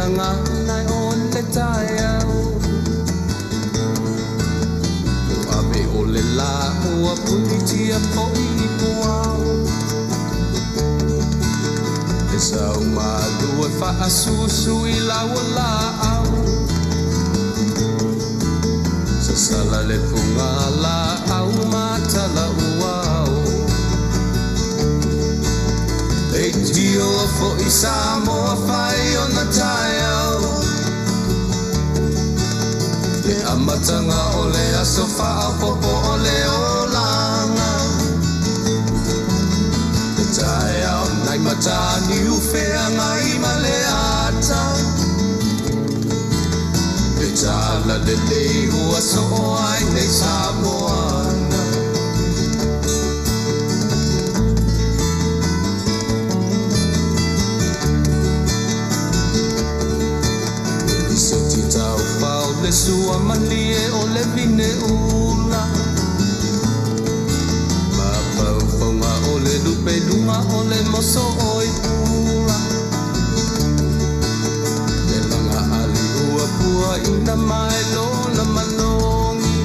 feagai o le taeao. Ua ave o le la ua punitia foi i puao. E sau malu e faasusu i lau laau. Sasala le puga laau matala uao. Leitio foi Samoa fai ona taeao. Le amataga o le aso faaopoopo o le olaga. Le taeao nai Mataniu Feagai ma le ata. Le tala lelei ua soo ai nei Samoana. Le lisoti taufao le sua malie o le vine ula. Mafaufauga o le lupe luga o le moso oi pula. Le laga ali ua pua ina mai lona manogi.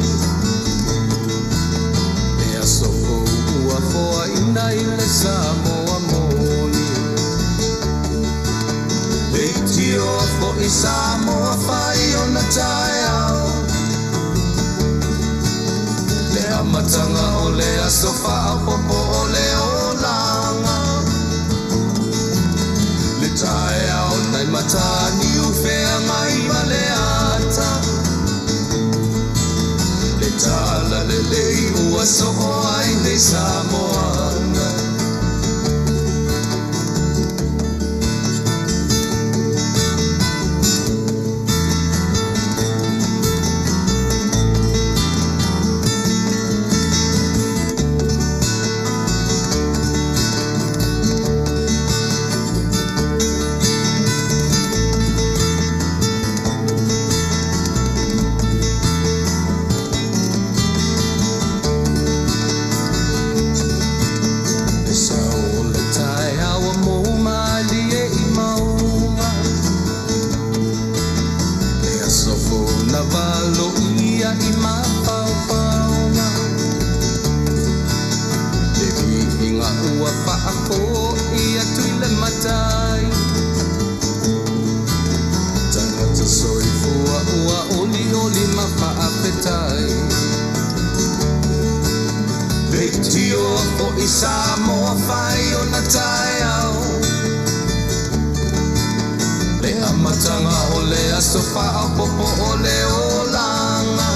Le aso fou ua foaina i le Samoa moni. Leitio foi Samoa fai ona taeao. Le amataga o le aso faaopoopo o le olaga. Le taeao nai Mataniu Feagai ma le ata. Le tala lelei ua soo ai nei Samoana. Le sao o le taeao ua mou malie i mauga. Le aso fou na valoia i mafaufauga. Le viiga ua faafoi atu i le Matai. Tagata soifua ua olioli ma faafetai. Leitio foi Samoa fai ona taeao. Le amataga o le aso faaopoopo o le olaga.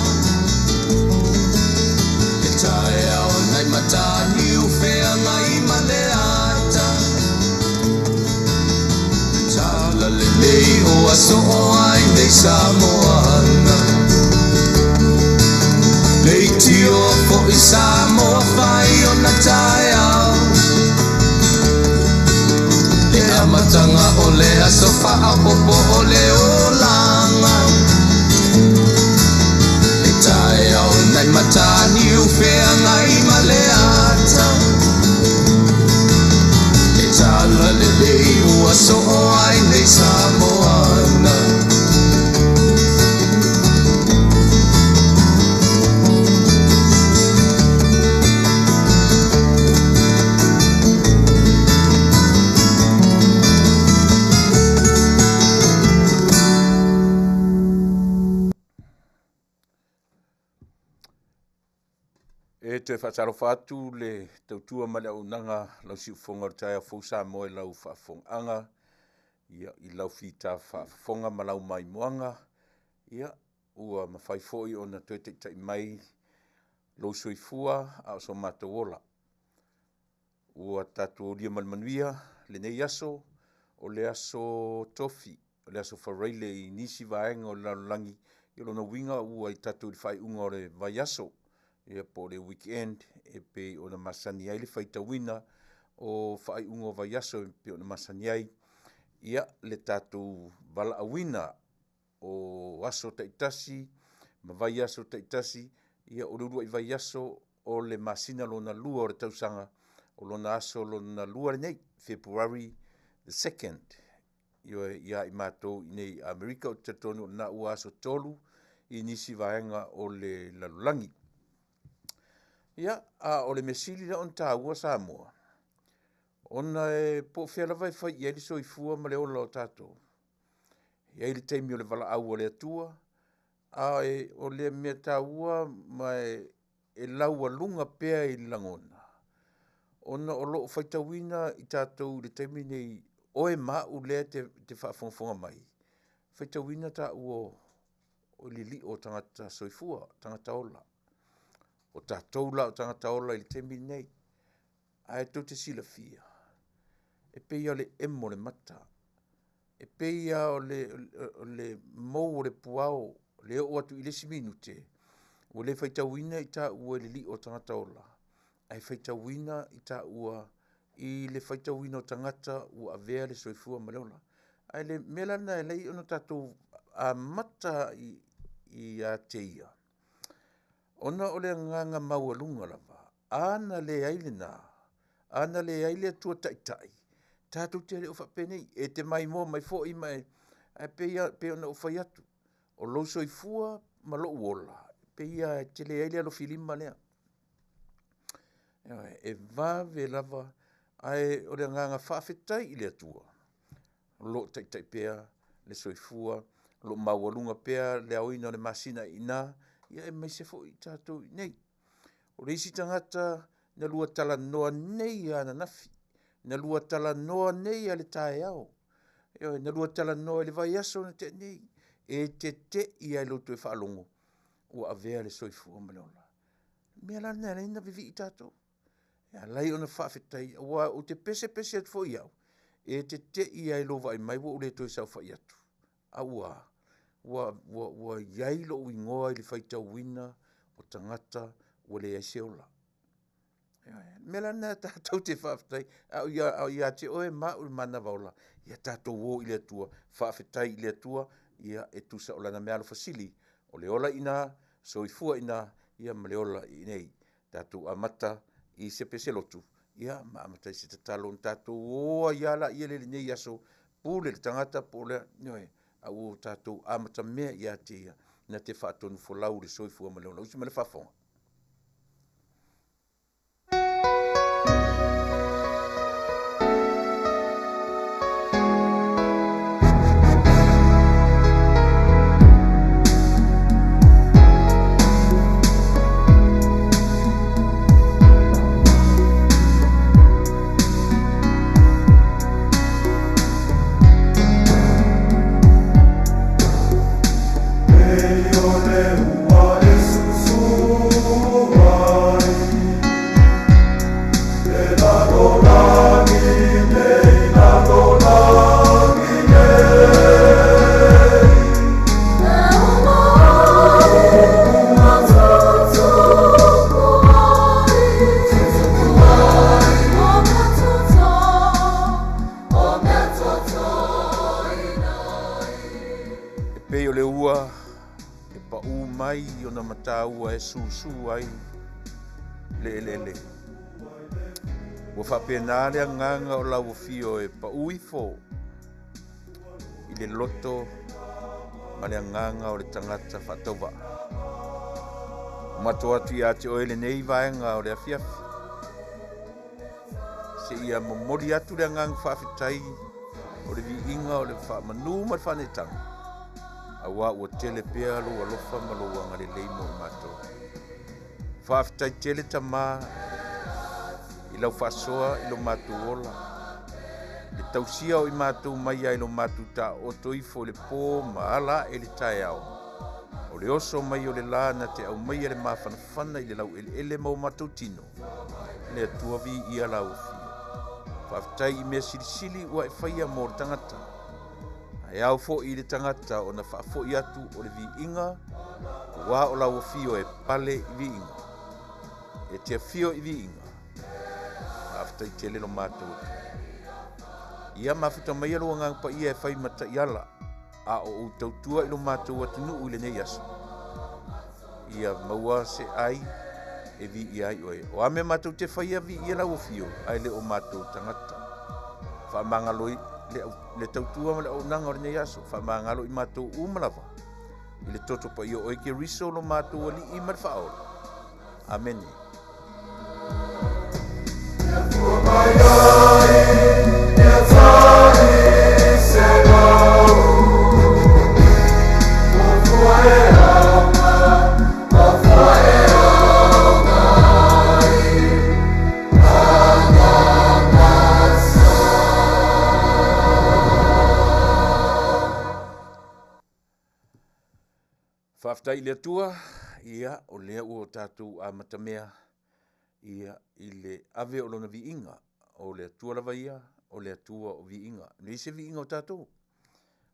Le taeao nai Mataniu Feagai ma le ata. Le tala lelei ua soo ai nei Samoana. Leitio foi Samoa fai ona taeao. Le amataga o le aso faaopoopo o le olaga. Le taeao nai Mataniu Feagai ma le ata. Le tala lelei ua soo ai nei Samoana. E toe faatalofa atu le tautua ma le auaunaga lau siufofoga o le taeao fou Samoa i lau faafofogaaga, ia, i lau fita faafofoga ma lau maimoaga, ia, ua mafai foi ona toe taitai mai lou soifua a o so matou ola. Ua tatou aulia ma le manuia lenei aso, o le aso Tofi, o le aso Faraile i nisi vaega o le lalolagi, ia lona uiga ua i tatou i le faaiuga o le vaiaso, ia po o le weekend e pei ona masani ai le faitauina o faaiuga o vaiaso e pei ona masani ai ia le tatou valaauina o aso taitasi ma vaiaso taitasi, ia o le uluai vaiaso o le masina lona lua o le tausaga, o lona aso lona lua lenei, February the 2nd. Ioe, ia i matou i nei Amerika, ou te talitonu o lena ua aso 3 i nisi vaega o le lalolagi. Ia, a o le mea sili la ona taua Samoa, ona e po o fea lava e fai i ai le soifua ma le ola o tatou. E i ai le taimi o le valaau a le Atua, a o le mea taua ma e laualuga pea i le lagona, ona o lo o faitauina i tatou i le taimi lenei, oe ma au lea e te faafogafoga mai, faitauina taua o lilio o tagata soifua, tagata ola. O tatou la o tagata ola i le taimi lenei. Ae tou te silafia, e pei lava o le emo o le mata, e pei lava o le mou o le puao, le oo atu i le isi minute, ua le faitauina i taua i lilio o tagata ola, ae faitauina i taua i le faitauina o tagata ua avea le soifua ma le ola. Ae le mea la lena e ala ai ona tatou amata ia te ia, ona o le agaga maualuga lava, a na leai lena, a na leai le Atua Taitai, tatou te le o faapenei. E te maimoa mai foi ma e, ae pei lava pei ona ou fai atu, o lou soifua ma lou ola, e pei lava e tele ai le alofilima lea. Ioe, e vave lava, ae o le agaga faafetai i le Atua, o lo o taitai pea le soifua, o lo o maualuga pea le aoina o le masina i ina, aemaise foi i tatou i inei. O le isi tagata na lua talanoa nei lava ananafi, na lua talanoa nei lava i le taeao, ioe, na lua talanoa i le vaiaso na tea nei, e te te i lava i lou toe faalogo ua avea le soifua ma le ola. O le mea la lena e ala ai ona vivii tatou, e ala ai ona faafetai, aua ou te pesepese atu foi au, e te te i lava i lou vaai mai ua ou le toe saofai atu. A ua a? Ua i ai lou igoa i le faitauina o tagata ua leai se ola. Ioe. O le mea la lena tatou te faafetai, a o ia te oe ma au le manava ola, ia tatou o i le Atua, faafetai i le Atua, ia e tusa o Lana meaalofa sili, o le ola i ina, soifua i ina, ia ma le ola i inei. Tatou amata i se pese lotu, ia ma amata i se tatalo ona tatou o ai lava lea i lenei aso, pule le tagata po o le a, ioe, a ua tatou amatamea ia te Ia na te faatonufolau le soifua ma le ola. Usi mai le faafofoga. E pei o le ua e paū mai i ona mataua e susū ai le eleele. Ua faapena le agaga o lau afio e paū ifo i le loto ma le agaga o le tagata faatauvaa. Ua mato atu ia te oe lenei vaega o le afiafi. Seia momoli atu le agaga faafetai o le viiga o le faamanu ma le faaneetaga, aua ua tele pea lou alofa ma lou agalelei mo i matou. Faafetai tele Tama i lau faasoa i lo matou ola, le tausia o i matou mai ai lo matou taooto ifo i le pō ma ala ae i le taeao. O le oso mai o le la na te aumaia le mafanafana i le laueleele ma o matou tino. Le Atua viia lau afio. Faafetai i mea silisili ua e faia mo le tagata. Ae ao foi i le tagata ona faafoi atu o le viiga, aua o lau afio e pale i viiga. E te afio i viiga. Faafetai tele lo matou Atua. Ia mafuta maia lou Agaga Paia e fai ma taiala, a o ou tautua i lo matou atunuu i lenei aso. Ia maua se ai e viia ai oe. O a mea matou te faia, viia lau afio, ae le o matou tagata. le, le tautua ma le auaunaga o lenei aso. Faamagalo i matou uma lava i le toto paia o oe Keriso lo matou Alii ma le Faaola. Amene. Faafetai i le Atua, ia o lea ua tatou amatamea ia i le ave o lona viiga. O le Atua lava ia, o le Atua o viiga. E leai se viiga o tatou.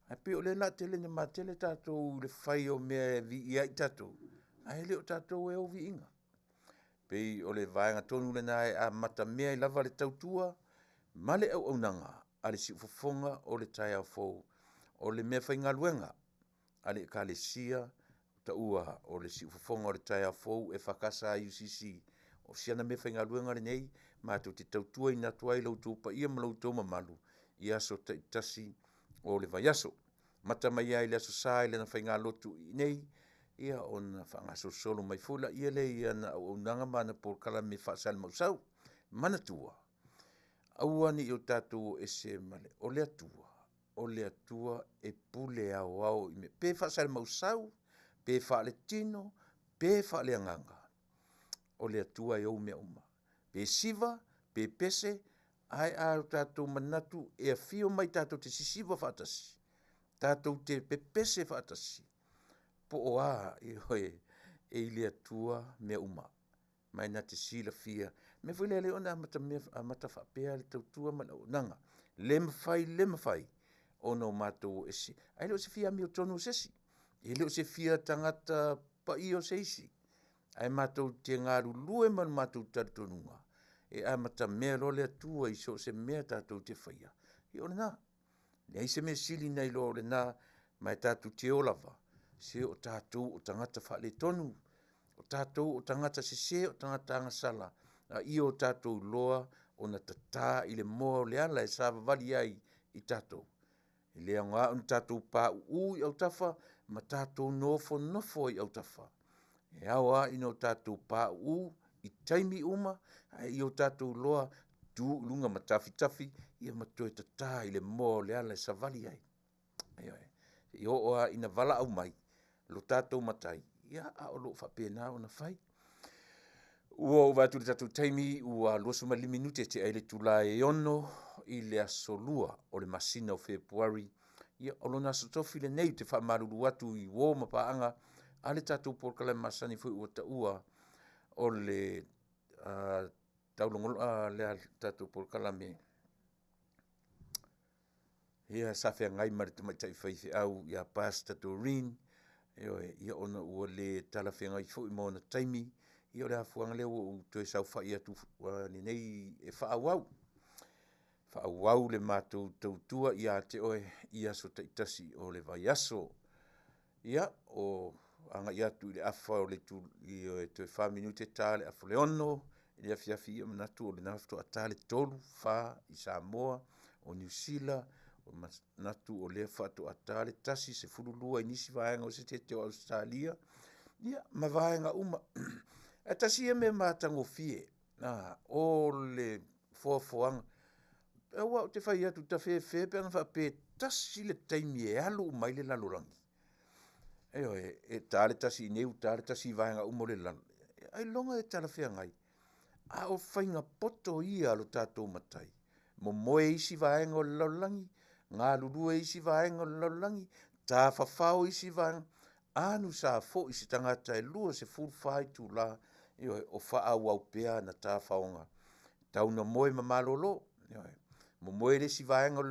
Ae pei o lea o le a tele ina matele tatou i le fai o mea e viia ai tatou, ae le o tatou e ou viiga. Pei o le vaega tonu lena e amatamea ai lava le tautua ma le auaunaga a le siufofoga o le taeao fou. O le meafaigaluega a le Ekalesia taua o le Siufofoga o le Taeao Fou EFKS IUCC. O si ana meafaigaluega lenei matou te tautuaina atu ai lo outou paia ma lo outou mamalu i aso taitasi o le vaiaso. Amata mai lava i le Aso Sa i lana faigalotu i inei, ia ona faagasolosolo mai foi lea i ana auaunaga ma ana polokalame faasalimausau. Manatua, aua ne i o tatou o ese ma le, o le Atua, o le Atua e pule aoao i mea, pe faasalimausau, pe faaletino, pe faaleagaga, o le Atua e ou mea uma. Pe siva, pe pese, ae a tatou manatu e afio mai tatou te sisiva faatasi, tatou te pepese faatasi, po o a, ioe, e i le Atua mea uma, ma e na te silafia. O le mea foi lea e ala ai ona amata faapea le tautua ma le auaunaga. Le mafai, le mafai ona o matou o ese, ae le o se fia amiotonu o se isi, e le o se fia tagata paia o se isi, ae matou te galulue ma le matou talitonuga, e amatamea loa le Atua i so o se mea tatou te faia, ia o lena. E leai se mea sili nai lo lena, ma e tatou te o lava, se o tatou o tagata faaletonu, o tatou o tagata sese o tagata agasala, a ia o tatou iloa ona tata i le moa o le ala e savavali ai i tatou. E le aoga ona tatou pauu i autafa ma tatou nofonofo ai i autafa. E ao lava ona tatou pauu i taimi uma, a ia o tatou iloa tu i luga ma tafitafi ma toe tata i le moa o le ala e savali ai. Ioe. Seia oo lava ina valaau mai lo tatou Matai, ia a o lo o faapena ona fai. Ua ou vaai atu i le tatou taimi ua 25 minute tea ai le itula e 6 i le aso Lua o le masina o Fepuari. Ia, o lona aso tofi lenei ou te faamalulu atu i uo ma paaga a le tatou polokalame masani foi ua taua o le le tatou polokalame ia sa feagai ma le tamaitai faifeau ia Pastor Doreen, ioe, ia ona ua le talafeagai foi ma ona taimi, ia o le afuaga lea ua ou toe saofai atu nei e faaauau. Faaauau le matou tautua ia te oe i aso taitasi o le vaiaso. Ia, o agai atu i le afa o le itu, ioe, toe 4 minute ta le afa o le 6 i le afiafi, ia manatu o lena faatoa ta le 3, 4 i Samoa, o Niu Sila, manatu o lea faatoa ta le 1, 12 i nisi vaega o Setete o Ausetalia, ia ma vaega uma. Ae tasi ia mea matagofie, o le foafoaga. Aua ou te fai atu, tafefe pe ana faapea e tasi le taimi e alu uma ai le lalolagi. Ioe, e ta le tasi i inei ua ta le tasi i vaega uma o le lalolagi. Ailoga e talafeagai. A o faiga poto ia a lo tatou Matai, momoe isi vaega o le lalolagi, galulue isi vaega o le lalolagi, tafafao isi vaega, anu sa foi se tagata e 24 itula, ioe, o faaauau pea ana tafaoga, tau ina moe ma malolo. Ioe. Momoe le isi vaega o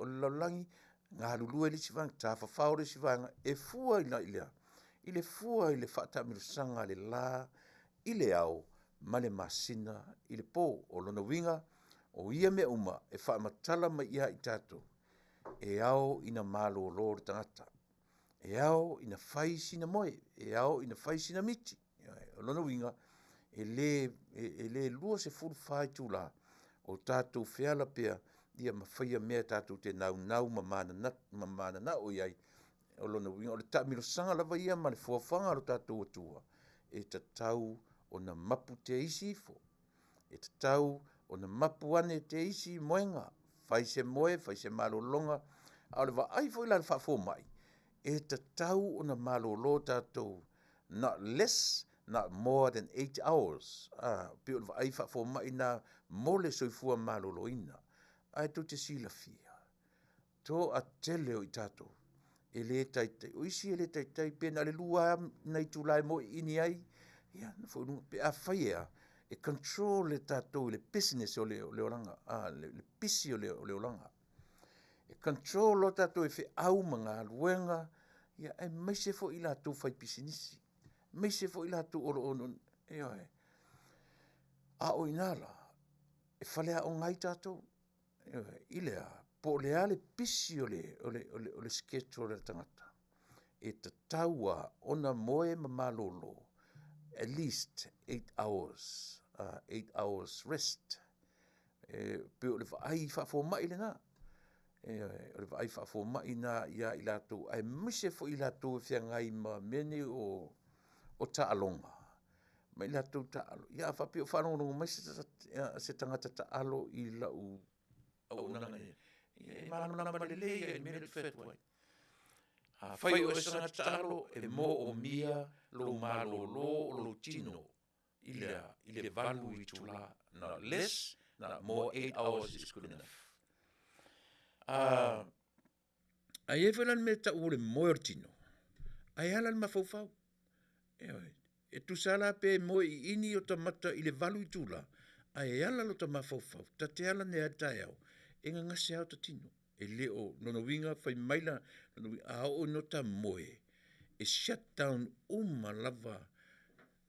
le lalolagi, galulue le isi vaega, tafafao le isi vaega, e fua i le a? I le fua i le faataamilosaga a le la i le ao ma le masina i le po. O lona uiga, o ia mea uma e faamatala mai ia i tatou, e ao ina malolo le tagata, e ao ina fai sina moe, e ao ina fai sina miti. O lona uiga, e le 24 itula o tatou feala pea. ia ma faia mea tatou te naunau ma mananao i ai. O lona uiga o le taamilosaga lava ia ma le foafoaga a lo tatou Atua, e tatau ona mapu te isi ifo, e tatau ona mapu ane te isi moega, fai se moe, fai se malologa. A o le vaai foi la i le faafomai, e tatau ona malolo tatou not less not more than 8 hours. Pei o le vaai faafomai lena mo le soifua maloloina. Ae tou te silafia, toatele o i tatou e le taitai, o isi e le taitai pe na o le 2 lava nai itula e moe iini ai, ia ona foi i luga. Pe afai e a, e control e tatou i le business o le olaga, le pisi o le olaga. E control loa tatou e feau ma galuega, ia aemaise foi i latou faipisinisi, aemaise foi i latou o lo o, ioe. A o i ina la, e faleaoga ai tatou, ioe, i le a? Po o le a le pisi o le schedule a le tagata, e tatau lava ona moe ma malolo at least 8 hours, 8 hours rest. E pei o le vaai faafomai lena. Ioe, o le vaai faafomai lena ia i latou aemaise foi i latou e feagai ma mea nei o taaloga, ma i latou taalo. Ia a faapea o faalogologo mai se tagata taalo i lau auaunaga nei, ia e malamalama lelei lava i le mea lea ou te fai atu ai. Afai o oe o se tagata taalo, e moomia lou malolo o lou tino i le a? I le 8 itula, not less, not more, 8 hours is good enough. A i ai foi la le mea e tau o le moe o le tino, ae ala le mafaufau. Ioe. E tusa la pe moe iini o ta mata i le 8 itula, ae ala lo ta mafaufau, ta te ala nei lava i le taeao, e gagase lava o ta tino. E le o, lona uiga fai mai la, lona uiga, a oo ina ota moe, e shut down uma lava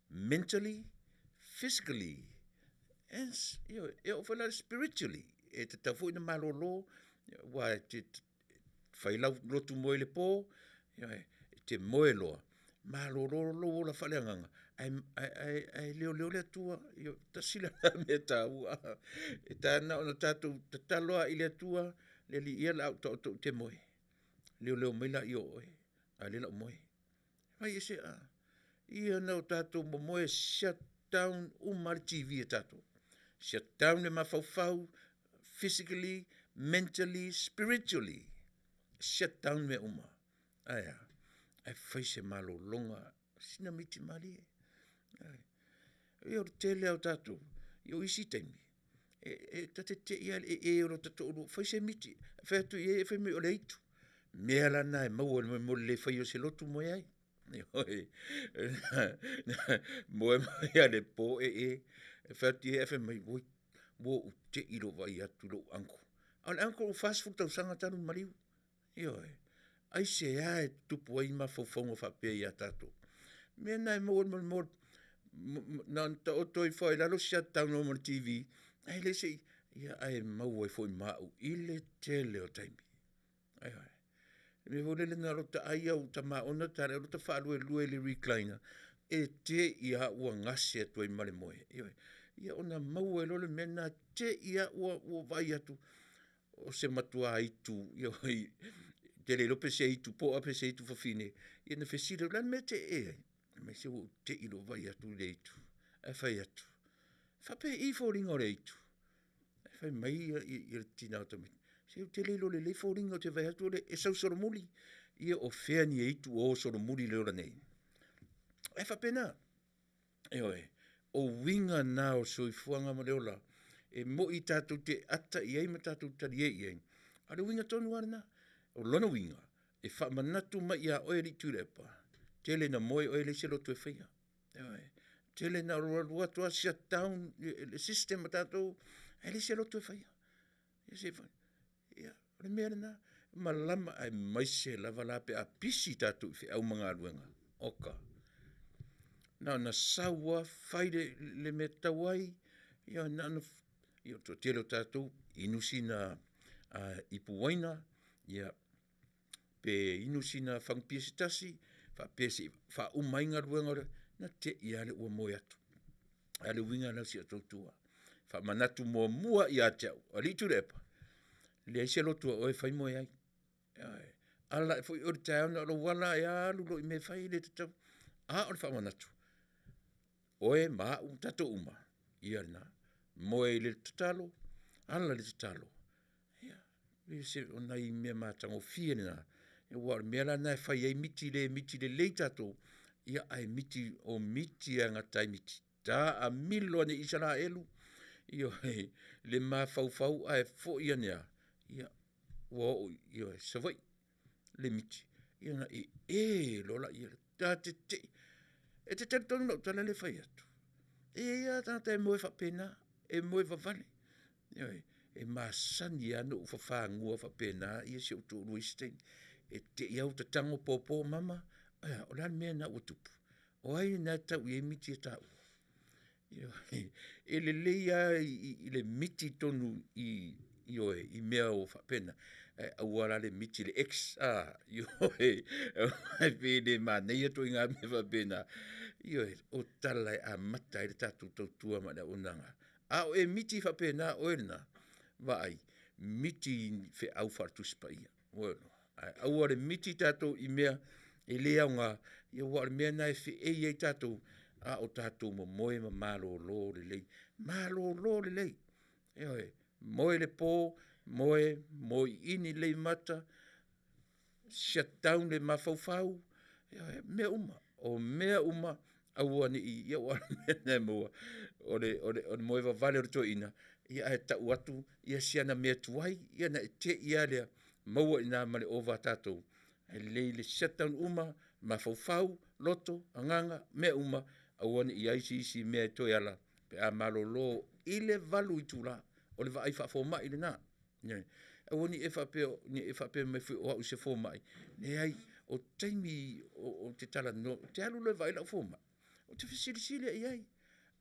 mentally, physically, and ioe, e oo foi la i le spiritually, e tatau foi ona malolo, aua e te fai lau lotu moe i le po, ioe, e te moe loa, malolo lou ola faaleagaga, ae leoleo le Atua. Ioe, tasi lena mea taua. E na ona tatou tatalo lava i le Atua, le Alii ia o le a ou taoto ou te moe, leoleo mai laia o oe, a o lea o le a ou moe. Fai ese, ia na o tatou momoe shut down uma lava le TV a tatou. Shut down le mafaufau, physically, mentally, spiritually, shut down mea uma. Ae a? Ae fai se malologa, sina miti malie. Ia o le tele lava o tatou, ia o isi taimi, e ta te te i lava i le ee o lota toalua, fai se miti. Fai atu i ai ae fai mai o le aitu. Mea la na e maua mo le le faia o se lotu moe ai. Ioe. Moe mai lava i le po ee, fai atu i ai ae fai mai, oi, ua ou te i lou vaai atu i lou uncle. A o le uncle ua 40 tausaga talu ona maliu. Ioe. Aisea e tutupu ai mafaufauga faapea ia tatou? Mea na e maua i le mo na ona taoto ifo lava i lalo shut down loa ma le TV, ae le se i, ia ae maua ai foi ma au i le tele o taimi. Ioe. Le mea foi lele na o lota ai au tamaona tala o lota faaluelue i le recliner, e te i lava ua gase atu ai ma le moe. Ioe. Ia ona maua ai loa le mea lena, te i lava ua vaai atu o se matua aitu, ioe, te le iloa pe se aitu poa pe se aitu fafine, ia na fesili atu, o le a le mea e te ee ai? Fai mai, se ua ou te i loa vaai atu i le aitu. Ae fai atu, e faapei foliga o le aitu? Ae fai mai le tina o tamaiti, se ou te le iloa lelei foliga ou te vaai atu e sau solomuli. Ia o fea ni aitu o solomuli i le ola nei? Ae faapena, ioe, o uiga na o le soifuaga ma le ola, e moi tatou te ata i ai ma tatou talie i ai, a o le uiga tonu lava lena. O lona uiga, e faamanatu mai ia oe Alii Tuilaepa, tele ina moe oe e leai se lotu e faia. Ioe. Tele ina alualu atu lava shut down le system a tatou, ae leai se lotu e faia. Ia se i fai. Ia, o le mea lena, malama aemaise lava la pe a pisi tatou i feau ma galuega. Oka. Na ona sau lava fai le, le mea e tatau ai, ia na ona, ia o le toatele o tatou, inu sina ipu uaina, ia pe inu sina fagu pia se tasi, faapea se i faauma ai galuega o le, na te i lava lea ua moe atu. A o le uiga lena o si au tautua, faamanatu muamua ia te au, Alii Tuilaepa. Leai se lotu a oe e fai moe ai. Ioe. Ala ae foi oe i le taeao na o lou ala lava e alu loa i mea e fai e le tatau. A o le faamanatu, oe ma au ma tatou uma, ia lena. Moe i le tatalo, ala i le tatalo, ia, o nai mea matagofie na, aua o le mea la lena e fai ai miti, le miti lelei tatou, ia ae miti o miti e gata ai miti. Taamilo ane i Isaraelu, ioe, le mafaufau ae foi ane lava, ia ua oo i Savaii le miti, ia ona ee loa lea, ta tetee. E te talitonu i lau tala lea e fai atu? E i ai lava tagata e moe faapena, e moe vavale. Ioe, e masani lava ona ou fafagu faapena si ou toalua i isi taimi. E te i lava ua tatago popo, mama, ae a? O le a le mea lena ua tupu? O ai lena e tau i ai miti a taua? Ioe, e lelei lava i le miti i totonu i ioe, i mea faapena, ae aua la le miti i le x a, ioe, e pei e le manaia ituaiga mea faapena. Ioe, o tala e amata ai le tatou tautua ma le auaunaga, a o e miti faapena oe lena, vaai, miti i feau faale Tusi Paia. Ae aua le miti tatou i mea e le aoga, aua o le mea lena e feei ai tatou, a o tatou momoe ma malolo lelei, malolo lelei. Ioe, moe i le po, moe moliili lelei mata, shut down le mafaufau, ioe, mea uma. O mea uma, aua ne i… ia aua o le mea lena e maua, o le moe vavale o le toeaina, ae tau atu si ana mea tuai, ia ona e te i lava lea maua i ina ma le ova a tatou. Ae lelei le shut down uma mafaufau, loto, agaga, mea uma, aua ne i i ai se isi mea e toe ala pe a malolo i le 8 itula. O le vaai faafomai lena. Ioe. Aua ne i e faapea mai foi o au o se fomai, leai, o taimi ou te talanoa, ou te alu loa e vaai lau fomai, ou te fesilisili lava i ai.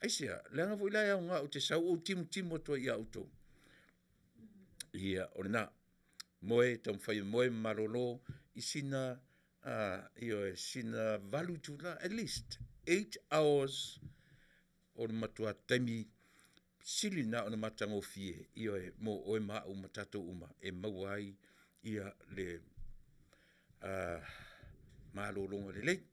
Aisea? Leaga foi la e aoga ou te sau ou timutimu atu ai ia outou. Ia, o lena. Moe, taumafai e moe ma malolo i sina sina 8 itula, at least 8 hours o le matua taimi sili lena ona matagofie, ioe, mo oe ma au ma tatou uma e maua ai le malologa lelei.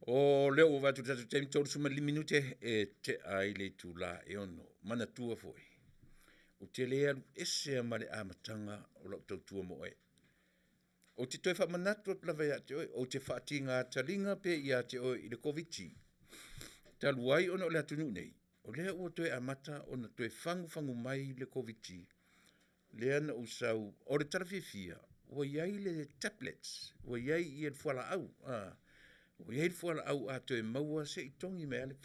O lea ua ou vaai atu i le tatou taimi, e 35 minute e tea ai le itula e 6:00. Manatua foi, ou te le alu ese lava ma le amataga o lau tautua mo oe. Ou te toe faamanatu atu lava ia te oe, ou te faatiga taliga pea ia te oe i le Koviti-19, talu ai ona o le atunuu nei, o lea ua toe amata ona toe fagufagu mai le Koviti-19, lea na ou sau, o le tala fiafia, ua i ai le tablets, ua i ai le fualaau, ua i ai le fualaau a toe maua se i togi mai lava le…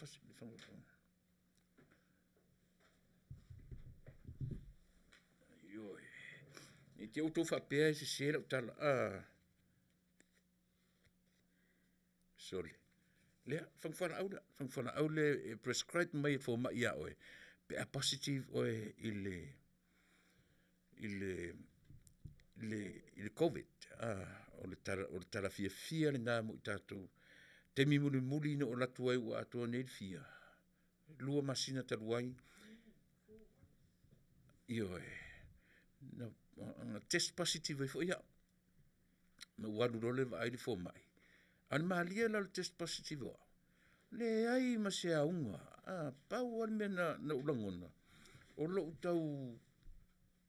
Ioe. Ne i te i ua outou faapea e sese lau tala, a, sole, lea, fagu fualaau lea, fagu fualaau lea e prescribe mai e le fomai ia oe pe a positive oe i le COVID. O le tala fiafia lena mo i tatou. O le taimi mulimuli na ou alu atu ai ua atoa nei le fia? 2 masina talu ai, ioe, na test positive ai foi au, na ou alu loa lea vaai le fomai, a o le malie la o le test positive o au, leai ma se auga, pau lava le mea na ou lagona, o lou tau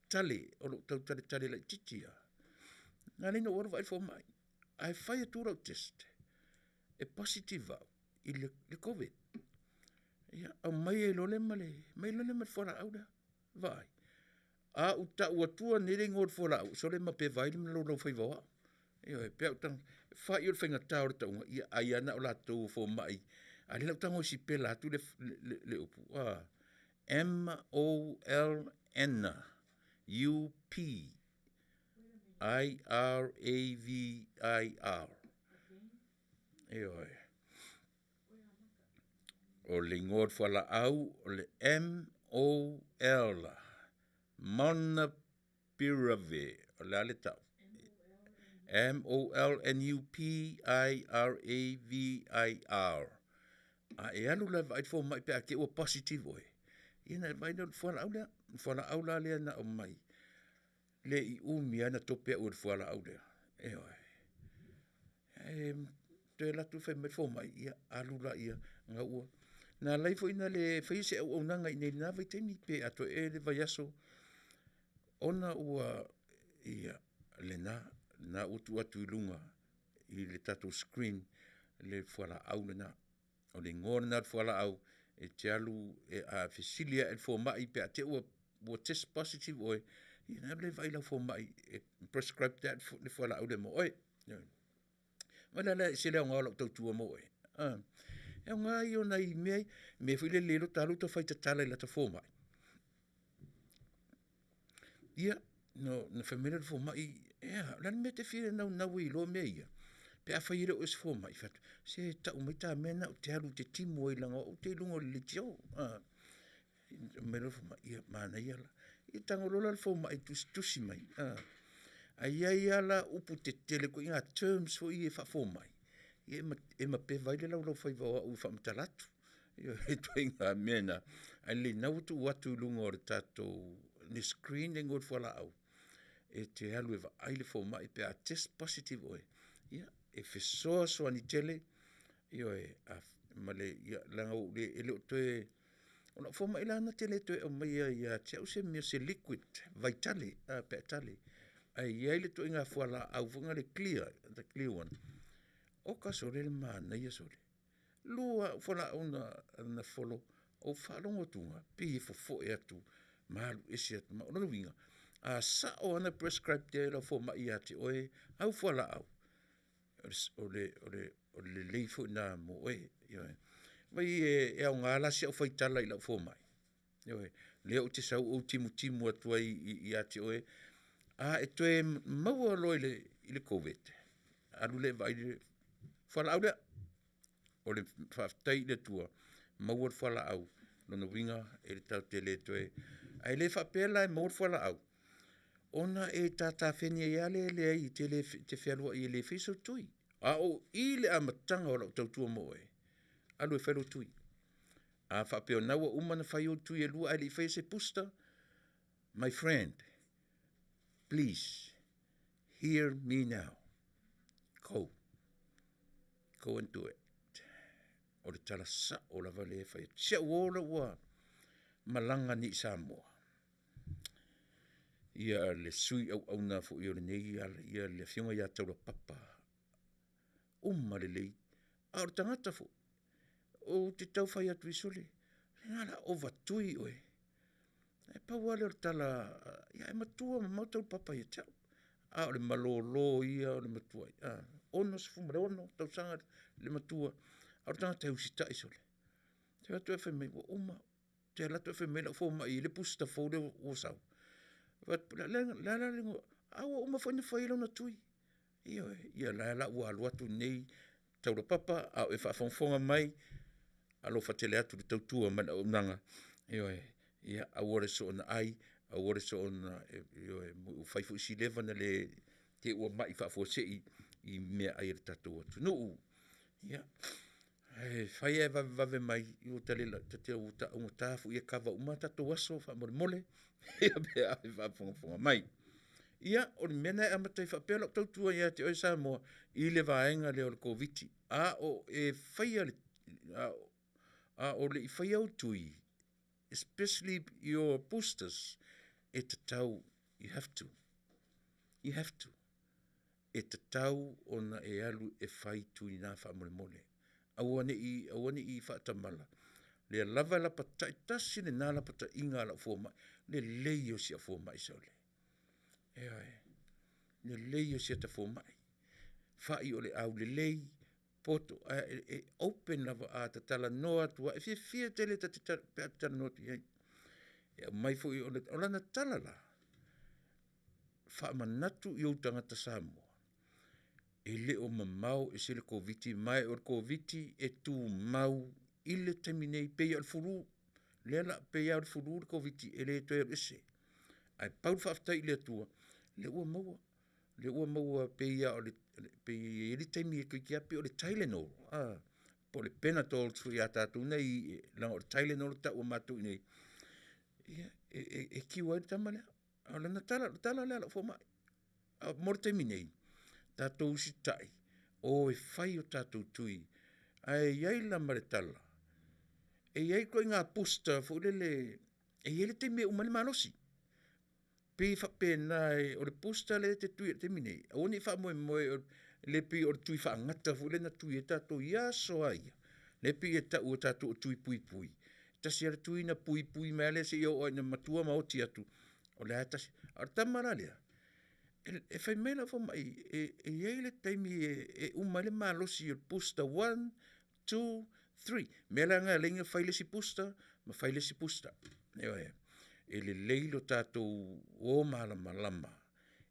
tale, o lou tau taletale laitiiti lava, na ala ai ona ou alu vaai le fomai. Ae fai atu lau test, e positive au i le COVID. Ia aumai ai loa lea ma le fualaau lea, vaai. A ou tau atua nei le igoa o le fualaau, sole ma vai le laulaufaiva o au. Ioe, pe a ou tago, e fai o le faigata o le tauga, ai lava na o latou o fomai, a o lea o le a ou tago e sipela atu le upu, a, M O L N U P I R A V I R. Ioe. O le igoa o le fualaau o le MOL Molnupiravir. O le a le tau? MOLNUPIRAVIR. A e alu la e vaai le fomai pe a te i ua positive oe, ia ona e vaai lea o le fualaau lea. fualaau la lea na aumai, le i umi lava na tope au e le fualaau lea, ioe. Ae toe alu atu fai mai le fomai, ia alu laia na ala ai foi ona le faia se auaunaga i inei i lena vaitaimi pe atoa ea le vaiaso ona ua, ia lena ua tuu atu i luga i le tatou screen le fualaau lena. O le igoa lena o le fualaau e te alu, a fesili ae i le fomai pe a te i ua test positive oe, ia ona alu lea e vaai i lau fomai e prescribe le fualaau lea mo oe. Vaai la e ese le aoga o lau tautua mo oe? A, e aoga ia o nai mea ia, mea foi lea e le iloa ta alu ota fai tatala i lata fomai. Ia ona fai mai lea o le fomai, e a, o le a le mea e te fia naunau ai loa mea ia? Pe afai e le o oe o se fomai, fai atu, se tau mai ta mea na ou te alu ou te timu ai leaga o au ou te i luga o le leitio. Fai mai loa le fomai, ia manaia la. Ia tago loa la le fomai e tusitusi mai, a, ae i ai lava la upu tetele ituaiga terms foi ia faafomai, ia e mapeva ai le laulaufaiva o au e faamatala atu. Ioe, ituaiga mea na, ae lelei o lena ua tuu atu i luga o le tatou screen le igoa o le fualaau, e te alu e vaai le fomai pe a test positive oe, ia e fesoasoani tele, ioe, ma le, leaga e le o toe. O lau fomai la na te le toe aumaia ia te au se mea o se liquid vaitale pe a tale, ae i ai le ituaiga fualaau foi lea clear, the clear one. Oka sole le manaia sole, 2 au fualaau na follow, ou faalogo atu e pei e fofoe atu ma alu ese atu ma au. O lona uiga, a sao lava ona prescribe e lau fomai ia te oe au fualaau, o le lelei foi lena mo oe, ioe. Vaai e aoga la si au faitala i lau fomai, ioe, lea ou te sau ou timutimu atu ai ia te oe, a e toe maua loa i le COVID, alu lea e vaai le fualaau lea. O le faafetai i le Atua, maua le fualaau, lona uiga e tatou te le toe… Ae le faapea la e maua le fualaau ona e tatafeni ai lava lea e leai e te fealuai e le faia sou tui. A o i i le amataga o lau tautua mo oe, alu e fai lou tui. A faapea o lena ua uma ona fai ou tui e 2 ae le i faia se booster, my friend, please hear me now, go, go and do it. O le tala sao lava lea e fai atu. Si au uo la ua malaga nei i Samoa, ia le sui auauna foi o lenei ala, le afioga ia Taulapapa, uma lelei, a o le tagata foi, ou te tau fai atu ai, sole, o le a la ovatui oe. Ae pau lava lea o le tala, ae matua mamao Taulapapa ia te au. A o le malolo ia o le matua, 66 tausaga le matua, a o le tagata e usitai sole. Ou te alu atu ae fai mai ua uma, ou te alu atu ae fai mai lau fomai e i ai le booster fou lea ua sau. Ou fai atu, o le a la le igoa? A ua uma foi ona fai lona tui. Ioe, ia o lea la ua alu atu nei Taulapapa a o e faafogafoga mai, alofa tele atu i le tautua ma le auaunaga, ioe, ia aua le soona ai, aua le soona… ioe, ua fai foi si leva ona le… te i ua mai faafuasei i meaai a le tatou atunuu. Ia, ae fai lava e vavevave mai, ua augata foi e kava uma a tatou aso faamolemole pe a o e faafogafoga mai. Ia, o le mea lena e amata ai faapea lau tautua ia te oe Samoa i le vaega lea o le Koviti-19, a o e le i faia ou tui, especially your boosters, e tatau, you have to, you have to. E tatau ona e alu e fai tui na faamolemole. Aua ne i aua ne i faatamala, lea lava e lapatai, tasi lena lapataiga a lau fomai, lelei o si au fomai sole, ioe, lelei o si ata fomai, fai o le aulelei, poto, ae e open lava a ta talanoa atu lava, e fiafia tele pe a ta talanoa atu i ai. E aumai foi, o lana tala la, faamanatu i ou tagata Samoa, e le o mamao ese le Koviti-19 ma o le Koviti-19 e tumau i le taimi nei, e pei lava o le flu. O lea la, pei lava o le flu le Koviti-19 e le toe alu ese. Ae pau le faafetai i le Atua, lea ua maua, lea ua maua pei lava e i ai le taimi toeitiiti lava pei o le Tyldenol po o le Penadol foi a tatou nei leaga o le Tyldenol e tau e matou i inei. e cure ai le tama lea. A o lana tala, o le tala lea a lau fomai. A mo le taimi nei, tatou usitai, o e fai o tatou tui. Ae i ai la ma le tala, e i ai ituaiga booster foi lele e i ai le taimi e uma ai le malosi. E pei e faapena o le booster lea e te tui ai i le taimi lenei, aua ne i faamoemoe le pei o le tui faagata foi lea na tui ai tatou i aso lava ia, lea e pei e tau e tatou o le tui puipui, e tasi lava le tui ona puipui mai lava lea seia oo ina matua ma oti atu, o lea lava e tasi. A o le tama la lea, e fai mai lau fomai, e i ai le taimi e uma ai le malosi o le booster 1, 2, 3. O le mea la lena e ala ai ona fai le isi booster ma fai le isi booster. Ioe, e lelei lo tatou o malamalama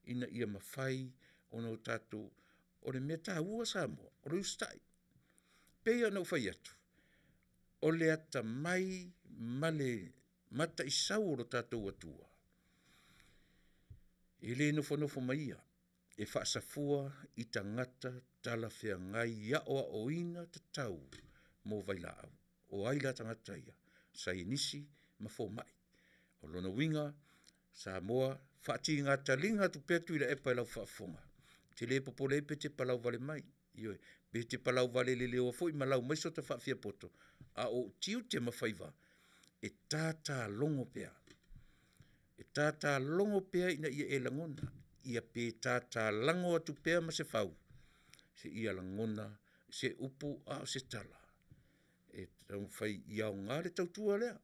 ina ia mafai ona o tatou… O le mea taua Samoa, o le usitai. E pei lava ona ou fai atu, o le atamai ma le mataisau o lo tatou Atua, e le nofonofo ma ia, e faasafua i tagata talafeagai aoaoina tatau mo vailaau. O ai la tagata ia? Saienisi ma fomai. O lona uiga Samoa, faatiga taliga atu pea Tuilaepa i lau faafofoga, e te le popole ai pe te palau vale mai, ioe, pe te palau valeleleoa foi ma lau mai so ta faafiapoto, a o ou tiute ma faiva, e ta ta logo pea. E ta ta logo pea ina ia e lagona, ia pe ta ta lago atu pea Masefau, seia lagona se upu a o se tala e taumafai ia aoga le tautua lea,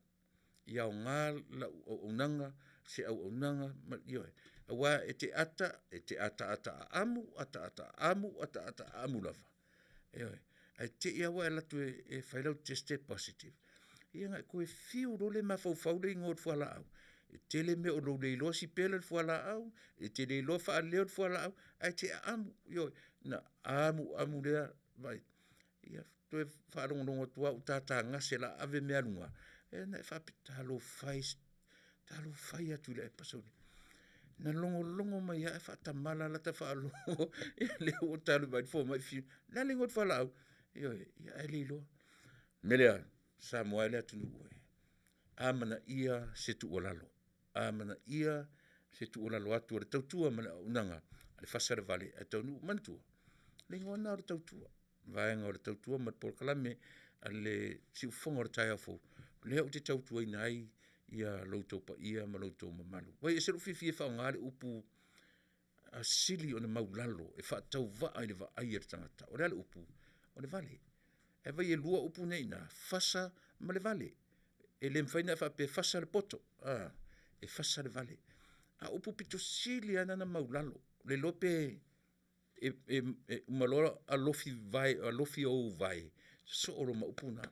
ia aoga lau auaunaga, se auaunaga ioe, aua e te ataata aaamu, ataata aamu, ataata aamu lava, ioe. Ae te i lava ua e alu atu e fai lau test e positive, ia ona e toe fiu loa lea e mafaufau le igoa o le fualaau. E tele mea o lou le iloa sipela le fualaau, e te le iloa faaleo le fualaau, ae te aamu, ioe. Ona amuamu lea, vaai, ia toe faalogologo atu lava ua tata gase o le a ave mealuga, ia ona e faapea, talofa e, talofa e ia Tuilaepa sole, na logologo mai lava ae faatamala lata faalogo, ia lea ua ta alu e vaai le fomai, fiu, o le a le igoa o le fualaau? Ioe, ae le iloa. O le mea lea, Samoa e le atunuu e, amanaia se tuualalo, amanaia se tuualalo atu a le tautua ma le auaunaga a le fasa i le vale ae taunuu. Manatua, o le igoa lena o le tautua, vaega o le tautua ma le polokalame a le siufofoga o le taeao fou, lea ou te tautuaina ai lo outou paia ma lo outou mamalu. Ua e ese lou fiafia e faaaoga le upu sili ona maualalo e faatauvaa i le vaai a le tagata. O le a le upu? O le vale. Ae vaai e lua upu na e i ina, fasa ma le vale. E le mafai ona e faapea e fasa le poto, e fasa le vale. A o upu aupito sili lava na ona maualalo, le iloa pe uma loa alofi ou vae, sosoo loa ma upu na,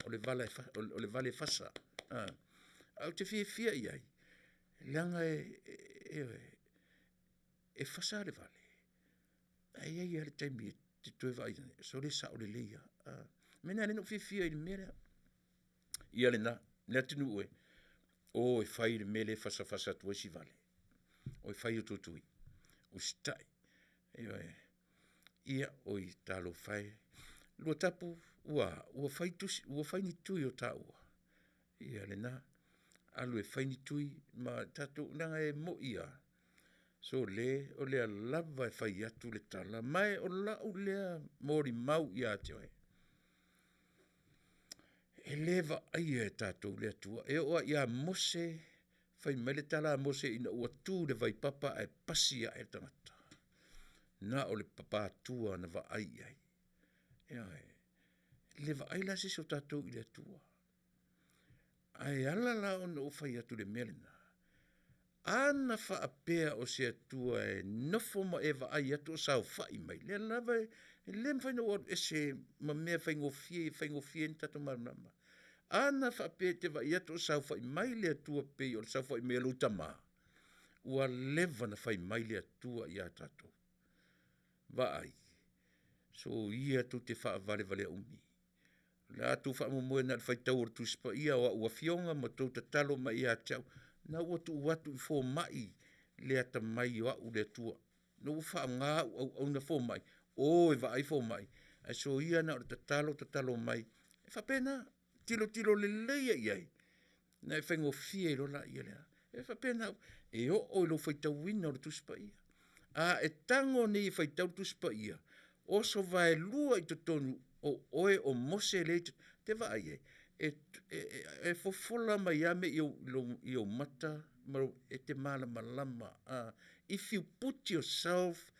o le vale e fasa. Ae ou te fiafia i ai, leaga ioe, e fasa le vale, ae i ai lava le taimi e te toe vaai ane, sole e sao lelei lava. O le mea lena e ala ai ona ou fiafia i le mea lea. Ia lena, le atunuu e, o e fai le mea lea e fasafasa atu ai si vale, o e fai a outou tui, usitai, ioe. Ia, oi talofa e. Luatapu, ua a? Ua fai ni tui o taua? Ia lena, alu e fai ni tui ma tatou, leaga e moi lava, sole o lea lava e fai atu le tala, ma o lau lea molimau ia te oe, e le vaaia e tatou le Atua. E oo lava ia Mose fai mai le tala a Mose ina ua tu i le vaipapa ae pasi ae le tagata, na o le papatua na vaai i ai. Ioe. E le vaai la se isi o tatou i le Atua. Ae ala la ona ou fai atu i le mea lena, a na faapea o se Atua e nofo ma e vaai atu o saofai mai, o lea lava e le mafai ona ou alu ese ma mea faigofie e faigofie ai ona tatou malamalama. A na faapea e te vaai atu o saofai mai le Atua pei o le saofai mai a lou tama, ua leva ona fai mai le Atua ia tatou, vaai, soia tou te faavalevaleaumi, o le a outou faamoemoe na o le faitau o le Tusi Paia o au afioga ma outou tatalo mai ia te au, na ua tuu atu i fomai le atamai o au le Atua, o lea ua faaaoga au auauna fomai, o e vaai fomai, ae soia na o le tatalo, tatalo mai. E faapena, tilotilo lelei lava i ai ona e faigofie ai loa lea. E faapena, e oo i lou faitauina o le Tusi Paia. A e tago nei e faitau le Tusi Paia, oso vaelua i totonu o oe o Mose lea e te vaai i ai, e fofola mai lava mea i ou mata ma e te malamalama. If you put yourself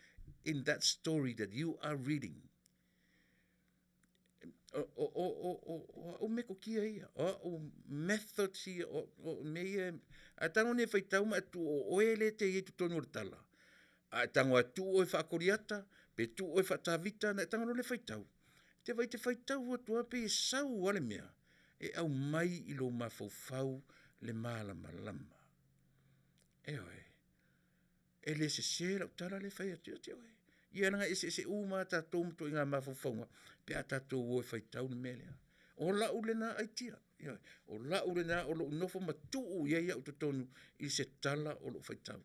in that story that you are reading, o au metotia ia, o au methods ia, o mea ia, a e tago nei e faitau ma e tuu o oe lea e te i ai i totonu o le tala, a e tago lava e tuu oe faa-Koliata, pe tuu oe faa-Tavita ona e tago loa lea e faitau, e te vaai e te faitau atu lava pei e sau lava le mea e aumai i lou mafaufau le malamalama. Ioe. E le sese lau tala lea e fai atu ia te oe. Ia leaga e eseese uma lava tatou ma ituaiga mafaufauga pe a tatou o e faitau le mea lea. O lau lena aitia, ioe, o lau lena o lou nofo ma tuu i ai au i totonu i se tala o lou faitau.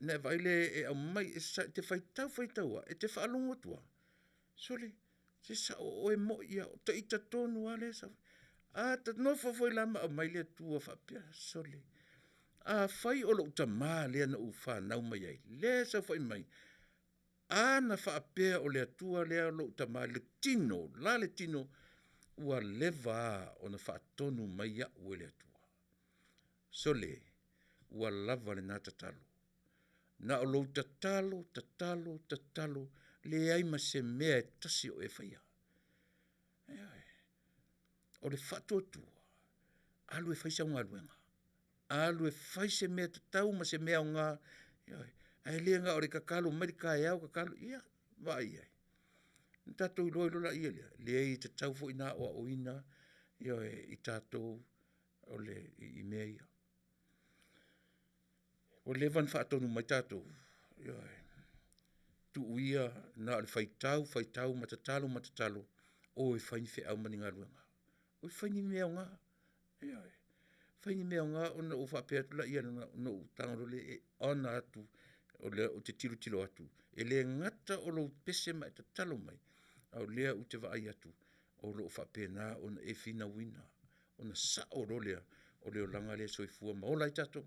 Ona e vaai lea e aumai, e te faitau faitau lava, e te faalogo atu lava, sole, se sao oe e moi lava, o ita tonu lava lea e sau ai. A ta nofo foi la ma aumai le Atua faapea, sole, afai o lou tama lea na ou fanau mai ai lea e saofai mai, a na faapea o le Atua lea lou tama i le tino, la le tino, ua leva lava ona faatonu mai au e le Atua. Sole, ua lava lena tatalo, na o lou tatalo, tatalo, tatalo, leai ma se mea e tasi o e faia. Ioe. O le faatuatua, alu e fai sau galuega, alu e fai se mea tatau ma se mea aoga, ioe, ae le na o le tatalo mai le taeao tatalo, ia vaai i ai. Ona tatou iloa ai loa lea, leai e tatau foi ona aoaoina ioe, i tatou i mea ia. Ua leva ona faatonu mai tatou, ioe, tuu ia na o le faitau, faitau ma tatalo ma tatalo, o e fai ni feau ma ni galuega. O e fai ni mea aoga, ioe, fai ni mea aoga ona ou faapea atu lea, ona ou tago loa lea e honor atu, o lea ou te tilotilo atu, e le gata o lou pese ma e tatalo mai, a o lea ou te vaai atu o lo o faapena ona e finauina, ona sao loa lea o le olaga lea soifua ma ola ai tatou.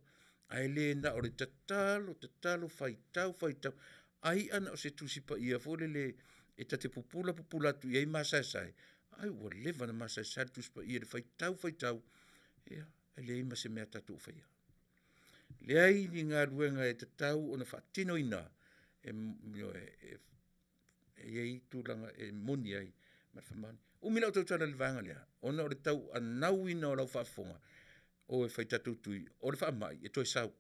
Ae le na o le tatalo, tatalo, faitau, faitau, ai a na o se Tusi Paia foi lele e ta te pupula pupula atu i ai ma saesae, ai ua leva ona masaesae le Tusi Paia i le faitau faitau, ia e leai ma se mea a tatou o faia. Leai ni galuega e tatau ona faatinoina, ioe, e i ai tulaga e moni ai ma le faamaoni. Umi lau tautala i le vaega lea, ona o le tauanauina o lau faafofoga, o e fai a tatou tui. O le faamai, e toe sau,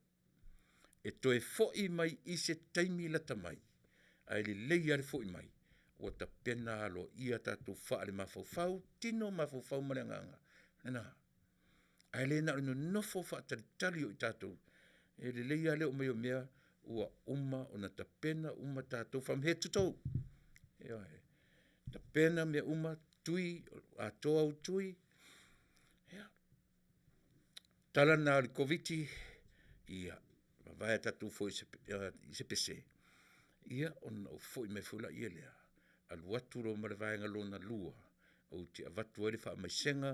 e toe foi mai i se taimi lata mai, ae lelei lava le foi mai ua tapena aloaia tatou faalemafaufau, tino, mafaufau ma le agaga, lena. Ae le na o le nonofo faatalitali o tatou, e lelei lava le oo mai o mea ua uma ona tapena uma tatou from head to toe. Ioe, tapena mea uma, tui, atoa ou tui, ia. O tala na o le Koviti, ia mavae a tatou foi i se pese, ia ona ou foi mai foi lea, alu atu loa ma le vaega lona lua, ou te avatu ai le faamaisega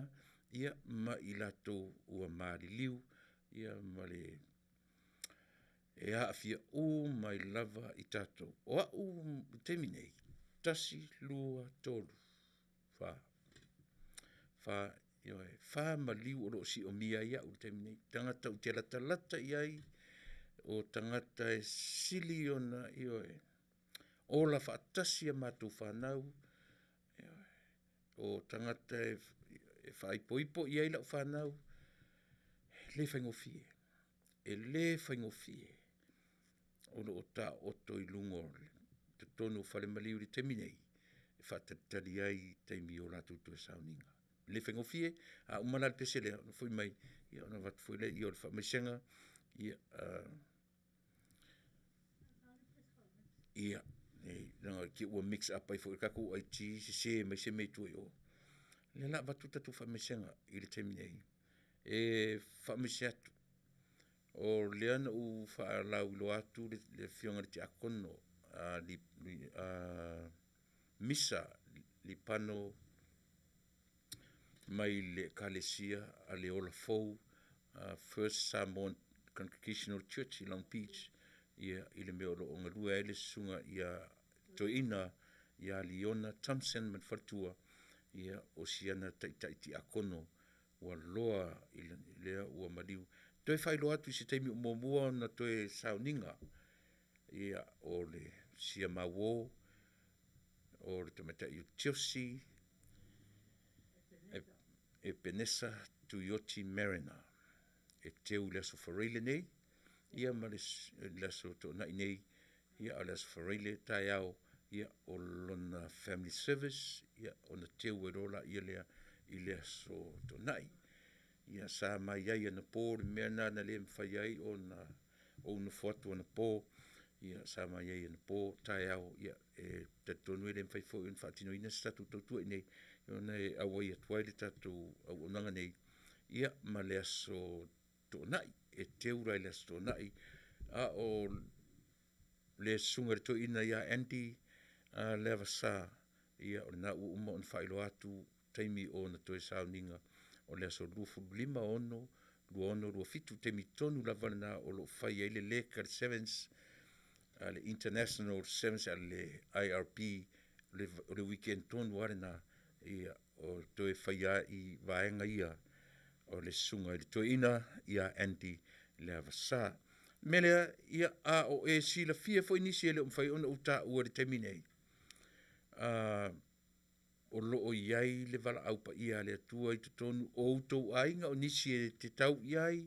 ma i latou ua maliliu ma le e aafia uma ai lava i tatou. O au i le taimi nei, 1, 2, 3, 4, 4, ioe, 4 maliu o lo o siomia ai au i le taimi nei, tagata ou te latalata i ai, o tagata e sili ona, ioe, ola faatasi a matou fanau, ioe, o tagata e faaipoipo i ai lau fanau, e le faigofie, e le faigofie. O lo o taooto i luga i totonu o falemaliu i le taimi nei, e faatalitali ai i taimi o latou toe sauniga. E le faigofie, a uma la le pese lea, ona foi mai ona avatu foi lea o le faamaisega. Ia, leaga i te i ua mix up ai foi le tatou IT sese mai se mea i tua i o. O lea o le a avatu le tatou faamaisega i le taimi nei. E faamaise atu, o lea na ou faalauiloa atu le Afioga i le Tiakono Misa Lipano mai le Ekalesia a le Ola Fou. First Samoan Congregational Church i Long Beach, ia, i le mea o lo o galue ai le susuga ia Toeaina ia Leona Thompson ma le faletua, ia, o siana taitai tiakono ua loa i lea ua maliu. Toe faailoa atu i se taimi o muamua ona toe sauniga, ia, o le sia ma uo o le tamaitai o Tiosi Epenesa Tuioti Mariner e teu i le Aso Faraile nei, ia ma le Aso Toonai nei, ia a o le Aso Faraile taeao, ia o lona family service, ia ona teu ai loa lea i le Aso Toonai. Ia sa ma i ai anapo i le mea lena na le mafai ai ona ou nofo atu anapo, ia sa ma i ai anapo, taeao, ia e talitonu e le mafai foi ona faatinoina se tatou tautua i inei, ona e auai atu ai le tatou auaunaga nei, ia ma le Aso Toonai. E teu la i le Aso Toonai, a o le susuga i le toeaina ia Andy Leavasa, ia o lena ua uma ona faailoa atu taimi o ona toe sauniga, o le aso 25 ono 2026, taimi tonu lava lena o lo o fai ai le leg a le Sevens a le International Sevens a le IRB, o le weekend tonu lava lena o toe faia ai vaega ia o le susuga i le toeaina ia Andy Leavasa. O le mea lea, ia, a o e silafia foi nisi e le o mafai ona ou taua i le taimi nei, o lo o i ai le valaau paia a le Atua i totonu o outou aiga, o nisi e te tau i ai,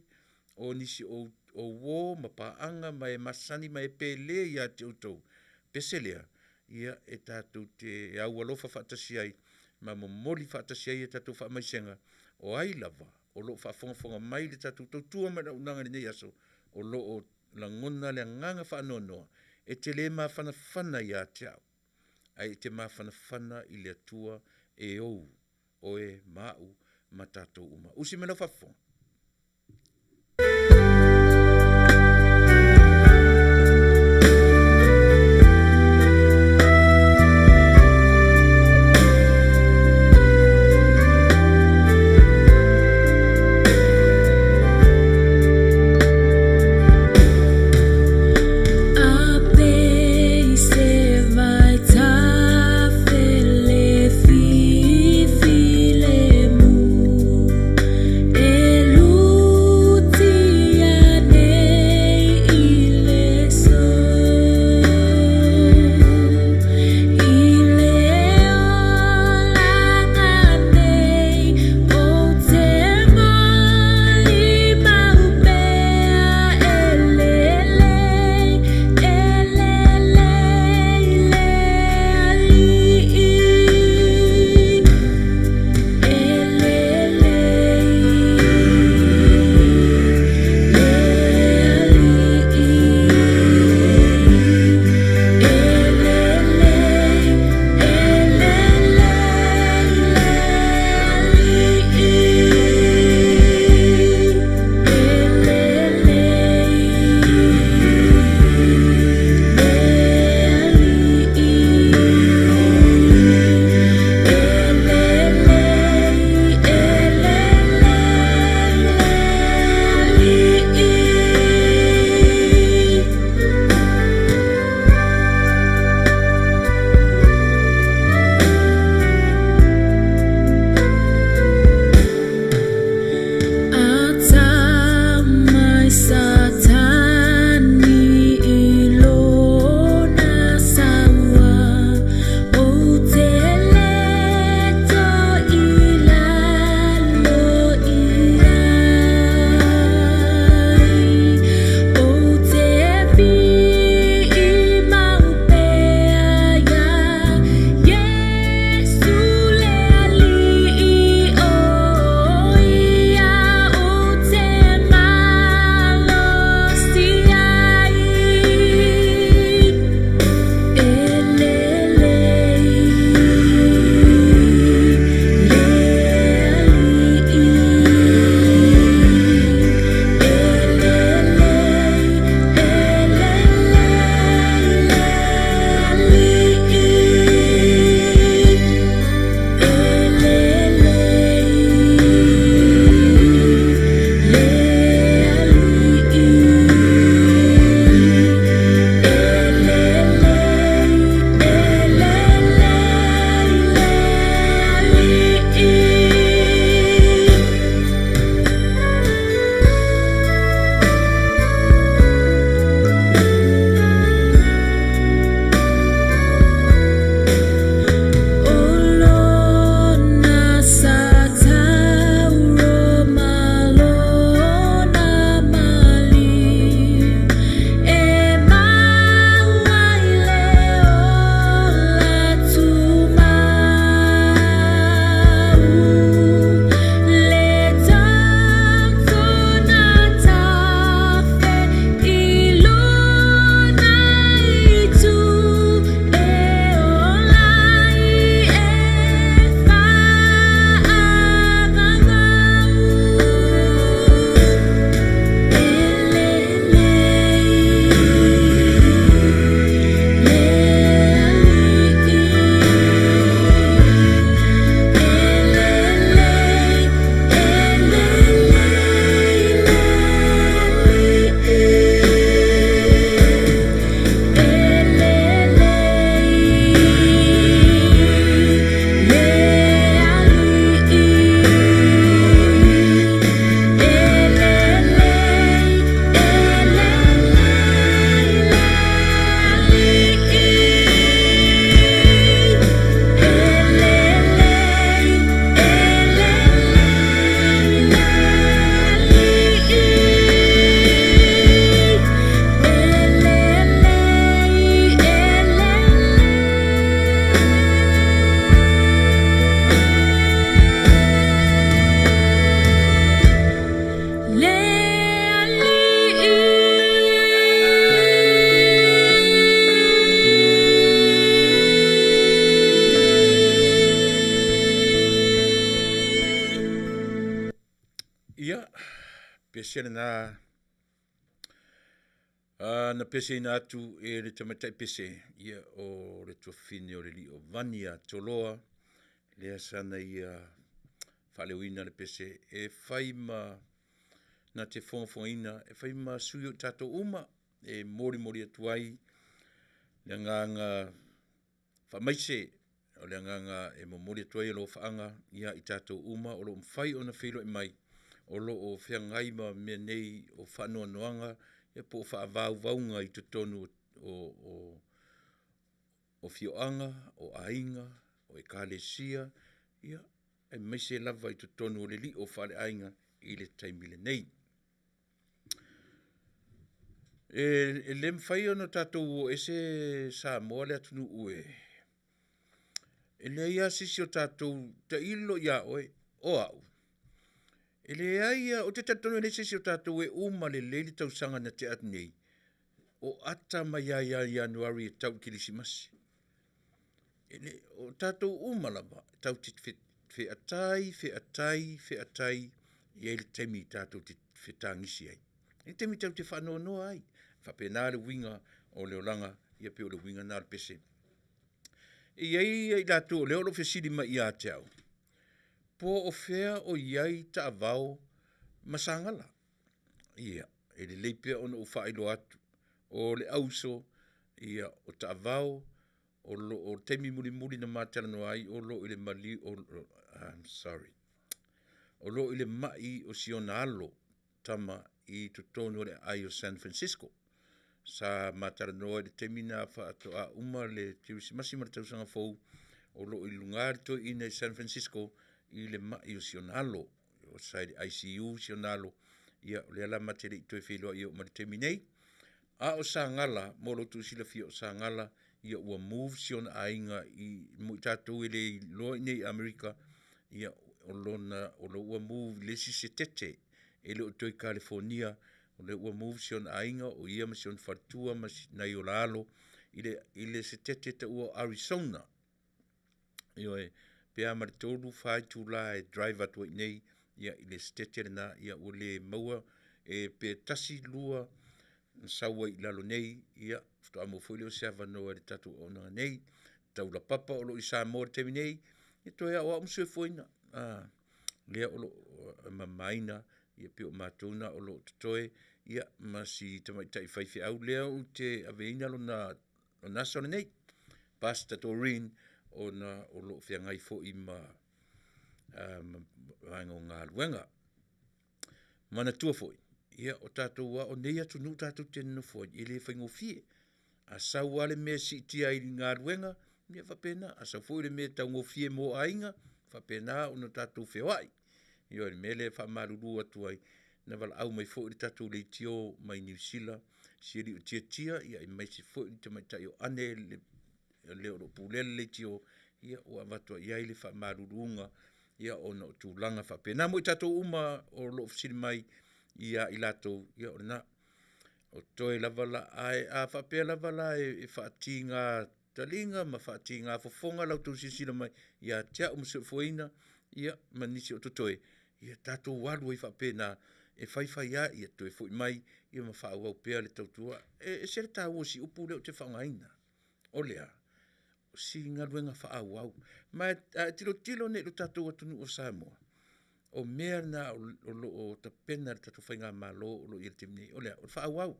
o nisi o uo ma paaga ma e masani ma e pele ia te outou, pese lea, ia e tatou te aualofa faatasi ai ma momoli faatasi ai a tatou faamaisega, o ai lava o lo o faafogafoga mai i le tatou tautua ma le auaunaga i lenei aso, o lo o lagona le agaga faanoanoa, e te le mafanafana ia te au, ae e te mafanafana i le Atua e ou oe ma au ma tatou uma. Usi mai lau faafofoga. Ia, pese lena na peseina atu e le tamaitai pese, ia o le tuafafine o le alii o Vani ia Toloa, lea sa na ia faaleoina le pese e fai ma na te fogafogaina, e fai ma sui o i tatou uma e molimoli atu ai le agaga faamaise, o le agaga e momoli atu ai alofaaga ia i tatou uma o lo o mafai ona feiloai mai o lo o feagai ma mea nei o faanoanoaga ia po o faavauvauga i totonu o afioaga, o aiga, o Ekalesia, ia aemaise lava i totonu o le li'o faaleaiga i le taimi lenei. E le mafai ona tatou o ese Samoa le atunuu e leai lava se isi o tatou, tailo ia oe, o au, e leai lava, ou te talitonu e leai se isi o tatou e uma lelei le tausaga na tea atu nei o ata mai lava ia Ianuari e tau i le Kerisimasi. E le o tatou uma lava, tatou te featai, featai, featai, e i ai le taimi tatou te fetagisi ai. E i ai le taimi tatou te faanoanoa ai. E faapena le uiga o le olaga, ia pei o le uiga lena o le pese. E i ai i latou o lea o lo o fesili mai ia te au, po o fea o i ai taavao ma Sagala. Ia, e lelei pea ona ou faailoa atu, o le auuso, ia o taavao o lo o i le taimi mulimuli na ma talanoa ai o lo o i le maliu I'm sorry, o lo o i le mai o si ona alo tama i totonu o le aai o San Fransisco. Sa ma talanoa i le taimi lena faatoa uma le Kerisimasi ma le Tausaga Fou, o lo o i luga le toeaina i San Fransisco i le mai o si ona alo. Sa i le ICU si ona alo, ia o lea la ma te le i toe feiloai e oo mai i le taimi nei. A o Sagala mo lo outou silafia, o Sagala ua move si ona aiga mo i tatou e le iloa i inei i Amerika, ia o lona o lea ua move i le isi setete, e le o toe i Kalifonia, o lea ua move si ona aiga o ia ma si ona faletua ma nai o la alo i le setete e taua o Arisona. Ioe, pe a ma le 3, 4 itula e drive atu ai i inei i le setete lena, ua le maua pe 1, 2 na sau ai i lalo nei, ia faatoa maua foi lea o se avanoa i le tatou auaunaga nei. Taulapapa o lo o i Samoa i le taimi nei, ia toe aoao ma soifuaina, lea o lo o mamaina, pei o matou na o lo o totoe, ia ma si tamaitai faifeau lea ou te aveina lona aso lenei, Pastor Doreen, ona o lo o feagai foi ma vaega o galuega. Manatua foi, ia o tatou lava o nei atunuu tatou te nonofo ai, e le faigofie. A sau lava le mea e siitia ai i galuega, ia e faapena. A sau foi le mea e taugofie mo aiga, e faapena ona tatou feoai. Ioe, o le mea lea e faamalulu atu ai, na valaau mai foi le tatou leitio mai Niu Sila, si alii o Tiatia aemaise foi le tamaitai o Ane le o lo o pulea le leitio, ia ua avatu ai i ai le faamaluluga ona o tulaga faapena. Mo i tatou uma o lo o fesili mai ia i latou, ia o lena. O totoe lava la, ae a faapea lava la e faatiga taliga ma faatiga fofoga la outou silasila mai ia te au ma Soifuaina ia ma nisi o totoe, ia tatou alu ai faapena, e fai fai lava ia toe foi mai ma faaauau pea le tautua. E ese le taua o si upu lea ou te faaaogaina, o le a? O si galuega faaauau. Ma a e tilotilo nei i le tatou atunuu o Samoa, o mea na o lo o tapena e le tatou faigamalo o lo o i ai i le taimi nei, o le a? O le faaauau.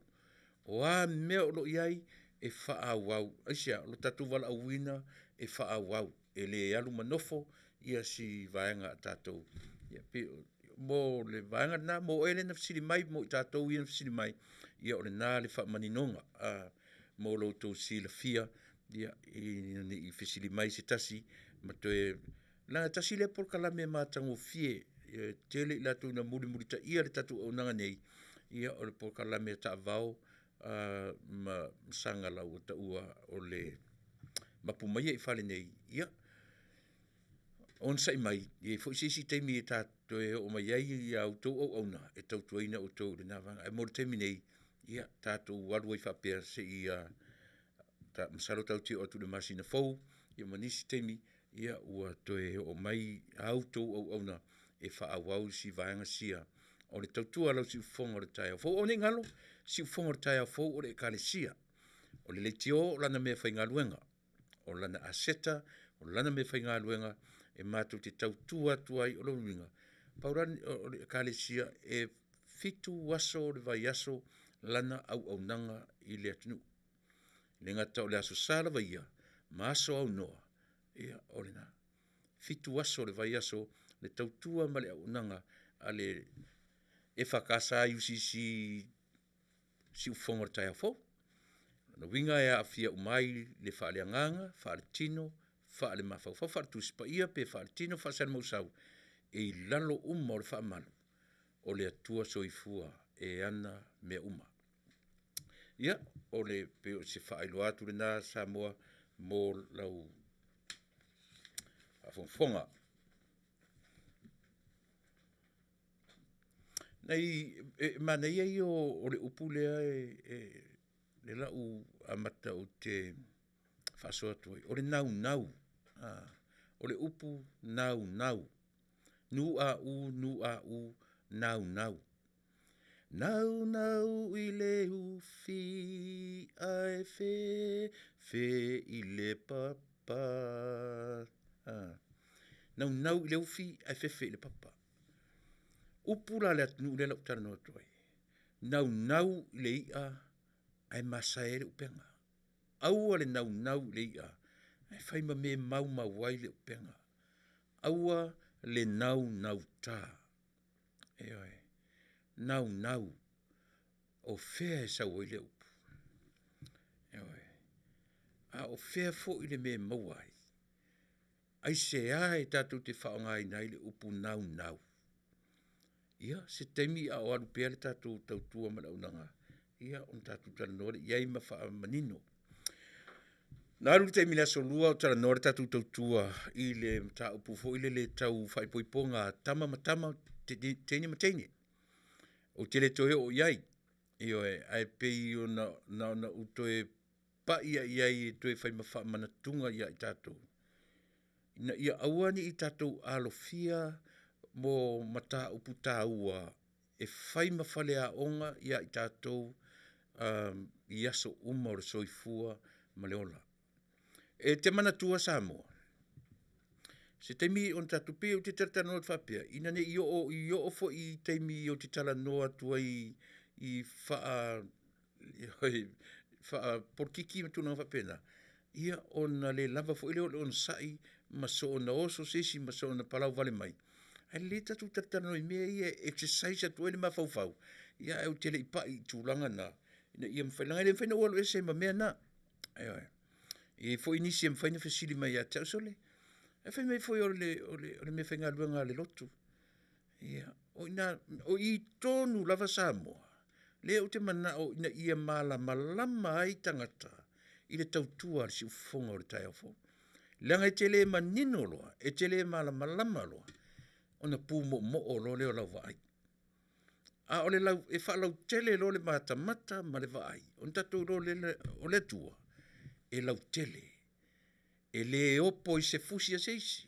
O a mea o lo o i ai, e faaauau. Aisea? O le tatou valaauina e faaauau, e le alu ma nofo si vaega a tatou. Mo le vaega lena, mo oe lea na fesili mai mo i tatou ia na fesili mai, ia o lena le faamaninoga mo lo outou silafia ina ne i fesili mai se tasi ma toe… Leaga e tasi lea polokalame matagofie, e tele i latou na mulimulitaia le tatou auaunaga nei, ia o le polokalame a taavao ma Sagala ua taua o le mapu maia i fale nei. Ia, onosai mai, e i ai foi se isi taimi e toe oo mai ai a outou auauna e tautuaina outou i lena vaega. Ae mo le taimi nei, ia tatou alu ai faapea seia masalo tatou te oo atu i le masina fou ma nisi taimi ua toe oo mai a outou auauna e faaauau isi vaega sia. O le tautua a lau siufofoga o le taeao fou. Aua ne i galo, siufofoga o le taeao fou o le Ekalesia. O le leitio o lana meafaigaluega, o lana aseta, o lana meafaigaluega e matou te tautua atu ai. O lona uiga, pau la o le Ekalesia, e 7 aso o le vaiaso lana auaunaga i le atunuu. E le gata o le Aso Sa lava ia, ma aso aunoa, ia o lena. 7 aso o le vaiaso le tautua ma le auaunaga a le EFKS IUCC Siufofoga o le Taeao Fou. O lona uiga e aafia uma ai le faaleagaga, faaletino, faalemafaufau, faale-Tusi Paia pe faaletino faasalamuausau, e i lalo uma o le faamalu o le Atua Soifua e ana mea uma. Ia, pei o se faailoa atu lena Samoa mo lau faafogafoga. E manaia ia o le upu lea o le a ou amata ou te faasoa atu ai, o le naunau. O le upu naunau, n-a-u-n-a-u, naunau. Naunau i le ufi ae fefe i le papa. Naunau i le ufi ae fefe i le papa. Upu la a le atunuu lea o le a ou talanoa atu ai, naunau i le ia ae masae ai le upega. Aua le naunau i le ia ae fai ma mea e maumau ai le upega. Aua le naunauta, ioe, naunau. O fea e sau ai lea upu? Ioe, a o fea foi le mea e maua ai? Aisea e tatou te faaaogaina ai le upu naunau? Ia, se taimi a o alu pea le tatou tautua ma le auaunaga, ia ona tatou talanoa lea i ai ma faamanino. Na alu le taimi i le Aso Lua o talanoa le tatou tautua i le mataupu foi lele tau faaipoipoga a tama ma tama, teine ma teine. Ou te le toe oo i ai, ioe, ae pei na ona ou toe pai lava i ai e toe fai ma faamanatuga ia i tatou, ina ia aua ne i tatou alofia mo mataupu taua e fai ma faleaoga ia i tatou i aso uma o le soifua ma le ola. E te manatua Samoa, se taimi ona tatou, pei ou te talatalanoa atu faapea, ina ne i oo foi i taimi ou te talanoa atu ai i faapolokiki ma tulaga faapena, ia ona le lava foi lea o le onosai ma soona oso se isi ma soona palauvale mai, ae lelei le tatou talatalanoa i mea ia e exercise atu ai le mafaufau, ae ou te le i pai i tulaga na, ina ia mafai, leaga e le mafai ona ou alu ese ma mea na. Ioe. E i ai foi nisi e mafai ona fesili mai ia te au, sole, ae fai mai foi o le meafaigaluega a le lotu. Ia, o i ina, o i tonu lava Samoa, lea ou te manao ina ia malamalama ai tagata i le tautua a le siufofoga o le taeao fou. Leaga e te le manino loa, e te le malamalama loa, ona pumoomoo loa lea o lau vaai. A o le e faalautele loa le matamata ma le vaai, ona tatou iloa lea o le Atua, e lautele. E le opo i se fusi a se isi,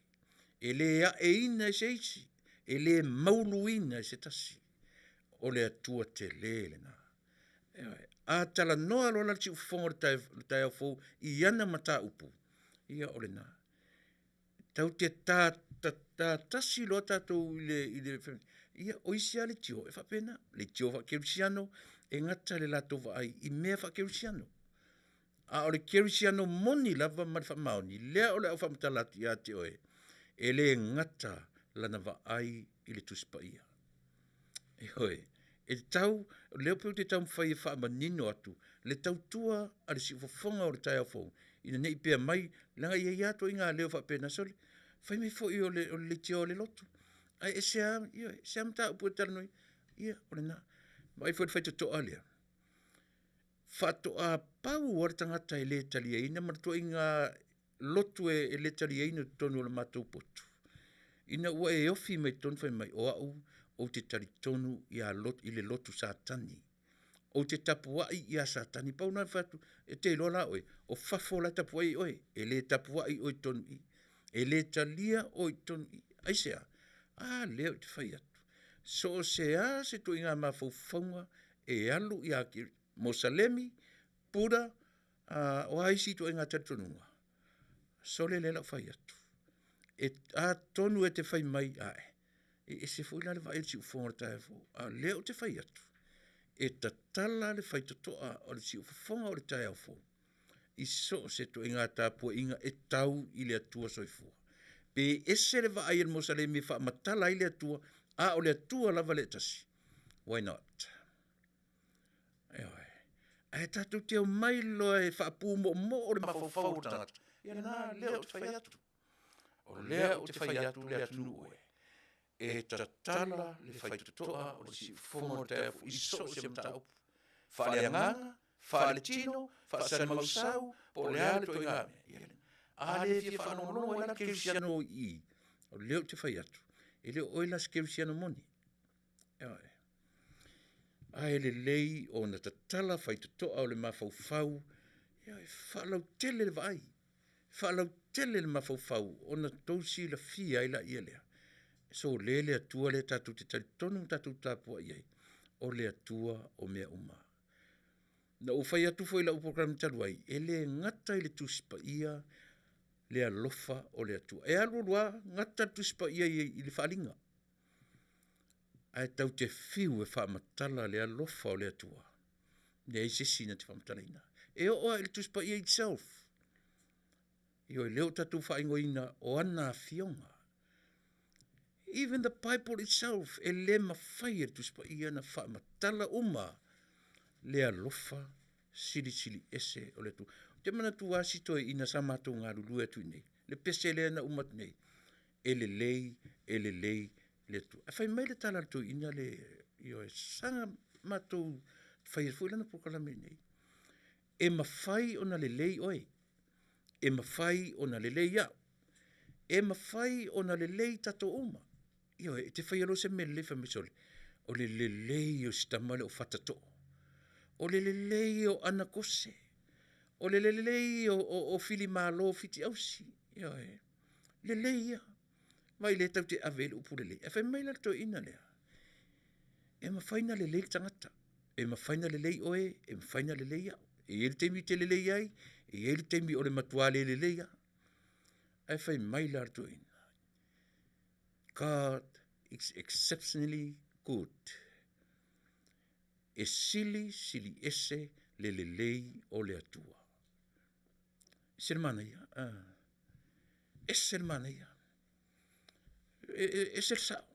e le aeina e se isi, e le mauluina e se tasi. O le Atua tele lena. Ioe. A talanoa loa la le siufofoga o le taeao fou i ana mataupu, ia o lena. Tatou te ta tasi loa tatou i le, ia o isi lava leitio, e faapena, leitio faakerisiano, e gata i le latou vaai i mea faakerisiano. A o le kerisiano moni lava ma le faamaoni, lea o le a ou faamatala atu ia te oe, e le gata lana vaai i le Tusi Paia. Ioe, e tatau, o lea ou te taumafai e faamanino atu le tautua a le siufofoga o le taeao fou, ina ne i pea mai, leaga e i ai lava ituaiga leo faapena, sole, fai mai foi o le leitio a le lotu, ae ese lava, ioe, ese lava mataupu e talanoaina. Ia, o lena. Vaai foi i le faitotoa lea, faatoa pau lava le tagata e le taliaina ma le ituaiga lotu e le taliaina i totonu o le matou potu, ina ua e ofi mai i totonu fai mai, o au ou te talitonu i le lotu Satani, ou te tapuai ia Satani. Pau lena o le fai atu, e te iloa la oe, o fafo la e tapuai ai oe, e le tapuai oe i totonu i i. E le talia oe i totonu i i. Aisea? A lea ou te fai atu. So o se a se ituaiga mafaufauga e alu ia Mosalemi, Buddha, o a isi ituaiga talitonuga, sole lea o le a ou fai atu, e atonu e te fai mai, ae, e ese foi la le vaai a le siufofoga i le taeao fou. A o lea ou te fai atu, e tatala le faitotoa o le siufofoga o le taeao fou i so o se ituaiga tapuaiga e tau i le Atua Soifua. Pe ese le vaai a le Mosalemi e faamatala ai le Atua, a o le Atua lava le e tasi, why not? Ioe. Ae tatou te omai loa e faapumoomoo le mafaufau o le tagata, ia lena lea ou te fai atu. O lea ou te fai atu le atunuu e, e tatala le faitotoa o le siufofoga o le taeao fou i so o se mataupu. Faaleagaga, faaletino, faasalimausau, po o le a le ituaiga mea. Ia lena. A le fia faalogologo ai la le kerisiano i i, o lea ou te fai atu, e le o oe la se kerisiano moni. Ioe. Ae lelei ona tatala faitotoa o le mafaufau, ioe, faalautele le vaai, faalautele le mafaufau ona outou silafia ai laia lea, sole le Atua lea tatou te talitonu ma tatou tapuai i ai, o le Atua o mea uma. Na ou fai atu foi i lau polokalame talu ai, e le gata i le Tusi Paia le alofa o le Atua. E alu alu lava gata le Tusi Paia i le faaaliga, ae tatou te fiu e faamatala le alofa o le Atua, leai se isi na te faamatalaina. E oo lava i le Tusi Paia itself, ioe, lea ua tatou faaigoaina o ana Afioga. Even the Bible itself, e le mafai e le Tusi Paia ona faamatala uma le alofa silisili ese o le Atua. Ou te manatua lava si toeaina sa matou galulue atu i inei, le pese lea na uma atu nei, e lelei, e lelei le Atua. Ae fai mai le tala a le toeaina lea, ioe, saga matou faia foi lana polokalame i inei, e mafai ona lelei oe, e mafai ona lelei au, e mafai ona lelei tatou uma. Ioe, e te faia loa se mea lelei fai mai, sole, o le lelei o si tama lea o Fatatoo, o le lelei o Anakose, o le lelei o Filimalo Fitiausi, ioe, lelei ia. Vaai o lea tatou te ave i ai le upu lelei. Ae fai mai la le toeaina lea, e mafai ona lelei le tagata, e mafai ona lelei oe, e mafai ona lelei au. E i ai le taimi e te lelei ai, e i ai le taimi o le matua le lelei lava. Ae fai mai la le toeaina, God is exceptionally good. E sili sili ese le lelei o le Atua. Ese le manaia, ese le manaia, ese le sao.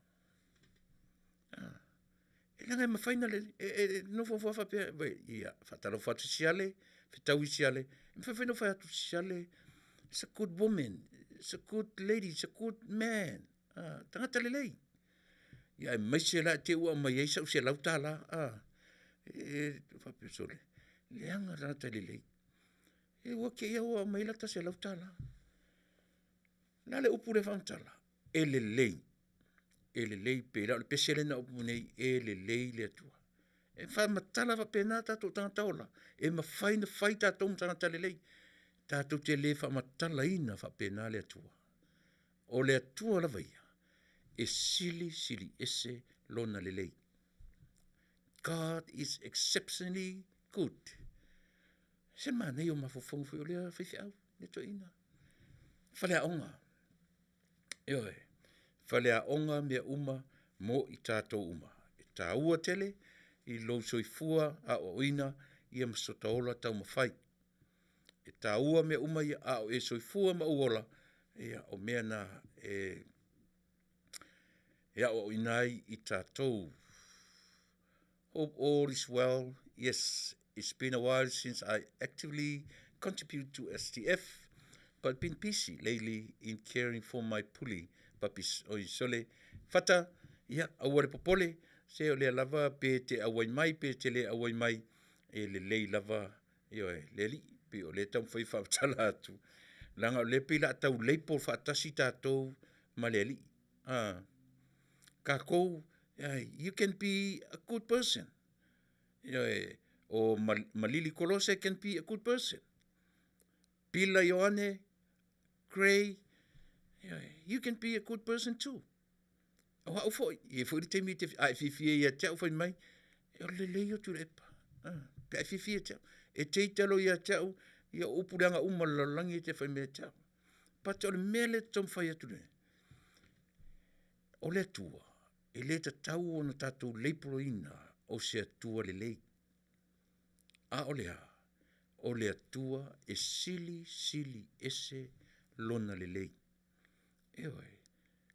E leaga e mafai ona e nofo lava faapea, ia faatalofa atu Siale, fetaui Siale, e mafai foi ona ou fai atu, Siale is a good woman, is a good lady, is a good man, tagata lelei. Ia aemaise la te i ua aumai ai sau $100, e faapea, sole, leaga le tagata lelei. E ua te i lava ua aumai ai lata $100. O le a le upu lea e faamatala? E lelei, e lelei, pei la o le pese lea na upu nei, e lelei le Atua. E faamatala faapena tatou tagata ola, e mafai ona fai tatou ma tagata lelei. Tatou te le faamatalaina faapena le Atua. O le Atua lava ia, e silisili ese Lona lelei. God is exceptionally good. Se manaia o mafaufauga foi o lea faifeau, lea toeaina. Faleaoga, ioe, faleaoga mea uma mo i tatou uma. E taua tele i lou soifua aoaoina ia ma so ta ola taumafai. E taua mea uma ia, a o e soifua ma ou ola, ia o mea na e aoaoina ai i tatou. Hope all is well. Yes, it's been a while since I actively contribute to STF, but been busy lately in caring for my puli, puppies. Oi sole, Fata, ia, aua le popole, se o lea lava pe te auai mai pe te le auai mai, e lelei lava, ioe, le Alii, pei o lea e taumafai e faamatala atu, leaga o lea e pei o le a tau label faatasi tatou ma le Alii. Tatou, you can be a good person. Ioe, o Malili Kolose can be a good person. Pila Ioane Gray, ioe, you can be a good person too. O au foi, e i ai foi le taimi e te, a e fiafia ia te au fai mai, o le lelei ia o Tuilaepa. Pe a e fiafia ia te au. E te ita loa ia te au, ia o upu leaga uma a le lalolagi e te fai mai ia te au. But o le mea lea ou te taumafai atu nei, o le Atua, e le tatau ona tatou label ina o se Atua lelei. A o le a? O le Atua e silisili ese Lona lelei. Ioe.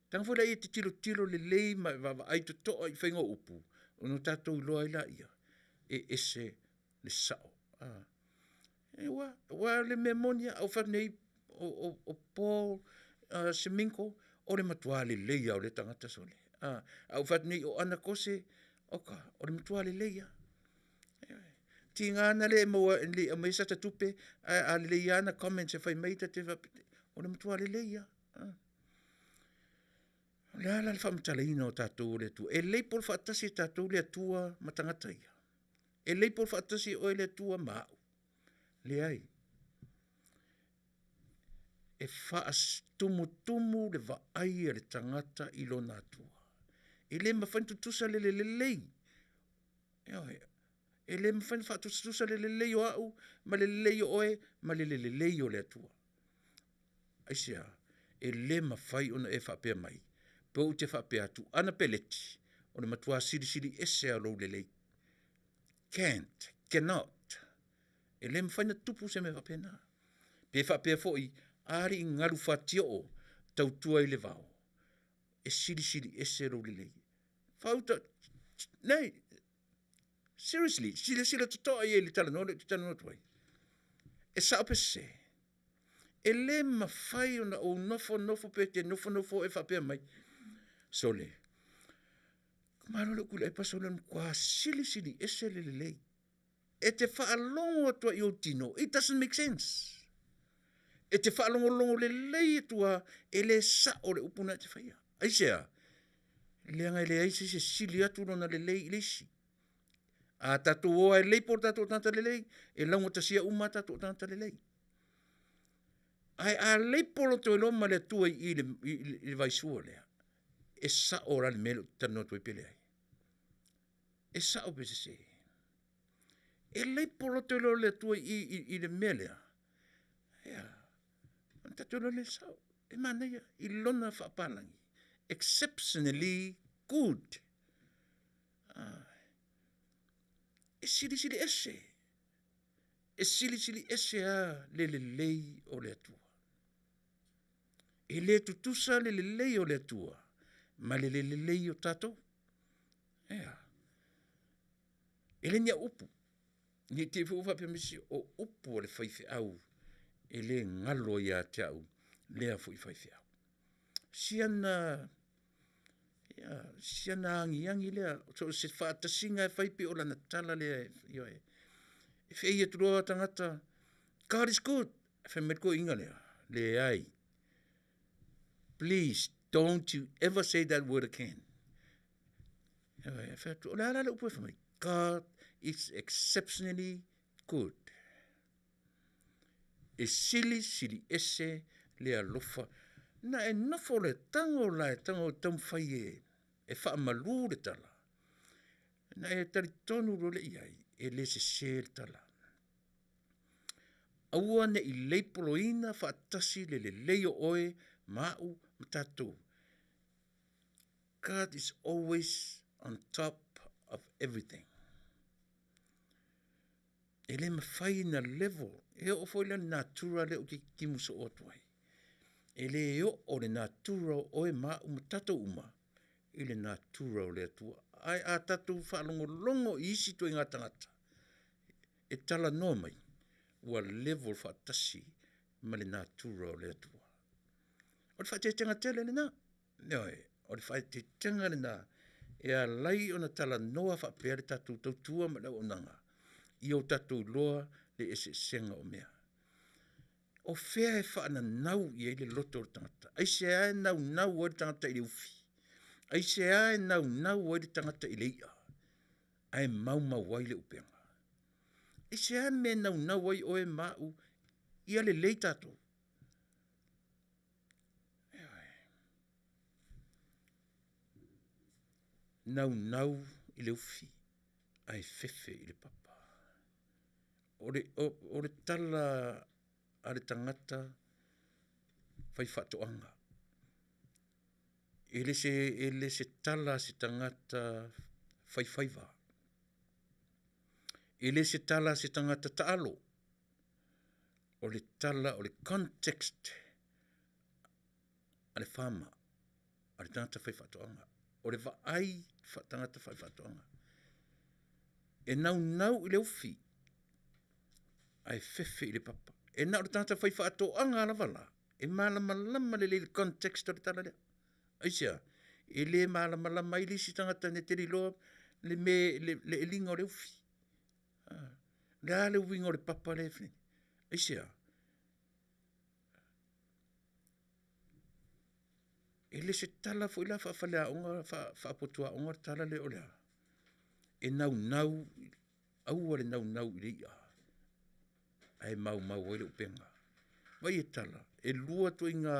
Tago foi lea e te tilotilo lelei ma e vaavaai totoa i faiga o upu, ona tatou iloa ai lea, e ese le sao. Aua o le mea moni lava, a ou fai atu nei o Paul Seminko, o le matua lelei lava o lea tagata sole. A ou fai atu nei o Ana Kose, oka, o le matua lelei lava. Ioe. Tiga na le aumaia sata tupe, ae a lelei lava ana comments e fai mai, ta te faapea, o le matua lelei lava. O le a la le faamatalaina o tatou e le Atua? E label faatasi e tatou le Atua ma tagata ia? E label faatasi e oe le Atua ma au? Leai. E faatumutumu le vaai a le tagata i lona Atua. E le mafai ona tutusa le lelei. Ioe. E le mafai ona faatusatusa le lelei o au ma le lelei o oe ma le lelei o le Atua. Aisea? E le mafai ona e faapea mai pe ou te faapea atu, ana Peleti, o le matua silisili ese lava o lou lelei. Can't, cannot. E le mafai ona tupu se mea faapena. Pe faapea foi, a alii galu fatioo tautua i le vao, e silisili ese lou lelei. Faauta, nei, seriously, silasila totoa i ai i le talanoa lea ou te talanoa atu ai. E sao pe sese? E le mafai ona ou nofo nofo pe te nofo nofo oe faapea mai, sole, malo le Tuilaepa sole o le matua silisili ese le lelei. E te faalogo atu lava i ou tino, it doesn't make sense. E te faalogologo lelei atu lava, e le sao le upu lena e te faia. Aisea? Leaga e leai se isi e sili atu lona lelei i le isi. A tatou o lava e label o tatou o tagata lelei, e laugatasia uma lava tatou o tagata lelei. Ae a label atu ai loa ma le Atua i i le vaisua lea, e sao la le mea lea ou te talanoa atu ai pe leai? E sao pe sese? E label atu ai loa le Atua i i i le mea lea, ia, ona tatou iloa lea o le sao. E manaia i lona faapalagi, exceptionally good. E silisili ese, e silisili ese lava le lelei o le Atua. E le tutusa le lelei o le Atua ma le le lelei o tatou. Ea. E le ni au upu, ne i te i foi ua faapea mai se isi, o upu a le faifeau e le galo ia te au lea foi faifeau. Siana, ia, siana agiagi lea, so o se faatasiga lava e fai pei o lana tala lea, ioe. E feei atu loa tagata, God is good. Fai mai le toeaina lea, leai, please don't you ever say that word again. Ioe, fai atu, o le a la le upu e fai mai? God is exceptionally good. E silisili ese le alofa. Na e nofo loa e tago la e tago e taumafai e faamalu le tala, na e talitonu loa lea i ai, e le sese le tala. Aua ne i label ina faatasi le lelei o oe ma au ma tatou. God is always on top of everything. E le mafai ona level, e oo foi la i le natura lea ou te timu soo atu ai. E le oo le natura o oe ma au ma tatou uma i le natura o le Atua. Ae a tatou faalogologo i isi ituaiga tagata e talanoa mai, ua level faatasi ma le natura o le Atua. O le faaeteetega tele lena. Ioe, o le faaeteetega lena e ala ai ona talanoa faapea le tatou tautua ma le auaunaga, ia o tatou iloa le eseesega o mea. O fea e faananau i ai le loto o le tagata? Aisea e naunau ai le tagata i le ufi? Aisea e naunau ai le tagata i le i'a ae maumau ai le upega? Aisea le mea e naunau ai oe ma au ia lelei tatou? Ioe. Naunau i le ufi ae fefe i le papa. O le, o, o le tala a le tagata faifaatoaga, e le o se tala a se tagata faifaiva, e le o se tala a se tagata taalo, o le tala o le context a le farmer, a le tagata faifaatoaga. O le vaai faatagata faifaatoaga. E naunau i le ufi, ae fefe i le papa. E na o le tagata faifaatoaga lava la, e malamalama lelei i le context o le tala lea. Aisea? E le malamalama ai le isi tagata na te le iloa le mea le eliga o le ufi. O le a le uiga o le papa lea e. Aisea? E le o se tala foi la faafaleaoga faapotu aoga le tala lea o le a? E naunau, aua le naunau i le ia, ae maumau ai le upega. Vaai i le tala, e 2 ituaiga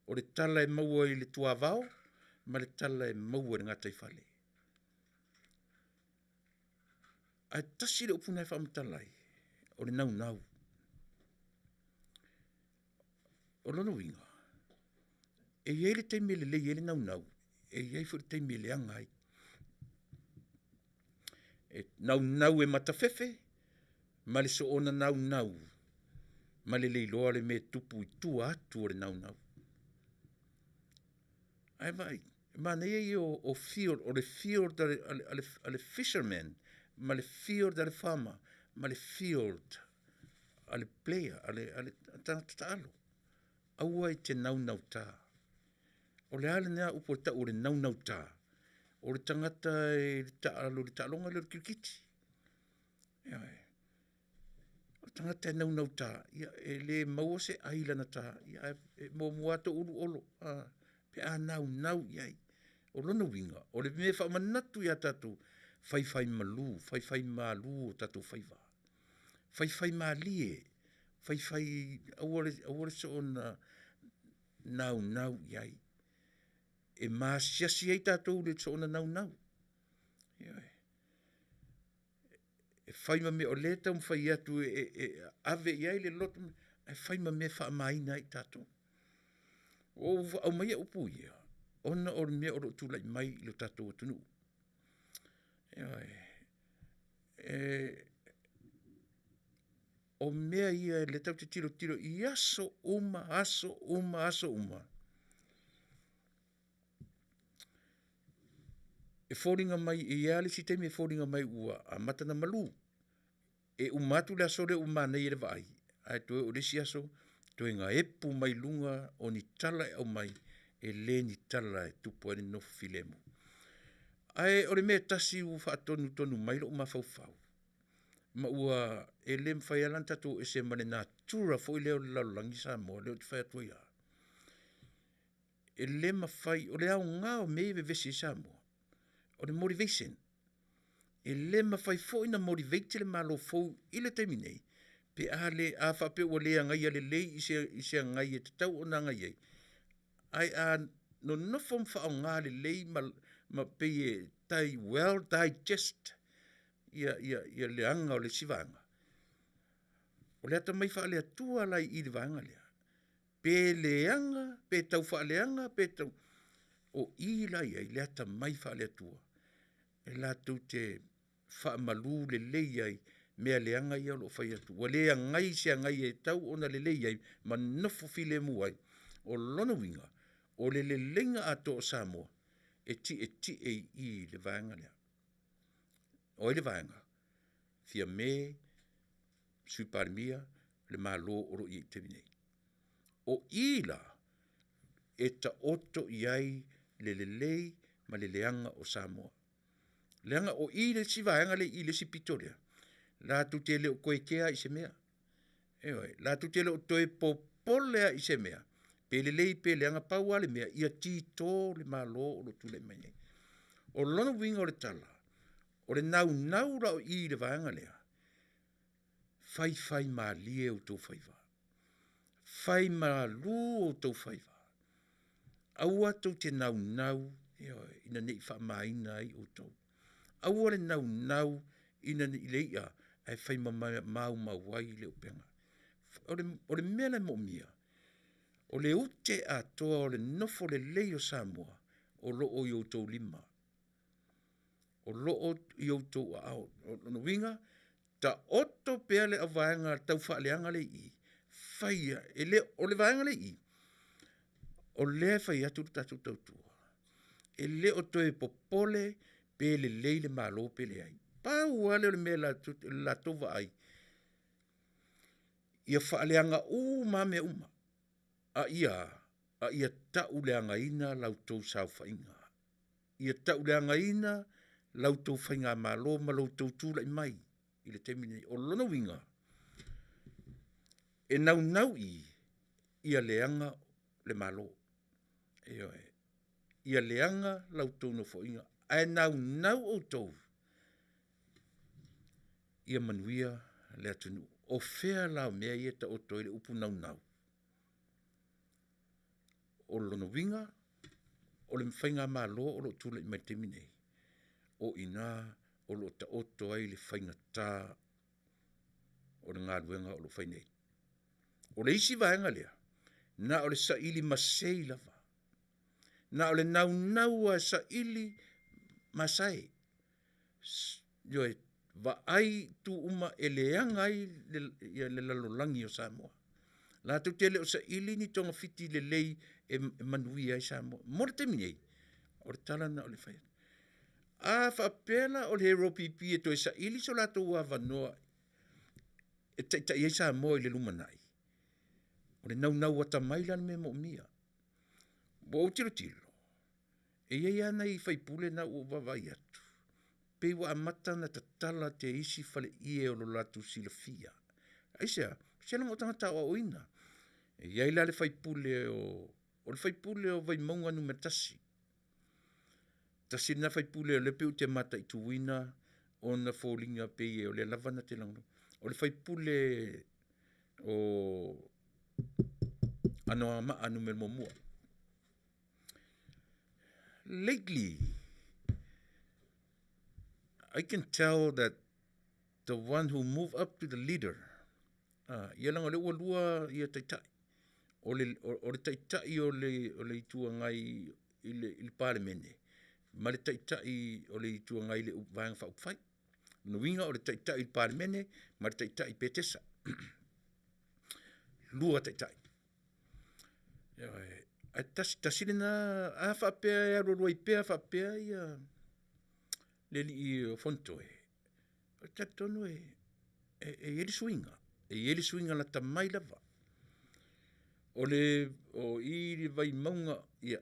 o le tala e maua i le tuavao ma le tala e maua i le gataifale. Ae tasi le upu na e faamatala ai, o le naunau. O lona uiga, e i ai le taimi e lelei ai le naunau, e i ai foi le taimi e leaga ai. E naunau e matafefe ma le soona naunau ma le le iloa le mea e tupu i tua atu o le naunau. Ae vaai, manaia ia o field, o le field a le fisherman ma le field a le farmer ma le field a le player, a le tagata taalo. Aua e te naunauta. O le a lena upu e tau o le naunauta? O le tagata e taalo i le taaloga lea o le kirikiti. Ioe. O le tagata e naunauta, ia e le maua se ai i lana ta, ae muamua lava toulu Olo pe a naunau i ai. O lona uiga, o le mea e faamanatu ia tatou, faifaimalu, faifaimalu o tatou faiva. Faifaimalie, faifai aua le soona naunau i ai. E maasiasi ai tatou i le soona naunau, ioe. E fai ma mea o lea e taumafai atu e ave i ai le loto, ae fai ma mea e faamaina ai tatou. Ua ou aumaia upu ia, ona o le mea o lo o tulai mai i lo tatou atunuu. Ioe. O mea ia o lea e tatou te tilotilo i aso uma, aso uma, aso uma, e foliga mai e i ai lava le isi taimi e foliga mai ua amata ona malu. E uma atu le aso lea ua manaia le vaai, ae toe oo i le isi aso, toe gaepu mai luga o ni tala e aumai, e le ni tala e tupu ai le nonofo filemu. Ae o le mea e tasi ua faatonutonu mai lou mafaufau, ma ua e le mafai lava la ona tatou o ese ma le natura foi lea o le lalolagi Samoa lea ou te fai atu ai lava. E le mafai, o le aoga o mea ia e vevesi ai Samoa, o le motivation. E le mafai foi ona motivate le Malo fou i le taimi nei pe a le a faapea ua le agaia lelei i se agai e tatau ona agai ai, ae a nonofo ma faaaoga lelei ma pei e well digest le aga o le isi vaega, o le atamai faale-Atua la i i i le vaega lea, pe leaga, pe taufaaleaga, pe tau. O i la e i ai le atamai faale-Atua e latou te faamalu lelei ai mea leaga ia o lo o fai atu, ua le agai i se agai e tatau ona lelei ai ma nonofo filemu ai. O lona uiga, o le leleiga atoa o Samoa, e tietie i i i le vaega lea. O ai le vaega? Fiame, Sui Palemia, le Malo o lo o i ai i le taimi nei. O i la e taoto i ai le lelei ma le leaga o Samoa. Leaga o i le isi vaega lea e i i le isi pito lea, latou te le o toe kea lava i se mea. Ioe, latou te le o toe popole lava i se mea, pe lelei pe leaga, pau lava le mea, ia tito le Malo o lo o tulai mai nei. O lona uiga o le tala, o le naunau la o i i le vaega lea, faifaimalie o outou faiva, faimalu outou faiva, aua tou te naunau, ioe. ina ne i faamaina ai outou. Aua le naunau ina i le i'a ae fai ma maumau ai le upega. O le, o le mea la e moomia, o le ute atoa o le nofo lelei o Samoa, o lo o i outou lima. O lo o i outou aao. O lona uiga, taoto pea le auvaega taufaaleaga lea e i i, faia, e le, o le vaega lea e i i, o lea e fai atu le tatou tautua, e le o toe popole pe lelei le Malo pe leai. Pau lava lea o le mea o le latou vaai, ia faaleaga uma lava mea uma, a ia a? A ia tauleagaina la outou saofaiga, ia tauleagaina la outou faigamalo ma lo outou tulai mai i le taimi lenei. O lona uiga, e naunau i i ia leaga le Malo, ioe, ia leaga la outou Nofoaiga, ae naunau outou ia manuia le atunuu. O fea la o mea ia e taoto ai le upu naunau? O lona uiga, o le faigamalo o lo o tulai mai i le taimi lenei, o i ina o lo o taoto ai le faigata o le galuega o lo o fai nei. O le isi vaega lea, na o le saili masei lava, na o le naunau lava e saili masae, ioe, vaai i itu uma e leaga ai le lalolagi o Samoa. Latou te le o saili ni togafiti lelei e manuia ai Samoa. Mo le taimi nei, o le tala lena o lea e fai atu. A faapea la o le HRPP e toe saili so latou avanoa e taitai ai Samoa i le lumanai, o le naunau atamai la le mea e moomia. Ua ou tilotilo, e i ai lava nai sui usufono na ua ou vaavaai atu, pei ua amata ona tatala te isi faleie o lo latou silafia. Aisea? Se leaga o tagata aoaoina. E i ai la le sui usufono o le sui usufono o Vaimauga 1, tasi lena sui usufono o lea pei ou te mataituina ona foliga pei o lea lava na te lagolago. O le sui usufono o Anoamaa 1. Lately, I can tell that the one who move up to the leader, ia leaga o lea ua lua taitai, o le Taitai o le Itu Agai i le Palemene ma le Taitai o le Itu Agai i le Vaega Faaupufai. O lona uiga o le Taitai o le Palemene ma le Taitai o Petesa, lua Taitai. Ioe. Ae tasi lena, a faapea e alualu ai pea faapea le alii o Fonotoe, ou te talitonu e i ai le suiga, e i ai le suiga lata mai lava. O i i le Vaimauga,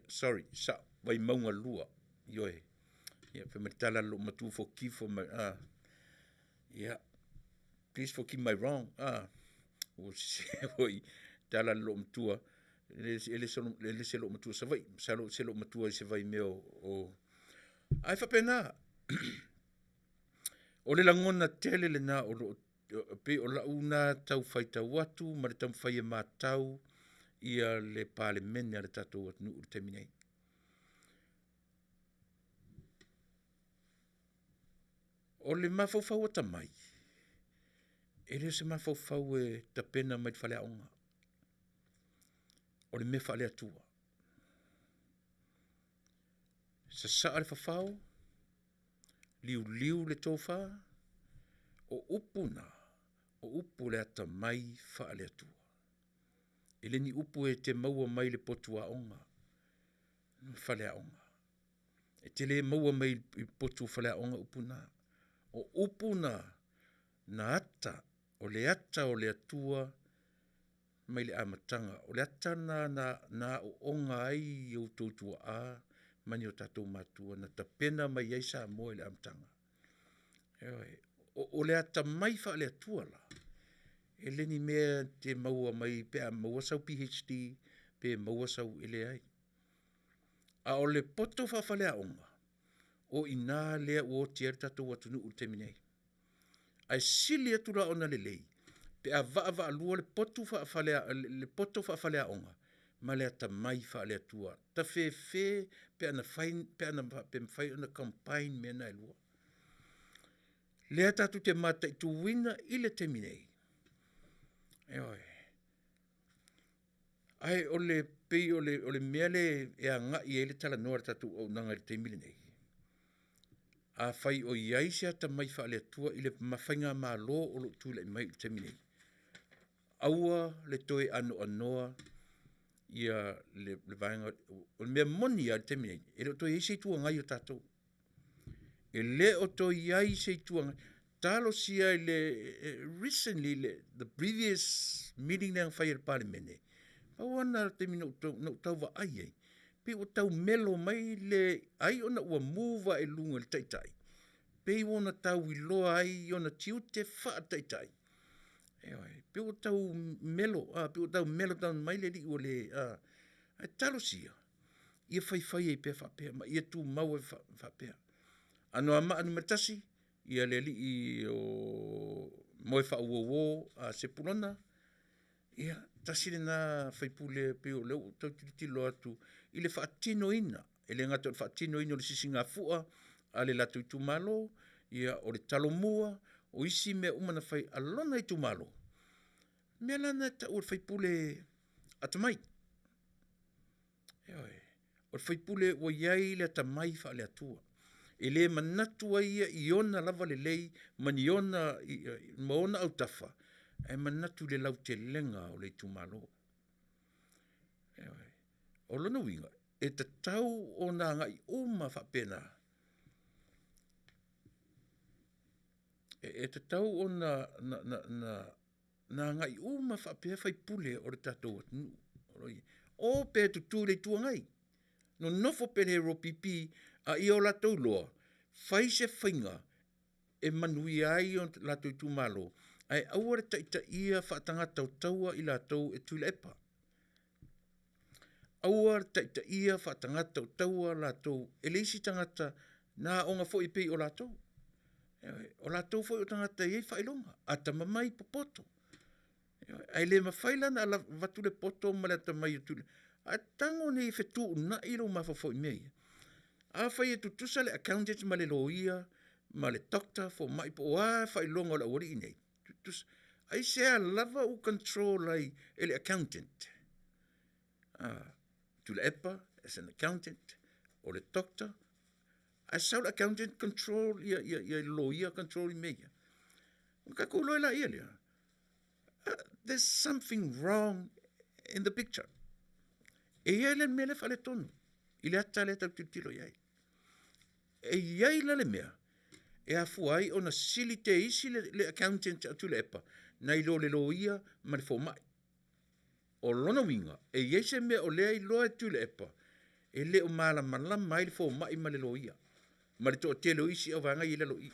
sorry, sao, Vaimauga 2, ioe. Ia fai mai le tala a le loomatua, forgive for my, please forgive my wrong, ua sese foi le tala a le loomatua, e le o se loomatua Savaii, masalo o se loomatua i se vaimea o… Ae faapena, o le lagona tele lena o lo o pei o lau lena tau faitau atu ma le taumafai e matau le Palemene a le tatou atunuu i le taimi nei. O le mafaufau atamai, e le o se mafaufau e tapena mai le faleaoga, o le mea faale-Atua. Sasaa le fafao, liuliu le tofa, o upu na, o upu o le atamai faale-Atua. E le o ni upu e te maua mai i le potu aoga ma faleaoga. E te le maua mai i potu o faleaoga upu na. O upu na, na ata, o le ata o le Atua mai le amataga. O le ata lena na aooga ai i outou tuaa ma ni o tatou matua na tapena mai ai Samoa i le amataga. Ioe. O le atamai faale-Atua la, e le ni mea e te maua mai pe a maua sau PhD pe maua sau, e leai. A o le poto faafaleaoga, o i ina lea ua oti ai le tatou atunuu i le taimi nei. Ae sili atu la ona lelei pe a vaavaalua le poto faafaleaoga. ma le atamai faale-Atua. Tafefe pe ana fai, pe ana faapea e mafai ona combine mea na e lua. Lea tatou te mataituina i le taimi nei, ioe, ae o le pei o le mea lea e agai i ai le talanoa a le tatou auaunaga i le taimi lenei, afai o i ai se atamai faale-Atua i le Faigamalo o lo o tulai mai i le taimi nei, aua le toe anoanoa ia le vaega, o le mea moni lava i le taimi nei, e le o toe i ai se Itu Agai o tatou. E le o toe i ai se Itu Agai. Talosia i le recently the previous meeting lea na fai e le Palemene, pau lava lena o le taimi na ou tau vaai ai, pei ua tau melo mai le, ai ona ua move ae i luga i le Taitai, pei ua ona tau iloa ai i ona tiute faa-Taitai. Ioe, pei ua tau melo, pei ua tau melo down mai le alii ua le, ae talosia, ia faifai ai pea faapea ma ia tumau ai faapea. Anoamaa 1, ia le alii o Moefaauouo Sepulona, ia tasi lena sui usufono e pei o lea ua ou tau tilotilo atu i le faatinoina, e le gata i le faatinoina o le sisigafua a le latou itumalo, ia o le Talomua, o isi mea uma na fai a lona itumalo, o le mea la lena e tau o le sui usufono atamai. Ioe, o le sui usufono ua i ai le atamai faale-Atua. E le manatu ai ia i ona lava lelei ma ona autafa, ae manatu i le lautelega o le itumalo. Ioe. O lona uiga, e tatau ona agai uma faapena, e tatau ona agai uma faapea sui usufono o le tatou atunuu. O pe tutu i le Itu Agai, nonofo pea i le HRPP a ia o latou iloa, fai se faiga e manuia ai o latou itumalo, ae aua le taitaia faatagata o taua i latou e Tuilaepa. Aua le taitaia faatagata o taua latou e le isi tagata na aoga foi e pei o latou. Ioe. O latou foi o tagata e i ai faailoga, atamamai, popoto. Ae le mafai la ona avatu le poto ma le atamai o Tuilaepa, ae tago ne i fetuunai lou mafaufau i mea ia. Afai e tutusa le accountant ma le loia ma le doctor, fomai po o a faailoga o le aualii nei, tutusa. Aisea lava ua control ai e le accountant Tuilaepa as an accountant, o le doctor, ae sau le accountant control le loia control mea ia. Ona tatou iloa lea lea, there's something wrong in the picture. E i ai la le mea lea e faaletonu i le ata lea tatou te tilotilo i ai. E i ai la le mea e afua ai ona sili te isi le accountant a Tuilaepa nai lo le loia ma le fomai. O lona uiga, e i ai se mea o lea e iloa e Tuilaepa e le o malamalama ai le fomai ma le loia ma le toatele o isi auvaega ia i lalo i i.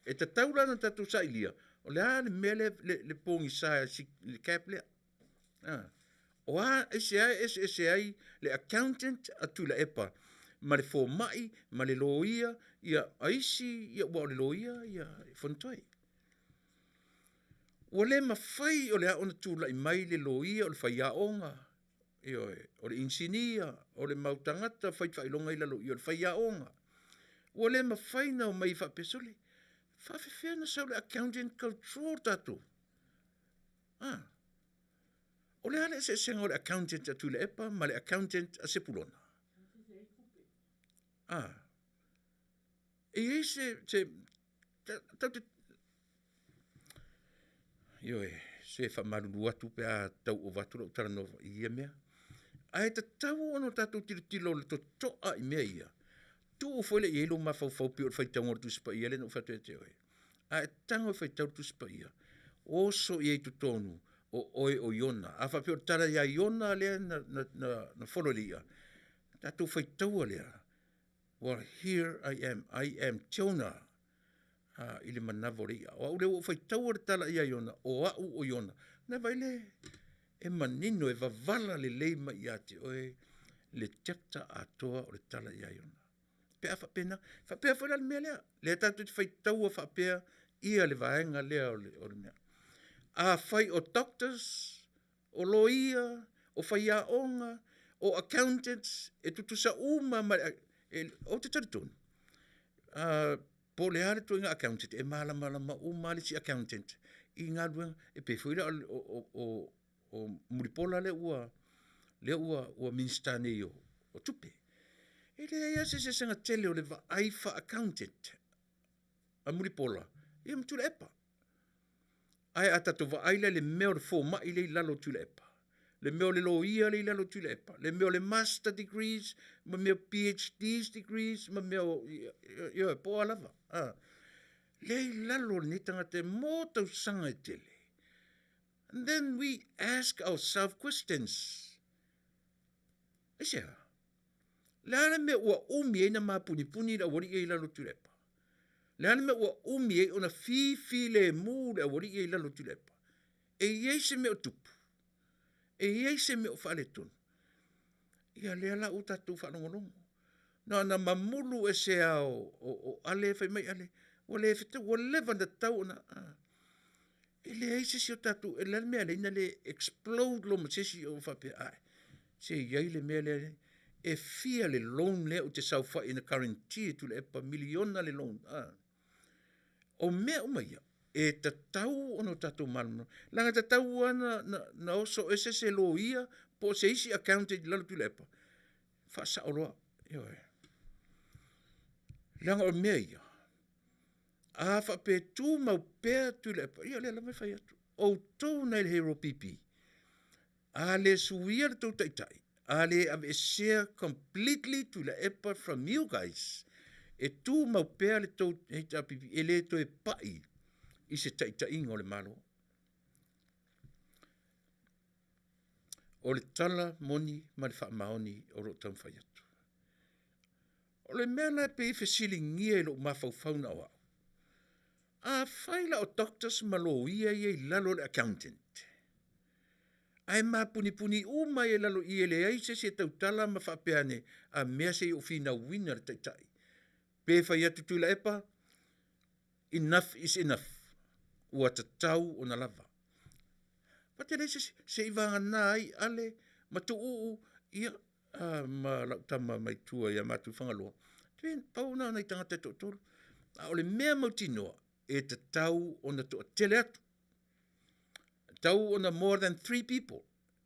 E tatau la ona tatou sailia, o le a le mea lea le pogisa i le gap lea. O a, aisea e eseese ai le accountant a Tuilaepa ma le fomai ma le loia, ia a isi, ia aua o le loia e Fonotoe. Ua le mafai o le a ona tulai mai le loia, o le faiaoga, ioe, o le inisinia, o le mau tagata fai faailoga i lalo i i, o le faiaoga. Ua le mafai ona omai faapea, sole, e faapefea ona sau le accountant control tatou? A? O le a le eseesega o le accountant a Tuilaepa ma le accountant a Sepulona? A? E i ai se, se tatou te, ioe, se faamalulu atu pe a tau ova atu lau talanoa i ia mea. Ae tatau ona tatou tilotilo totoa i mea ia, tuu foi lea i ai lou mafaufau pei o le faitauga o le Tusi Paia lea na ou fai atu ia te oe. A e tago e faitau le Tusi Paia, oso i ai i totonu o oe o Iona. A faapea o le tala ia Iona lea na folo e le i'a, tatou faitaua lea, well, here I am, I am Jonah i le manava o le i'a. O au lea ua ou faitaua le tala ia Iona, o au o Iona. Na vaai le, e manino, e vavala lelei mai ia te oe le chapter atoa o le tala ia Iona. Pe a faapena, faapea foi la le mea lea, lea tatou te faitaua faapea ia le vaega lea o le mea. Afai o doctors, o loia, o faiaoga, o accountants, e tutusa uma ma le, ou te talitonu, po o le a le ituaiga accountant, e malamalama uma lava le isi accountant i galuega, e pei foi la o Mulipola lea ua lea ua Minisita nei o Tupe. E leai lava se eseesega tele o le vaai faa-accountant a Mulipola ia ma Tuilaepa. Ae a tatou vaai la i le mea o le fomai lea e i lalo o Tuilaepa, le mea o le loia lea e i lalo o Tuilaepa, le mea o le Master Degrees ma mea o PhDs degrees ma mea o, ioe, po o a lava, lea e i lalo o lenei tagata mo tausaga e tele. And then we ask ourselves questions. Aisea? Le a le mea ua umi ai na mapunipuni le aualii ia i lalo o Tuilaepa? Le a le mea ua umi ai ona fifilemu le aualii ia i lalo o Tuilaepa? E i ai se mea o tupu? E i ai se mea o faaletonu? Ia lea la ua tatou faalogologo, na ona mamulu ese lava o Ale, fai mai Ale, ua le fetaui, ua leva ona tatau ona… E leai se isi o tatou, o le a le mea e ala ai ona le explode loa ma se isi ona faapea, ae, se e i ai le mea lea, e fia le loan lea ou te saofai ai na guarantee e Tuilaepa, miliona le loan. O mea uma ia, e tatau ona tatou malamalama, leaga e tatau lava ona oso ese se loia po o se isi accountant i lalo o Tuilaepa, faasao loa. Ioe. Leaga o mea ia, a faapea e tumau pea Tuilaepa, ia o lea lava e fai atu, outou na i le HRPP, a le suia le tou taitai, a le aveesea completely Tuilaepa from you guys, e tumau pea le tou HRPP, e le toe pai i se taitaiga o le Malo. O le tala moni ma le faamaoni o lo o taumafai atu. O le mea la e pei e fesiligia i lou mafaufau na o au, afai la o doctors ma loia ia e i lalo o le accountant, ae mapunipuni uma ai i lalo i i e leai se isi e tautala ma faapea ane, a mea se i ou finauina le taitai. Pe fai atu Tuilaepa, enough is enough, ua tatau ona lava. E leai se isi, seivagana ai Ale ma Tuuu ia ma lau tama mai tua ia Matuifagaloa, pau na o nai tagata e toatolu. A o le mea mautinoa, e tatau ona toatele atu, e tatau ona more than 3 people,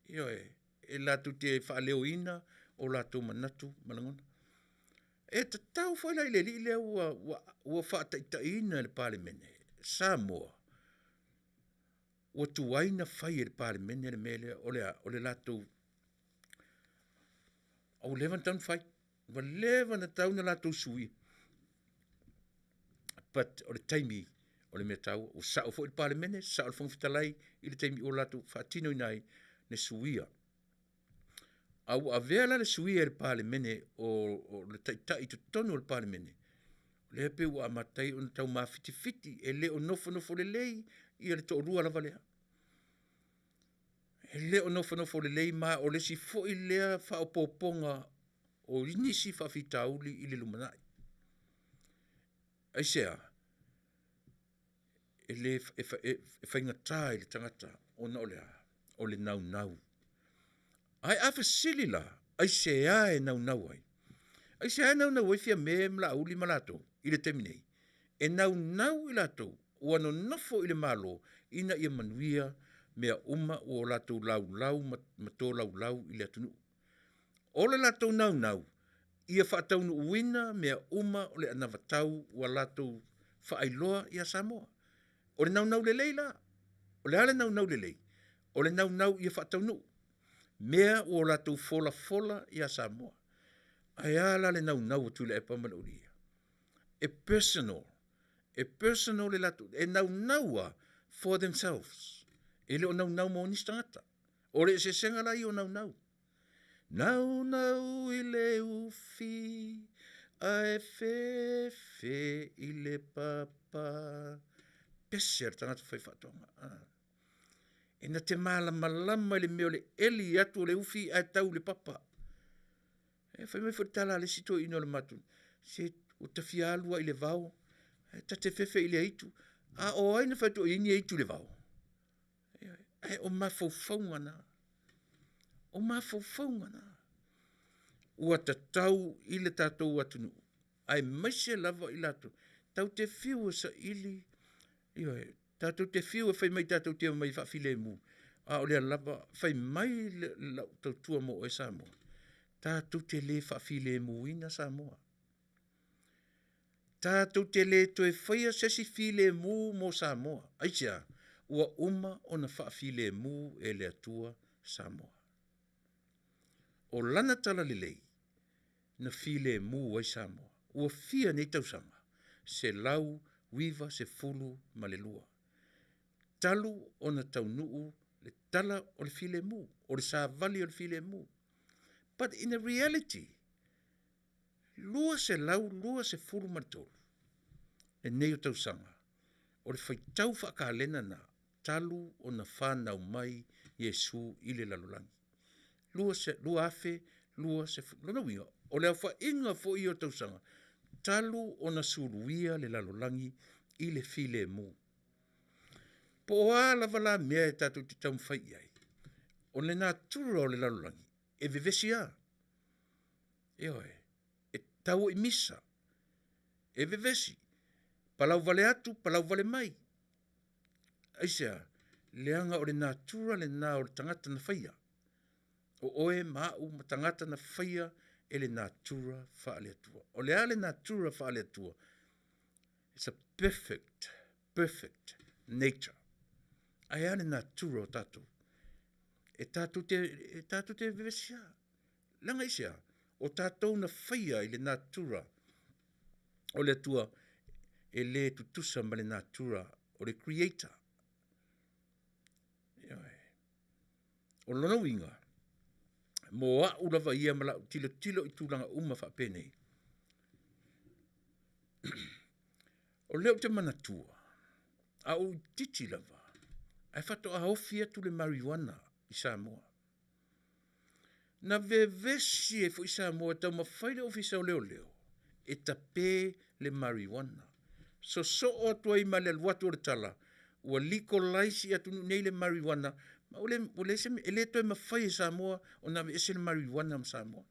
ioe, e latou te faaleoina o latou manatu ma lagona. E tatau foi la i le alii lea ua faataitaiina e le Palemene Samoa, ua tuai ona fai e le Palemene le mea lea, o le a? O le latou, ua leva ona tatau ona fai, ua leva ona tatau ona latou suia, but o le taimi o le mea taua. Ua sao foi le Palemene, sao le Fofoga Fetalai i le taimi ua latou faatinoina ai le suia. A ua avea la le suia e le Palemene o le taitai i totonu o le Palemene, lea pei ua amata ai ona tau mafitifiti, e le o nofonofo lelei ia le toalua lava lea. E le o nofonofo lelei ma o le isi foi lea faaopoopoga o nisi faafitauli i le lumanai. Aisea? E le e faigata i le tagata ona o le a? O le naunau. Ae a fesili la, aisea e naunau ai? Aisea e naunau ai Fiame ma Laauli ma latou i le taimi nei? E naunau i latou ua nonofo i le Malo ina ia manuia mea uma ua o latou laulau ma tolaulau i le atunuu. O le latou naunau, ia faataunuuina mea uma o le anavatau ua latou faailoa ia Samoa. O le naunau lelei la. O le a le naunau lelei? O le naunau ia faataunuu mea ua latou folafola ia Samoa. Ae a la le naunau o Tuilaepa ma le aualii ia? E personal, e personal le latou, e naunau lava for themselves. E le o naunau mo nisi tagata. O le eseesega la ia o naunau. Naunau i le ufi ae fefe i le papa. Pese a le tagata faifaatoaga. E na te malamalama i le mea o le eli atu o le ufi ae tau i le papa. E fai mai foi le tala a le isi toeaina o le matou, se ua ta fia alu lava i le vao, ae ta te fefe i le aitu. A o ai na fai atu o i ai ni aitu i le vao? Ae o mafaufauga na. O mafaufauga na ua tatau i le tatou atunuu, aemaise lava i latou tatou te fiu e saili, ioe, tatou te fiu e fai mai tatou te omai e faafilemu, a o lea lava fai mai lau tautua mo oe Samoa, tatou te le faafilemuina Samoa. Tatou te le toe faia se isi filemu mo Samoa. Aisea? Ua uma ona faafilemu e le Atua Samoa. O Lana talalelei na filemu ai Samoa. Ua fia nei tausaga? 192 talu ona taunuu le tala o le filemu, o le savali o le filemu. But in a reality, 223 lenei o tausaga, o le faitau faakalena lena talu ona fanau mai Iesu i le lalolagi. 2020, lona uiga, o le aofaiga foi ia o tausaga talu ona suluia le lalolagi i le filemu. Po o a lava la mea e tatou te taumafai i ai, o le natura o le lalolagi, e vevesi lava. Ioe, e tauoi misa, e vevesi, palau vale atu, palau vale mai. Aisea? Leaga o le natura lena o le tagata na faia. O oe ma au ma tagata na faia e le natura faale-Atua. O le a le natura faale-Atua? It's a perfect, perfect nature. Ae a le natura o tatou? E tatou te, e tatou te vevesi lava. Leaga aisea? O tatou na faia i le natura o le Atua e le tutusa ma le natura o le Creator. Ioe. O lona uiga, mo au lava ia ma lau tilotilo i tulaga uma faapenei, o lea ou te manatua, a o ou itiiti lava, ae faatoa ofi atu le mariuana i Samoa. Na vevesi ai foi Samoa e taumafai le Ofisa o Leoleo e tape le mariuana. Sosoo atu ai ma le alu atu o le tala, ua legalize i atunuu nei le mariuana, ma ua leai se mea, e le toe mafai e Samoa ona aveese le mariuana ma Samoa.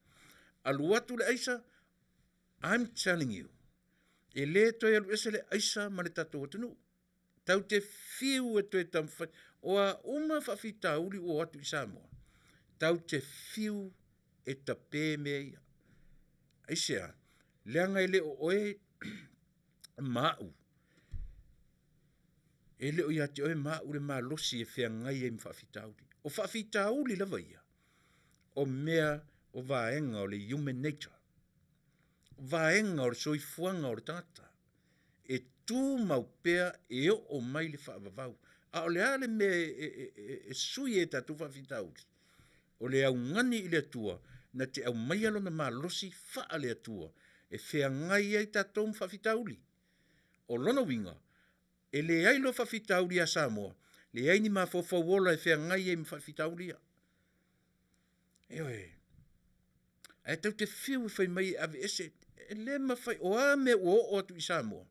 Alu atu le aisa, I'm telling you, e le toe alu ese le aisa ma le tatou atunuu. Tatou te fiu e toe taumafai, o a uma faafitauli ua oo atu i Samoa, tatou te fiu e tape mea ia. Aisea? Leaga e le o oe ma au, e le o ia te oe ma au le malosi e feagai ai ma faafitauli. O faafitauli lava ia, o mea o vaega o le human nature, vaega o le soifuaga o le tagata e tumau pea e oo mai le faavavau. A o le a le mea e sui ai e tatou faafitauli? O le augani i le Atua na te aumaia Lona malosi faale-Atua e feagai ai tatou ma faafitauli. O lona uiga, e leai loa faafitauli ia Samoa, leai ni mafaufau ola e feagai ai ma faafitauli ia. Ioe. Ae tatou te fiu e fai mai e aveese, e le mafai, o a mea ua oo atu i Samoa,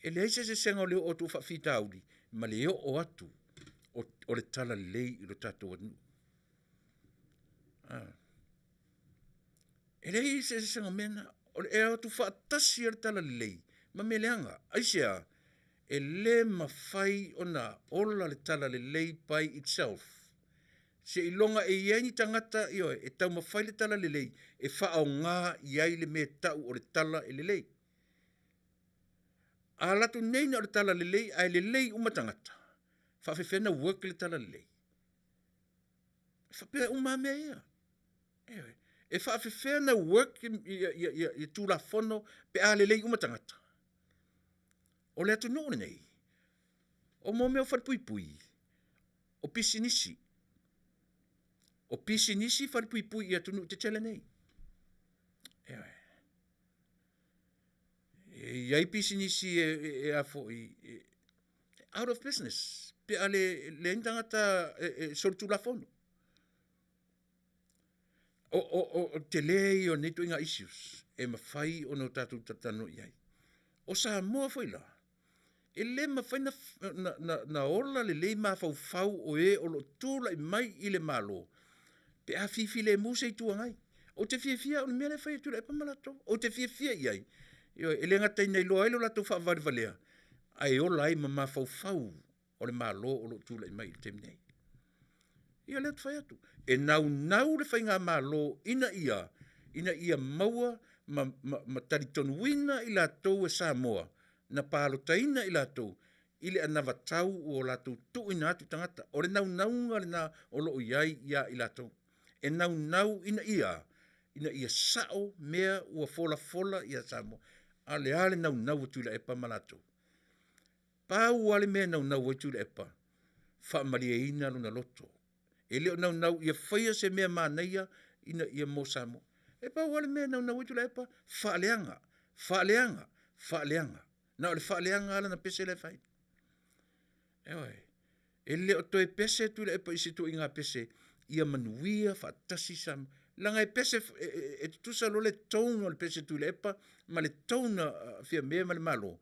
e leai se eseesega o le oo atu o faafitauli ma le oo atu o le talalelei i lo tatou atunuu. E leai se eseesega o mea na. E o atu faatasi lava le talalelei ma mea leaga. Aisea? E le mafai ona ola le talalelei by itself. Seiloga e i ai ni tagata, ioe, e taumafai le talalelei e faaaoga i ai le mea e tau o le tala e lelei. A alu atu nei na o le talalelei ae lelei uma tagata, e faapefea ona work le talalelei? E faapea uma lava mea ia. Ioe. E faapefea ona work ia Tulafono pe a lelei uma tagata? O le atunuu lenei, o mea o falepuipui, o pisinisi. O pisinisi falepuipui i atunuu tetele nei. Ioe. E i ai pisinisi e a foi, out of business pe a leai ni tagata e solitulafono. O le tele ia o nei ituaiga issues e mafai ona tatou talatalanoa i ai. O Samoa foi la, e le mafai ona ola lelei mafaufau o e o lo o tulai mai i le Malo. Pe a fifilemu se Itu Agai. Ou te fiafia au i le mea lea e fai e Tuilaepa ma latou. Ou te fiafia i ai, ioe, e le gata ina iloa ai lo latou faavalevalea, ae ola ai ma mafaufau o le Malo o lo o tulai mai i le taimi nei. Ia o lea ou te fai atu, e naunau le Faigamalo ina ia maua ma talitonuina i latou e Samoa na palotaina i latou i le anavatau ua latou tuuina atu i tagata. O le naunauga lena o lo o i ai ia i latou. E naunau ina ia sao mea ua folafola ia Samoa. A o le a le naunau o Tuilaepa ma latou? Pau lava le mea e naunau ai Tuilaepa, faamalieina lona loto. E le o naunau ia faia se mea manaia ina ia mo Samoa. E pau lava le mea e naunau ai Tuilaepa, faaleaga, faaleaga, faaleaga. Na o le faaleaga lava lana pese la e fai. Ioe, e le o toe pese Tuilaepa i se ituaiga pese ia manuia faatasi Samoa, leaga e pese, e tutusa loa le tone o le pese a Tuilaepa ma le tone a Fiame ma le Malo,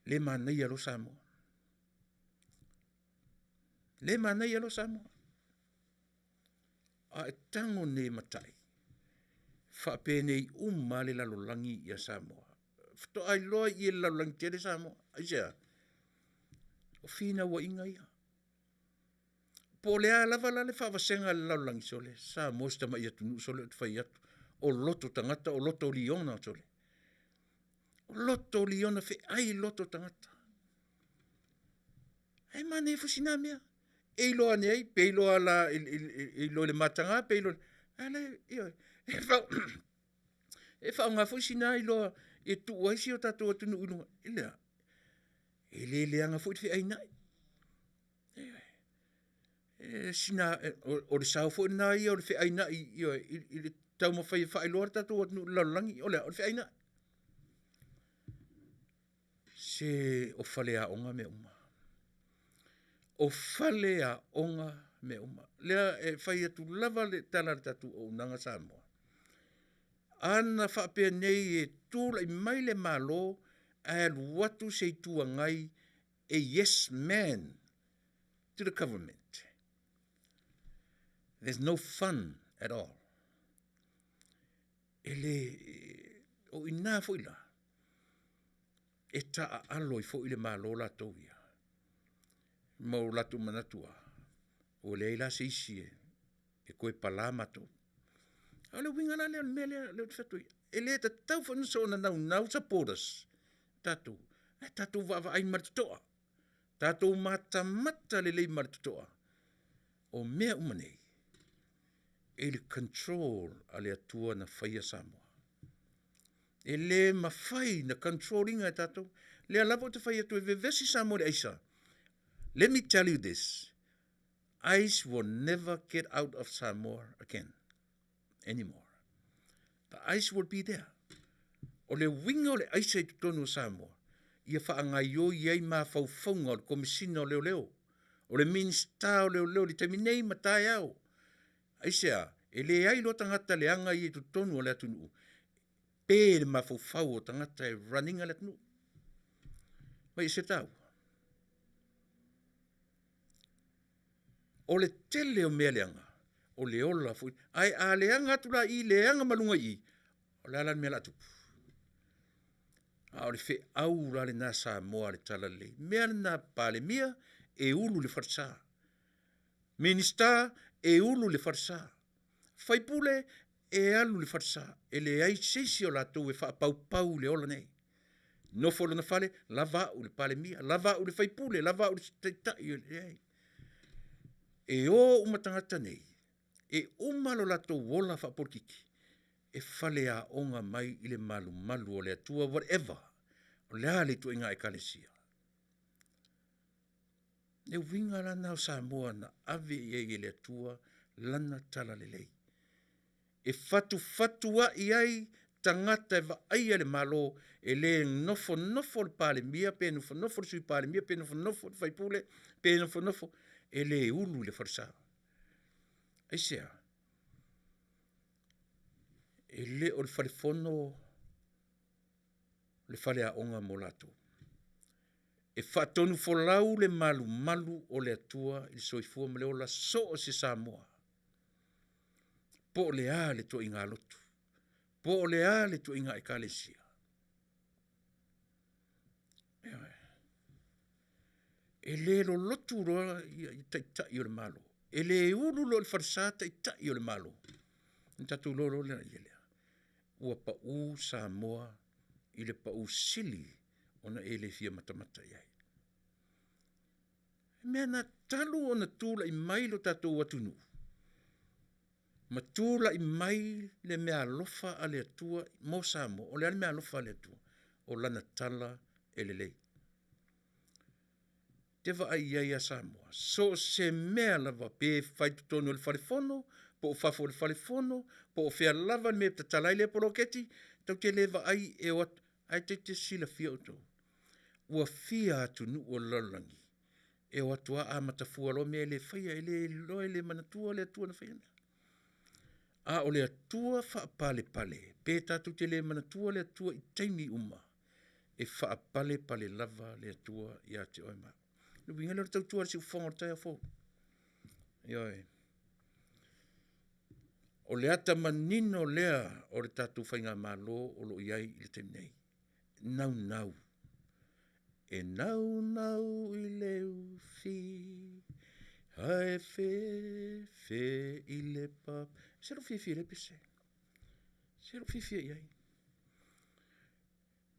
le manaia loa Samoa. Le manaia loa Samoa. A e tago nei e matai, faapenei uma lava le lalolagi ia Samoa. Faatoa iloa i i e le lalolagi tele Samoa. Aisea? O finauaiga ia. Po o le a lava la le faavasega a le lalolagi, sole, Samoa o si tamai atunuu sole ou te fai atu, o loto tagata o loto liona, sole. O loto liona, feai loto tagata. Ae manaia foi sina mea, e iloa ane ai, pe iloa la i le mataga pe iloa, a o la e, ioe, e faaaoga foi sina iloa e tuu ai si o tatou atunuu i luga, i le a? E le leaga foi le feainai. O le sao foi lena ia o le feainai ioe, i le taumafai e faailoa le tatou atunuu i le lalolagi, o le a? O le feainai. Se o faleaoga mea uma. O faleaoga mea uma. O lea e fai atu lava le tala a le tatou auaunaga Samoa, a na faapenei e tulai mai le Malo ae alu atu se Itu Agai e yes man to the government, there's no fun at all. E le, o i ina foi la, e taaalo ai foi le Malo latou ia, ma o latou manatu lava, ua leai la se isi e toe pala matou. A o le uiga la lea o le mea lea ou te fai atu ai, e le tatau foi ona soona naunau supporters tatou, ae tatou vaavaai ma le totoa, tatou matamata lelei ma le totoa, o mea uma nei, e i le control a le Atua na faia Samoa. E le mafai ona control ina e tatou. O lea lava ou te fai atu e vevesi Samoa i le aisa. Let me tell you this, ice will never get out of Samoa again anymore. The ice will be there. O le uiga o le aisa i totonu o Samoa, ia faagaioi ai mafaufauga o le Komesina o Leoleo, o le Minisita o Leoleo i le taimi nei ma taeao. Aisea? E leai loa tagata leaga ia i totonu o le atunuu, pe le mafaufau o tagata e run ina le atunuu. Ma i se taua? O le tele o mea leaga, o le ola foi. Ae a leaga atu la i i, leaga ma luga i i, o le a la le mea o le a tupu? A o le feau la lena Samoa a le Talalelei, o le mea lena Palemia, e ulu i le falesa. Minisita, e ulu i le falesa. Sui usufono, e alu i le falesa. E leai se isi o latou e faapaupau i le ola nei. Nofo i lona fale, lava au i le Palemia, lava au i le sui usufono, lava au i le Taitai, e leai. E o uma tagata nei, e uma lo latou ola faapolokiki, e faleaoga mai i le malumalu o le Atua, whatever, o le a le ituaiga ekalesia. O le uiga la lena o Samoa na ave i ai e le Atua lana talalelei, e fatufatuai ai tagata e vaaia le Malo, e le nofonofo le Palemia pe nofonofo le Sui Palemia pe nofonofo le sui usufono pe nofonofo, e le ulu i le falesa. Aisea? E le o le fale fono le faleaoga mo latou. E faatonufolau le malumalu o le Atua i le soifua ma le ola so o se Samoa, po o le a le ituaiga lotu, po o le a le ituaiga Ekalesia. Ioe. E le lolotu loa taitai o le Malo, e le ulu loa i le falesa taitai o le Malo, ona tatou iloa loa lea, ua pau Samoa i le pau sili ona e le fia matamata i ai. O le mea lena talu ona tulai mai lo tatou atunuu, ma tulai mai le meaalofa a le Atua mo Samoa. O le a le meaalofa a le Atua? O Lana tala e lelei. Ou te vaai i ai ia Samoa, so o se mea lava pe fai i totonu o le fale fono, po o fafo o le fale fono, po o fea lava le mea e tatala ai lea poloketi, tatou te le vaai e o atu, ae tou te silafia outou, ua fia atunuu o le lalolagi e o atu lava amata fua loa mea e le faia, e le iloa e le manatua le Atua na faia mea. A o le Atua faapalepale, pe tatou te le manatua le Atua i taimi uma, e faapalepale lava le Atua ia te oe ma au. O le uiga lea o le tautua a le siufofoga i le taeao fou. Ioe. O le ata manino lea o le tatou Faigamalo o lo o i ai i le taimi nei, naunau, e naunau i le ufi, ae fefe i le E ese lou fiafia i lea pese, e ese lou fiafia i ai.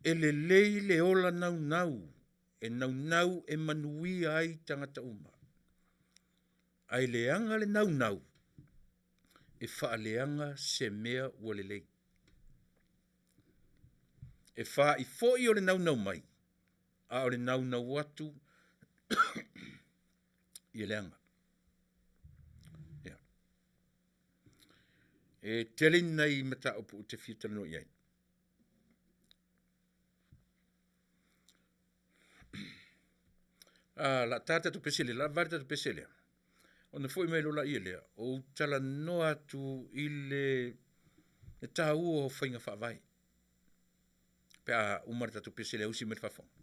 E lelei le ola naunau, e naunau e manuia ai tagata uma, ae leaga le naunau e faaleaga se mea ua lelei. E faai foi o le naunau mai, a o le naunau atu ia leaga. Ia. E tele nai mataupu ou te fia talanoa i ai. O le a ta le tatou pese lea, o le a vavae le tatou pese lea, ona foi mai loa lea, ou talanoa atu i le taua o faiga faavae pe a uma le tatou pese lea e usi mai le faafofoga.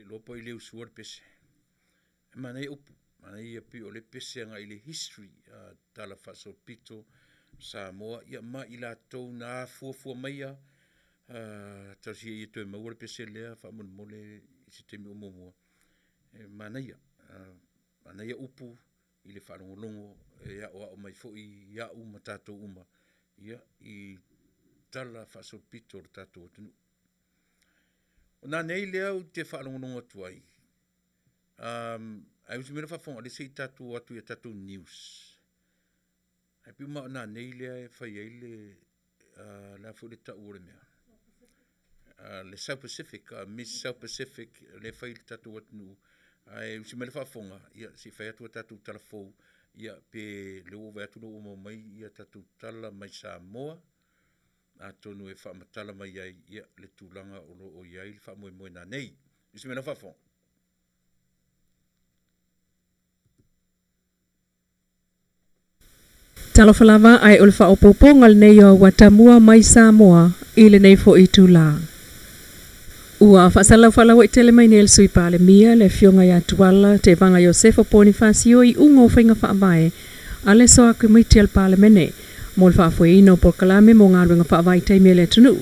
le iloa po o ai le usua le pese. E manaia upu, manaia pei o le pese agai i le history tala faasolopito Samoa ia ma i latou na afuafua maia, talosia ia toe maua le pese lea faamolemole i se taimi o muamua. E manaia, manaia upu i le faalogologo e aoao mai foi i au ma tatou uma i tala faasolopito o le tatou atunuu. O nanei lea ou te faalogologo atu ai, ae usi mai lau faafofoga o lea se i tatou o atu i a tatou news, ae pei uma lava o nanei lea e fai ai le le a foi le tau o le mea? Le South Pacific, Miss South Pacific lea e fai i le tatou atunuu, ae usi mai le faafofoga, ia se i fai atu a tatou tala fou, ia pe o lea ua ou vaai atu o lea ua maua mai a tatou tala mai Samoa, atonu e faamatala mai ai le tulaga o lo o i ai le faamoemoe nanei. Usi mai lau faafofoga. Talofa lava ae o le faaopoopoga lenei o au atamua mai Samoa i lenei foi itulā. Ua faasalalau faalauaitele mai nei e le Sui Palemia le Afioga ia Tuala Tevaga Iosefo Ponifasio iuga o faiga faavae a le Soa Komiti a le Palemene mo le faafoeina o polokalame mo galuega faavaitaimi a le atunuu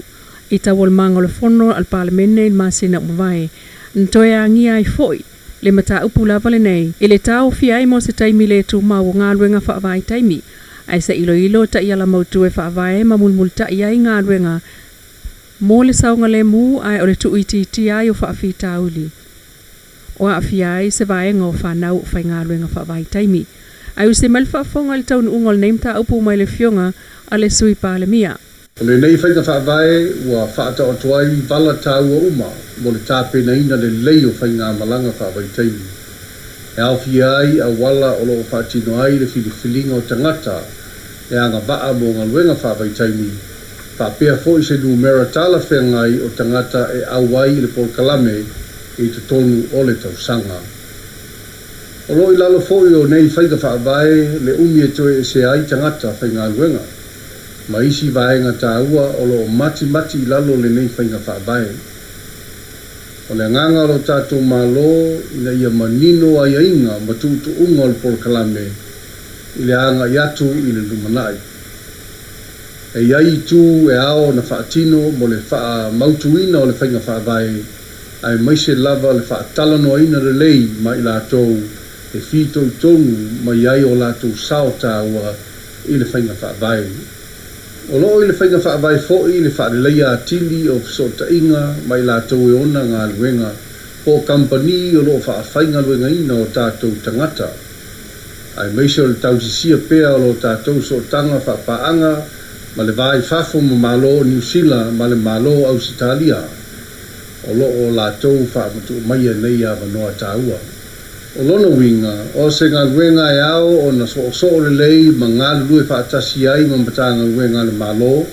i taualumaga o le Fono a le Palemene i le masina ua mavae. Na toe agia ai foi le mataupu lava lenei i le taofia ai mo se taimi le tumau o galuega faavaitaimi ae se i iloilo taiala mautu e faavae ma mulimulitai ai galuega mo le saogalemu ae o le tuuitiitia ai o faafitauli o aafia ai se vaega o fanau o faigaluega faavaitaimi. Ae usi mai le faafofoga i le taunuuga o lenei mataupu mai le Afioga a le Sui Palemia. O lenei faiga faavae ua faataoto ai vala taua uma mo le tapenaina lelei o faigamalaga faavaitaimi, e aofia ai auala o lo o faatino ai le filifiliga o tagata e agavaa mo galuega faavaitaimi, faapea foi se numera talafeagai o tagata e auai i le polokalame i totonu o le tausaga. O lo o i lalo foi o nei faiga faavae le umi e toe ese ai tagata faigaluega ma isi vaega taua o lo o matimati i lalo o lenei faiga faavae. O le agaga o lo tatou Malo ina ia manino aiaiga ma tuutuuga o le polokalame i le agai atu i le lumanai. E i ai itu e ao ona faatino mo le faamautuina o le faiga faavae aemaise lava le faatalanoaina lelei ma i latou e fitoitonu mai ai o latou sao taua i le faiga faavae. O lo o i le faiga faavae foi le faaleleia atili o fesootaiga ma i latou e ona galuega po o kamupani o lo o faafaigaluegaina o tatou tagata, aemaise o le tausisia pea o lo tatou sootaga faapaaga ma le va i fafo ma Malo o Niu Sila ma le Malo o Ausetalia o lo o latou faamatuu maia nei avanoa taua. O lona uiga, o se galuega e ao ona soosoo lelei ma galulue faatasi ai ma Matagaluega a le Malo,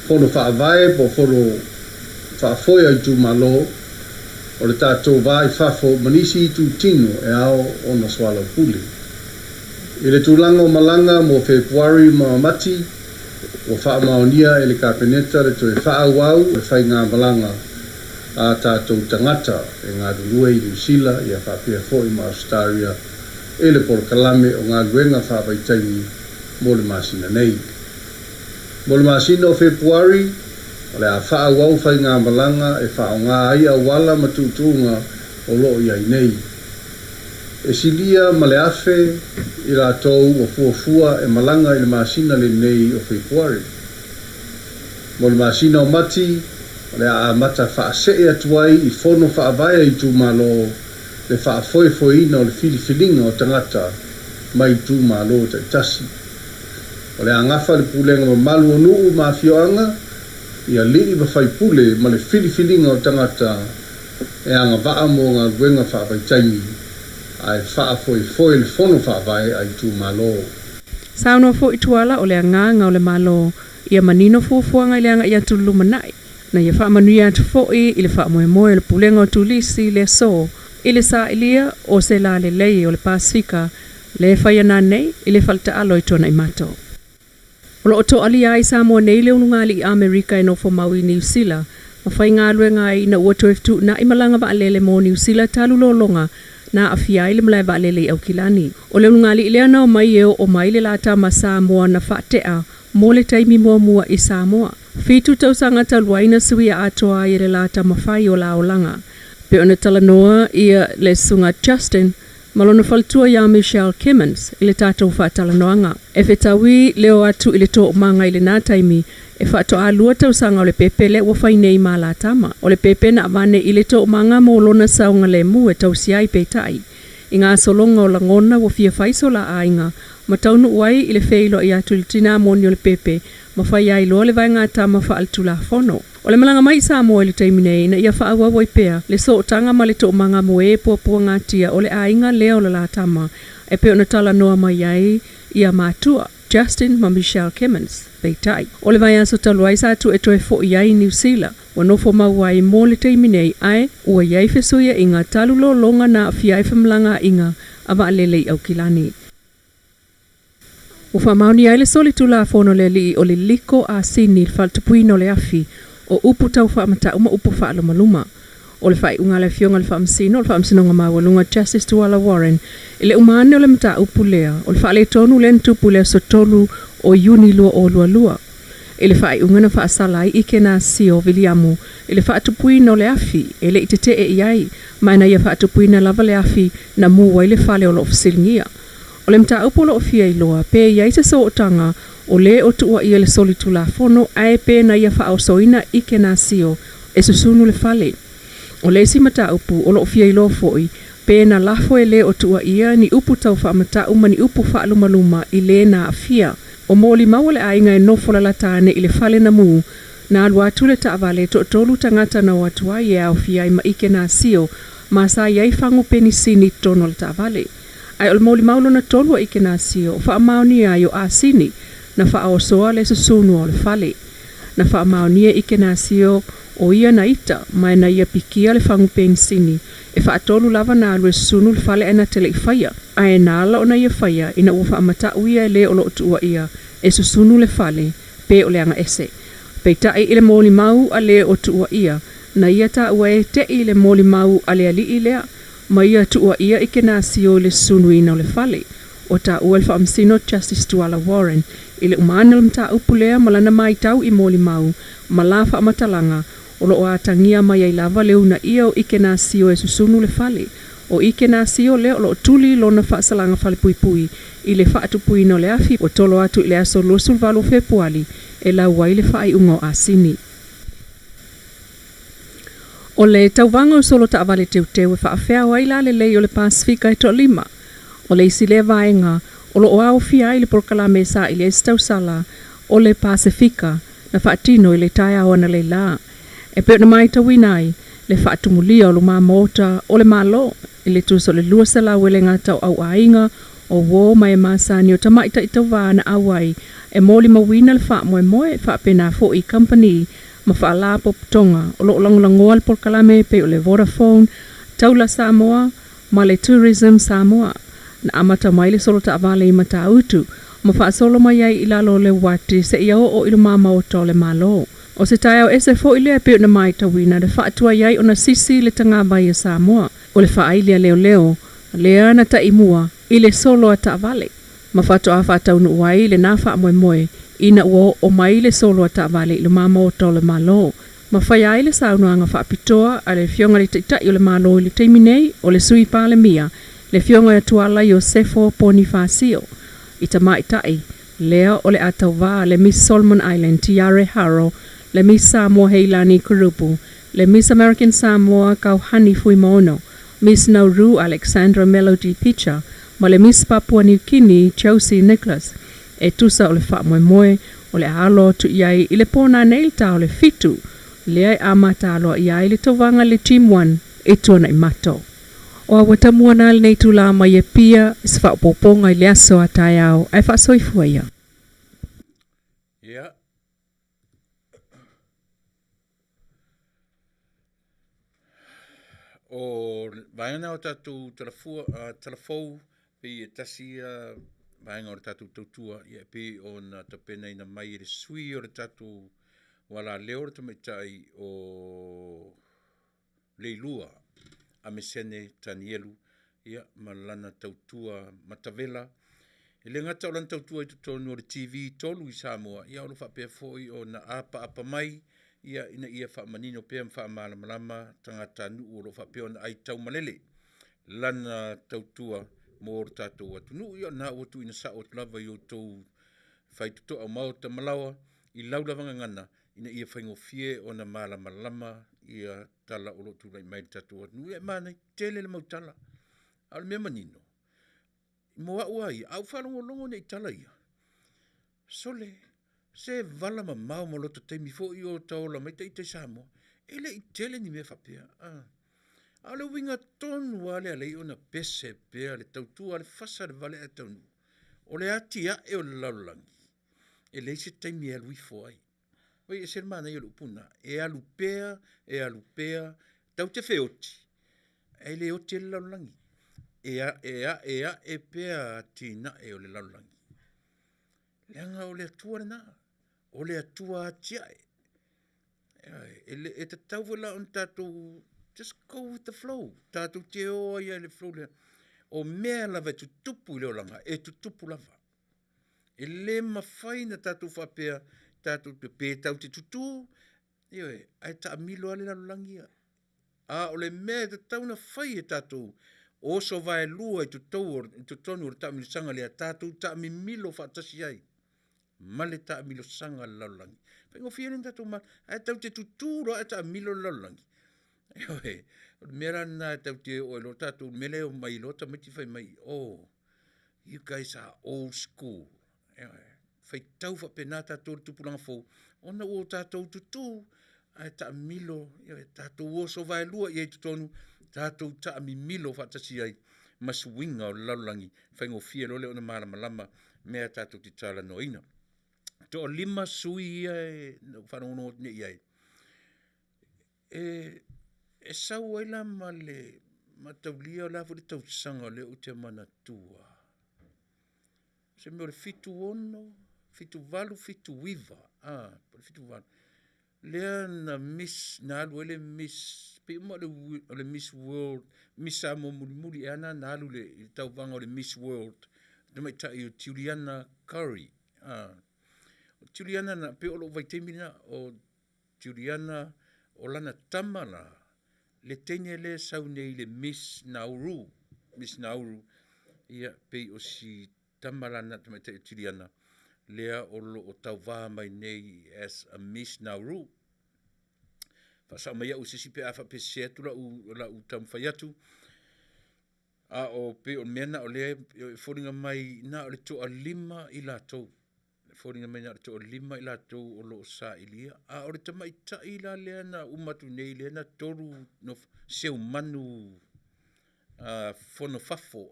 Fono Faavae po o Fono Faafoe a Itumalo, o le tatou va i fafo ma nisi itutino e ao ona soalaupule. I le tulaga o malaga mo Fepuari ma Mati, ua faamaonia e le Kapeneta le toe faaauau o le faigamalaga a tatou tagata e galulue i Niu Sila ia faapea foi ma Ausetaria i le polokalame o galuega faavaitaimi mo le masina nei. Mo le masina o Fepuari, o le a faaauau faigamalaga e faaaoga ai auala ma tuutuuga o lo o i ai nei. E silia ma le 1,000 i latou ua fuafua e malaga i le masina lenei o Fepuari. Mo le masina o Mati, o le a amata faasee atu ai i fono faavae a itumalo le faafoefoeina o le filifiliga o tagata mai itumalo taitasi. O le a gafa le pulega mamalu o nuu ma afioaga, i alii ma faipule ma le filifiliga o tagata e agavaa mo galuega faavaitaimi ae faafoefoe le fono faavae a itumalo. Saunoa foi Tuala o le agaga o le Malo ia manino fuafuaga i le agai atu i le lumanai, na ia faamanuia atu foi i le faamoemoe o le Pulega o Turisi i le aso i le sailia o se lalelei o le Pasefika lea e faia nanei i le faletaalo i Tuanaimato. O lo o toalia ai Samoa nei le ulugalii Amerika e nofo mau i Niu Sila. ma faigaluega ai ina ua toe fetuunai malaga vaalele mo Niu Sila talu lologa na aafia ai le malae vaalele i Aukilani. O le ulugalii lea na omai e oo mai le la tama Samoa na faatea mo le taimi muamua i Samoa. 7 tausaga talu ai na suia atoa ai e le la tama fai o la olaga. Pei ona talanoa ia le susuga Justin ma lona faletua iā Michelle Kimmins i le tatou faatalanoaga. E fetaui le o atu i le toomaga i lenā taimi e faatoa 2 tausaga o le pepe lea ua fai nei ma la tama. O le pepe na avane i le toomaga mo lona saogalemu e tausi ai peitai i gasologa o lagona ua fia fai so la aiga ma taunuu ai i le feiloai atu i le tinā moni o le pepe ma fai ai loa le vaegatama faaletulafono. O le malaga mai i Samoa i le taimi nei ina ia faaauau ai pea le sootaga ma le toomaga mo e puapuagatia o le aiga lea o le la tama e pei ona talanoa mai ai ia matua, Justin ma Michelle Kimmins. Peitai, o le vaiaso talu ai sa tuu e toe fo'i ai i Niu Sila, ua nofo mau ai mo le taimi nei ae ua i ai fesuia'iga talu lologa na aafia ai femalagaa'iga a vaalele i Aukilani. Ua faamaonia ai le solitulafono a le alii o le liko asini i le faletupuina o le afi o upu tau faamata'u ma upu faalumaluma. O le faaiuga a le Afioga i le Faamasino o le Faamasinoga Maualuga Justice Tuala Warren i le uma ane o le mataupu lea o le faaletonu lea na tupu i le aso 3 o Iuni 2022. I le faaiuga na faasala ai ike Nasio Viliamu i le faatupuina o le afi e le i tetee i ai, ma na ia faatupuina lava le afi na mu ai le fale o loo fesiligia. O le mataupu o loo fia iloa pe i ai se sootaga o lē o tuuaia le solitulafono ae pe na ia faaosoina ike Nasio e susunu le fale. O le isi mataupu o loo fia iloa foi pe na lafo e lē o tuuaia ni upu tau faamata'u ma ni upu faalumaluma i lē na aafia. O molimau a le aiga e nofo lalata ane i le fale na mu, na alu atu le taavale e toatolu tagata na o atu ai e aofia ai ma ike Nasio ma sa i ai fagu penisini i totonu o le taavale. Ae o le molimau lona tolu a ike Nasio o faamaonia ai o asini na faaosoa le susunua o le fale. Na faamaonia e ike Nasio o ia na ita ma e na ia pikia le fagu penisini e faatolu lava na alu e susunu le fale ae na te le i faia. Ae na ala ona ia faia ina ua faamata'u ia e lē o loo tuuaia e susunu le fale pe o le aga ese. Peitai i le molimau a lē o tuuaia na ia taua e te'i i le molimau a le alii lea ma ia tuuaia i Kenasio i le susunuina o le fale. Ua taua e le Faamasino Justice Tuala Warren i le uma ane o le mataupu lea ma lana maitau i molimau ma la faamatalaga o loo atagia mai ai lava le uunaia o Ikenasio e susunu le fale. O Ikenasio lea o loo tuli lona faasalaga falepuipui i le faatupuina o le afi ua tolo atu i le aso 28 o Fepuali e lau ai le faaiuga o Asini. O le tauvaga o solo taavale teuteu e faafeao ai la lelei o le Pasefika e toalima. O le isi lea vaega o loo aofia ai le polokalame e saili ai se tausala o le Pasefika na faatino i le taeao analeila. E pei ona maitauina ai le faatumulia o luma maota o le Malo i le tusa o le 200 e le gata o auaiga o uō ma e masani o tamaitai tauvā na auai e molimauina le faamoemoe faapena foi i kamupani ma faalapotopotoga o loo lagolagoa le polokalame e pei o le Vodafone, Taula Samoa ma le Tourism Samoa. Na amata mai le solo taavale i Matautu ma faasolo mai ai i lalo o le uati seia oo i luma maota o le Malo. O se taeao ese foi lea e pei ona maitauina na faatuai ai ona sisi le tagavai a Samoa. O le faaili a leoleo lea na taimua i le solo a taavale ma faatoa faataunuu ai lenā faamoemoe ina ua oo mai le solo a taavale i luma maota o le Malo ma faia ai le saunoaga faapitoa a le Afioga i le Taitai o le Malo i le taimi nei o le Sui Palemia le Afioga ia Tuala Iosefo Ponifasio i tamaitai lea o le a tauvā le Miss Solomon Island Tiare Haro, le Miss Samoa Heilani Kurupu, le Miss American Samoa Kauhani Fuimaono, Miss Nauru Alexandra Melody Pitcher ma le Miss Papua New Guinea Josie Nicholas. E tusa o le faamoemoe o le a alo atu i ai i le pō nanei i le ta o le 7, lea e amata aloaia ai le tauvaga i le Team One e tuanai mato. O a ua tamua nā lenei itulā mai Apia i se faaopoopoga i le aso a taeao ae faasoifua ia. Ia. O le vaega lena o tatou talafua, talafou, pei e tasi ia vaega o le tatou tautua, ia e pei ona tapenaina mai e le sui o le tatou. Ua laleo le tamaitai o Leilua Amesene Tanielu, ia, ma lana tautua matavela. E le gata o lana tautua i totonu o le TV3 i Samoa, ia o lo o faapea foi ona apaapa mai ia ina ia faamanino pea ma faamalamalama tagatanuu o lo o faapea ona aitaumalele lana tautua mo le tatou atunuu. Ia o lena ua tuuina sao atu lava i outou faitotoa o maota ma laoa i lau lava gagana ina ia faigofie ona malamalama ia tala o lo o tulai mai i le tatou atunuu. Ia e manaia tele le mau tala, a o le mea manino, mo au lava ia, a ou faalogologo nei i tala ia, sole, se vala mamao ma lota taimi foi o ta ola mai ita i Samoa, e le i tele ni mea faapea. A o le uiga tonu lava lea e ala ai ona pese pea le tautua a le fasa i le vale ae taunuu, o le atiae o le lalolagi, e leai se taimi e alu ifo ai. Oi e ese le manaia o le upu lena, e alu pea, e alu pea, tatou te feoti, ae le oti ai le lalolagi. E ae ae pea atinae o le lalolagi, leaga o le Atua lena, o le Atua atiae. Ioe. E tatau foi la ona tatou just go with the flow, tatou te o ai lava i le flow lea. O mea lava e tutupu i le olaga, e tutupu lava. E le mafai ona tatou faapea tatou te pe tatou te tutu, ioe, ae taamilo lava le lalolagi ia. A o le mea e tatau ona fai e tatou, oso vaelua i totonu o le taamilosaga lea, tatou taamimilo faatasi ai ma le taamilosaga a le lalolagi, e faigofie lea ona tatou ae tatou te tutu loa ae taamilo le lalolagi, ioe, o le mea la lena tatou te oo ai loa tatou i le mea lea e omai ai loa tamaiti fai mai, oh, you guys are old school. Ioe. Faitau faapena tatou le tupulaga fou ona ua tatou tutu ae taamilo, ioe, tatou oso vaelua i ai i totonu, tatou taamimilo faatasi ai ma suiga o le lalolagi, faigofie loa lea ona malamalama mea tatou te talanoaina. Toalima sui ia na ou faalogologo atu nei i ai, e sau ai la ma le mataulia o le a foi le tausaga lea ou te manatua, o se mea o le 1976, 1978, 1979, po o le 1978, lea na miss, na alu ai le Miss, pei uma o le Miss World, Miss Samoa mulimuli ea lena na alu i le tauvaga o le Miss World, le tamaitai o Juliana Curry. O Juliana na, pei o lou vaitaimi lena, o Juliana, o lana tama la, le teine lea e sau nei le Miss Nauru, Miss Nauru, ia pei o si tama la lena tamaitai o Juliana, lea o lo o tauva mai nei as a Miss Nauru. Faasao mai au e se isi pe a faapea e sese atu lau taumafai atu, a o pei o le mea lena o lea e foliga mai na o le toalima i latou, e foliga mai na o le toalima i latou o lo o sailia, a o le tamaitai la lea na uma atu nei lea na tolu seumanu fonofafo,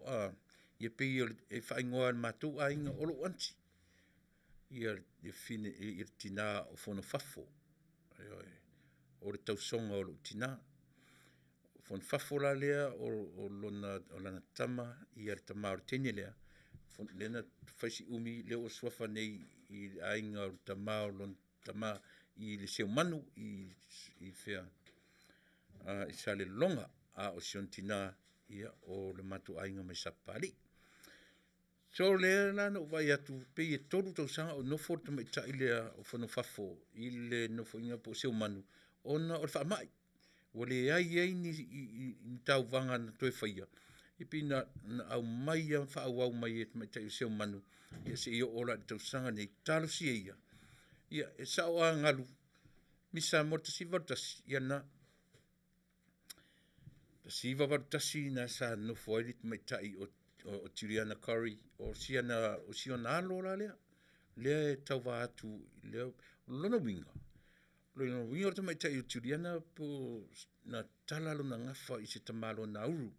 ia pei e faaigoa e le matou aiga o lou aunty le tina o Fonofafo, ioe, o le tausoga o lou tina. O Fonofafo la lea o lana tama ia le tama o le teine lea, lea na fai si umi lea ua suafa nei i le aiga o le tama o lona tama i le Seumanu i Salelologa, a o si ona tina, ia, o le matou aiga mai Sapapalii. So lea la na ou vaai atu pei e 3 tausaga o nofo le tamaitai lea o Fonofafo i le nofoaiga po o Seumanu ona o le faamai. Ua leai ai ni tauvaga na toe faia, ia pei na aumai lava ma faaauau mai e le tamaitai o Seumanu seia oo la i le tausaga lenei, talosia ia, ia e sao a galu Miss Samoa 1981, ia lena. 1981 na sa nofo ai le tamaitai o Juliana Curry, o si ona alo la lea, lea e tauva atu, lea, o lona uiga, o lona uiga o le tamaitai o Juliana po na tala lona gafa i se tamaloa Nauru,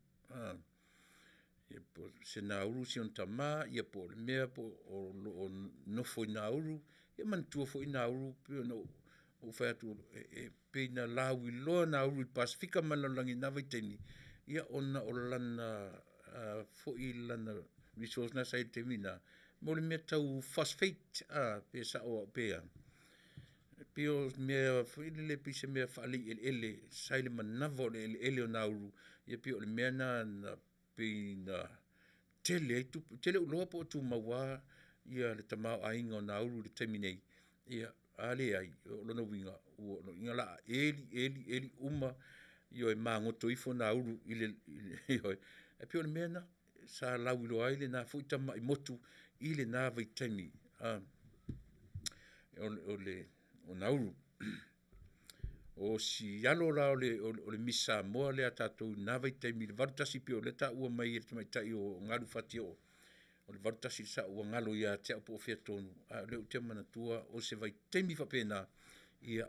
po o se Nauru si ona tama, ia po o le mea po o lo o nofo i Nauru. Ia manatua foi Nauru pei ona ou fai atu e pei na lauiloa Nauru i le Pasefika ma le lalolagi i na vaitaimi, ia ona o lana foi lana resource na sa i ai i le taimi lena mo le mea tau phosphate, pe sao au pe a. E pei o mea foi lele pei se mea faaleieleele sa i le manava o le eleele o Nauru, ia pei o le mea lena na pei na tele ai tupe. Ou te le o iloa po o tumau lava le tamaoaiga o Nauru i le taimi nei, ia a leai, o lona uiga, o lona uiga o le a eli eli eli uma, ioe, magoto ifo Nauru i le, ioe. Ae pei o le mea lena, sa lauiloa ai lena foi tamai motu i lena vaitaimi o Nauru. O si alo la o le Miss Samoa lea a tatou i lena vaitaimi i le 81 pei o lea e taua mai e le tamaitai o Galu Fatioo, o le 81 sao ua galo ia te au po o fea tonu, a o lea ou te manatua o se vaitaimi faapena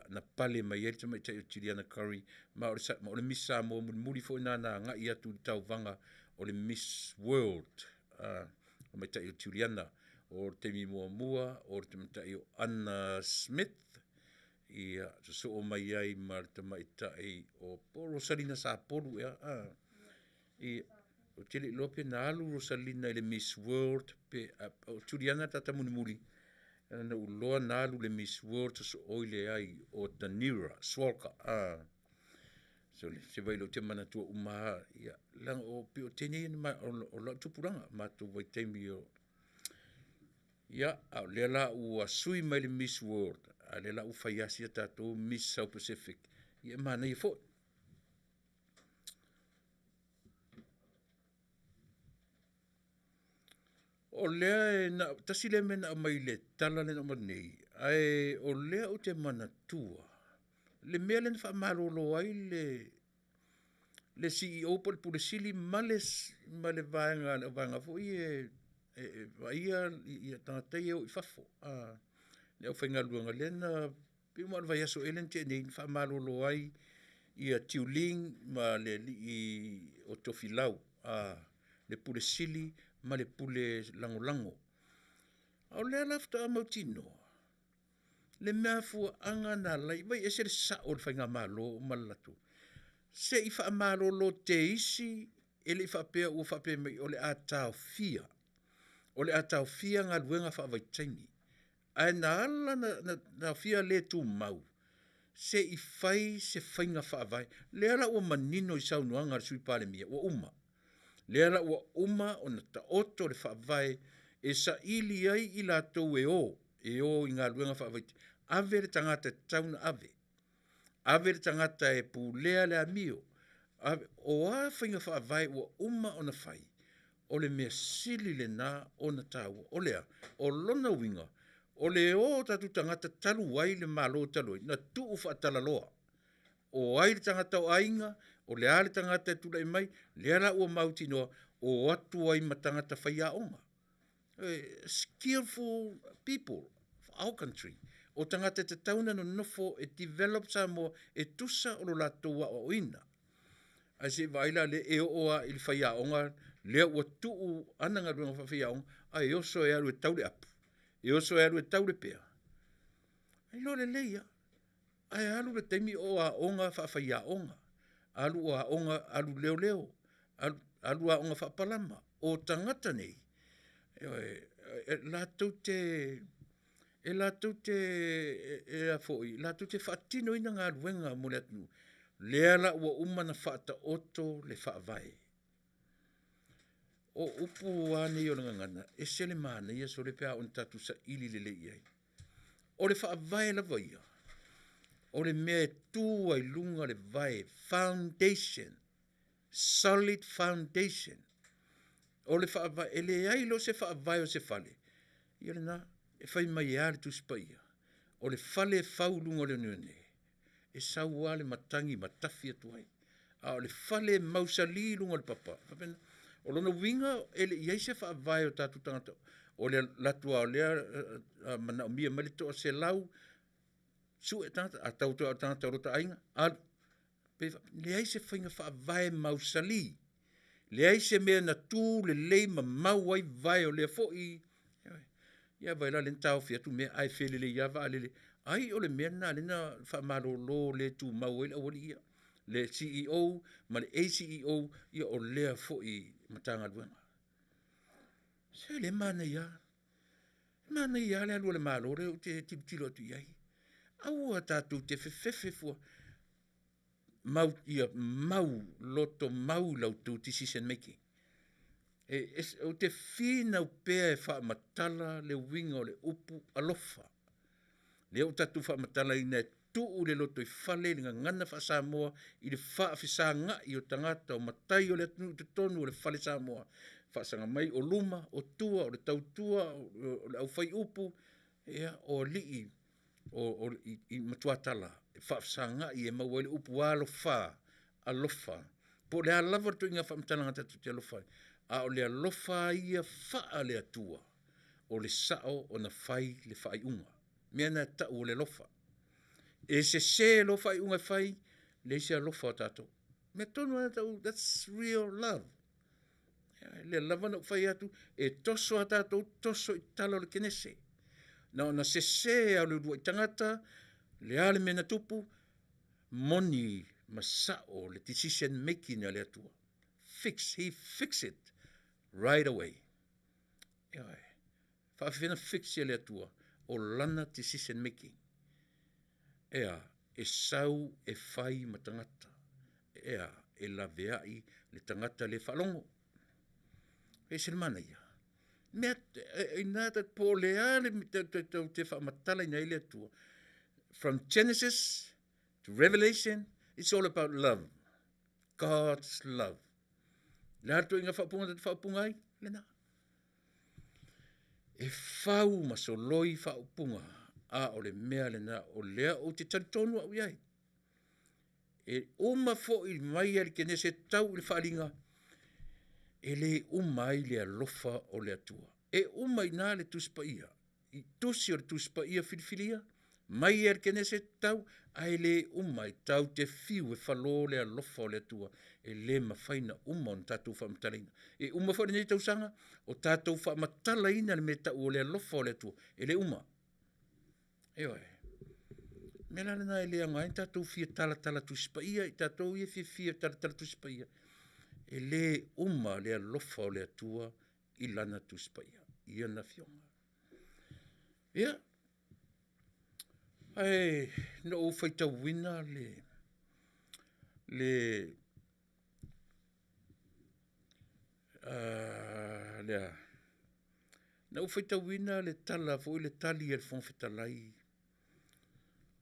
na pale mai ai le tamaitai o Juliana Curry, ma o le Miss Samoa mulimuli foi lena na agai atu i le tauvaga o le Miss World, le tamaitai o Juliana. O le taimi muamua o le tamaitai o Anna Smith, ia, sosoo mai ai ma le tamaitai po o Rosalina Sapolu ea. Ou te le iloa pe na alu Rosalina i le Miss World, o Juliana le tagata mulimuli na ou iloa na alu i le Miss World sosoo i le ai o Danira Schwalger. Se vaai o lea ou te manatua uma lava, ia, leaga pei o teine ia o lau tupulaga, matou vaitaimi o… Ia, a o lea la ua sui mai le Miss World, a o lea la ua fai lava sia tatou Miss South Pacific, ia e manaia foi. O lea e tasi lea mea na aumai i le tala lea na uma atu nei, ae o lea ou te manatua le mea lea na faamalolo ai le CEO po o le Pule Sili ma le vaega le auvaega foi ia e vaaia tagata ia e o i fafo, le aufaigaluega lea na pei na o le vaiaso ea lea na tea nei na faamalolo ai Tiuling ma le alii o Tofilau, le Pule Sili ma le Pule Lagolago. A o lea la faatoa mautinoa le mafuaaga na ala ai, vaai e ese le sao o le faigamalo ma le latou… Se i faamalolo teisi e le i faapea ua faapea mai o le a taofia, o le a taofia galuega faavaitaimi. Ae na ala ona taofia le tumau, se i fai se faiga faavae. O lea la ua manino i saunoaga a le Sui Palemia, ua uma. Lea la ua uma ona taoto le faavae e saili ai i latou e o i galuega faavaitaimi, ave le tagata e tatau ona ave, ave le tagata e pulea le amio, ave… O a faiga faavae ua uma ona fai, o le mea sili lena ona taua. O le a? O lona uiga, o le o o tatou tagata talu ai le Malo talu ai, na tuu faatalaloa. O ai le tagata o aiga, o le a le tagata e tulai mai, lea la ua mautinoa, o atu ai ma tagata faiaoga, skillful people for our country. O tagata e tatau ona nonofo e develop Samoa e tusa o lo latou aoaoina. Ae se i vaai la lea e oo lava i le faiaoga lea ua tuu ana galuega faafaiaoga ae oso e alu e tau le apu, e oso e alu e tau le pea. E iloa lelei lava, ae alu le taimi o aoga faafaiaoga, alu o aoga, alu leoleo, alu aoga faapalama. O tagata nei, ioe, e latou te faatinoina galuega mo le atunuu, lea la ua uma ona faataoto le faavae. O upu lava nei o le gagana, e ese le manaia sole pe a oo ina tatou saili lelei i ai. O le faavae lava ia, o le mea e tu ai i luga le vae, foundation, solid foundation. O le faavae, e leai loa se faavae o se fale, ia lena, e fai mai e a le Tusi Paia? O le fale e fau i luga o le oneone, e sau lava le matagi ma tafi atu ai, a o le fale e mausali i luga o le papa, e faapena. O lona uiga e le i i ai se faavae o tatou tagata, o le alu atu lava o lea manaomia mai le toa-100, sue tagata, a tau atu lava o le tagata o lota aiga, alu. E leai se faiga faavae mausali, leai se mea na tu lelei ma mau ai vae o lea foi… Ia vaai la o lea na taofi atu mea ae felelei lava vaalele. Ai o le mea lena lea na faamalolo le tumau ai le aualii ia, le CEO ma le ACEO o lea foi Matagaluega. Se o lea e manaia lava, e manaia lava le alu a le Malo lea ou te tilotilo atu i ai. Aua tatou te fefefe fua. Mau, ia mau, loto mau i la outou decision making. E, e, ou te finau pea e faamatala le uiga o le upu alofa. Lea ua tatou faamatalaina e tuu le lotoifale i le gagana faa-Samoa i le faafesagai o tagata o matai o le atunuu i totonu o le fale Samoa, faasaga mai o luma, o tua, o le tautua, o le aufaiupu, ia, o alii o, o, i matuatala e faafesagai e maua ai le upu alofa, alofa. Po o le a lava le ituaiga faamatalaga tatou te alofa ai, a o le alofa lava ia faale-Atua, o le sao ona fai le faaiuga. Mea na e tau o le alofa. E sese loa faaiuga e fai, leai se alofa o tatou. Mea tonu lava na, that's real love. Lea lava na ou fai atu, e toso a tatou toso i tala o le kenese. Na ona sese lava o le uluai tagata, le a le mea na tupu, moni ma sao le decision making a le Atua. Fix, he fix it right away. Ioe. Faafefea ona fix e le Atua? O lana decision making. Ea, e sau e fai ma tagata. Ea, e laveai le tagata le faalogo. E ese le manaia. Mea, ina po o le a le tau te faamatalaina ai le Atua. From Genesis to Revelation, it's all about love. God's love. Le a le ituaiga faaupuga ta te faaupuga ai? Lena. E fau ma soloi faaupuga, a o le mea lena o lea ou te talitonu au i ai. E uma foi mai a le Kenese tau i le faaaliga, e le uma ai le alofa o le Atua. E uma i ina le Tusi Paia, i tusi o le Tusi Paia filifilia, mai ia le Kenese tau, ae le uma ai, tatou te fiu e falo le alofa o le Atua, e le mafai ona uma ona tatou faamatalaina. E uma foi lenei tausaga o tatou faamatalaina le mea e tau o le alofa o le Atua, e le uma. Ioe. O le mea la lena e le aoga ai ona tatou fia talatala Tusi Paia, i tatou ia e fiafia e talatala Tusi Paia, e le uma le alofa o le Atua i Lana Tusi Paia, i Ana Afioga. Ia, ae na ou faitauina le, le, le a? Na ou faitauina le tala foi, le tali a le Fofoga Fetalai.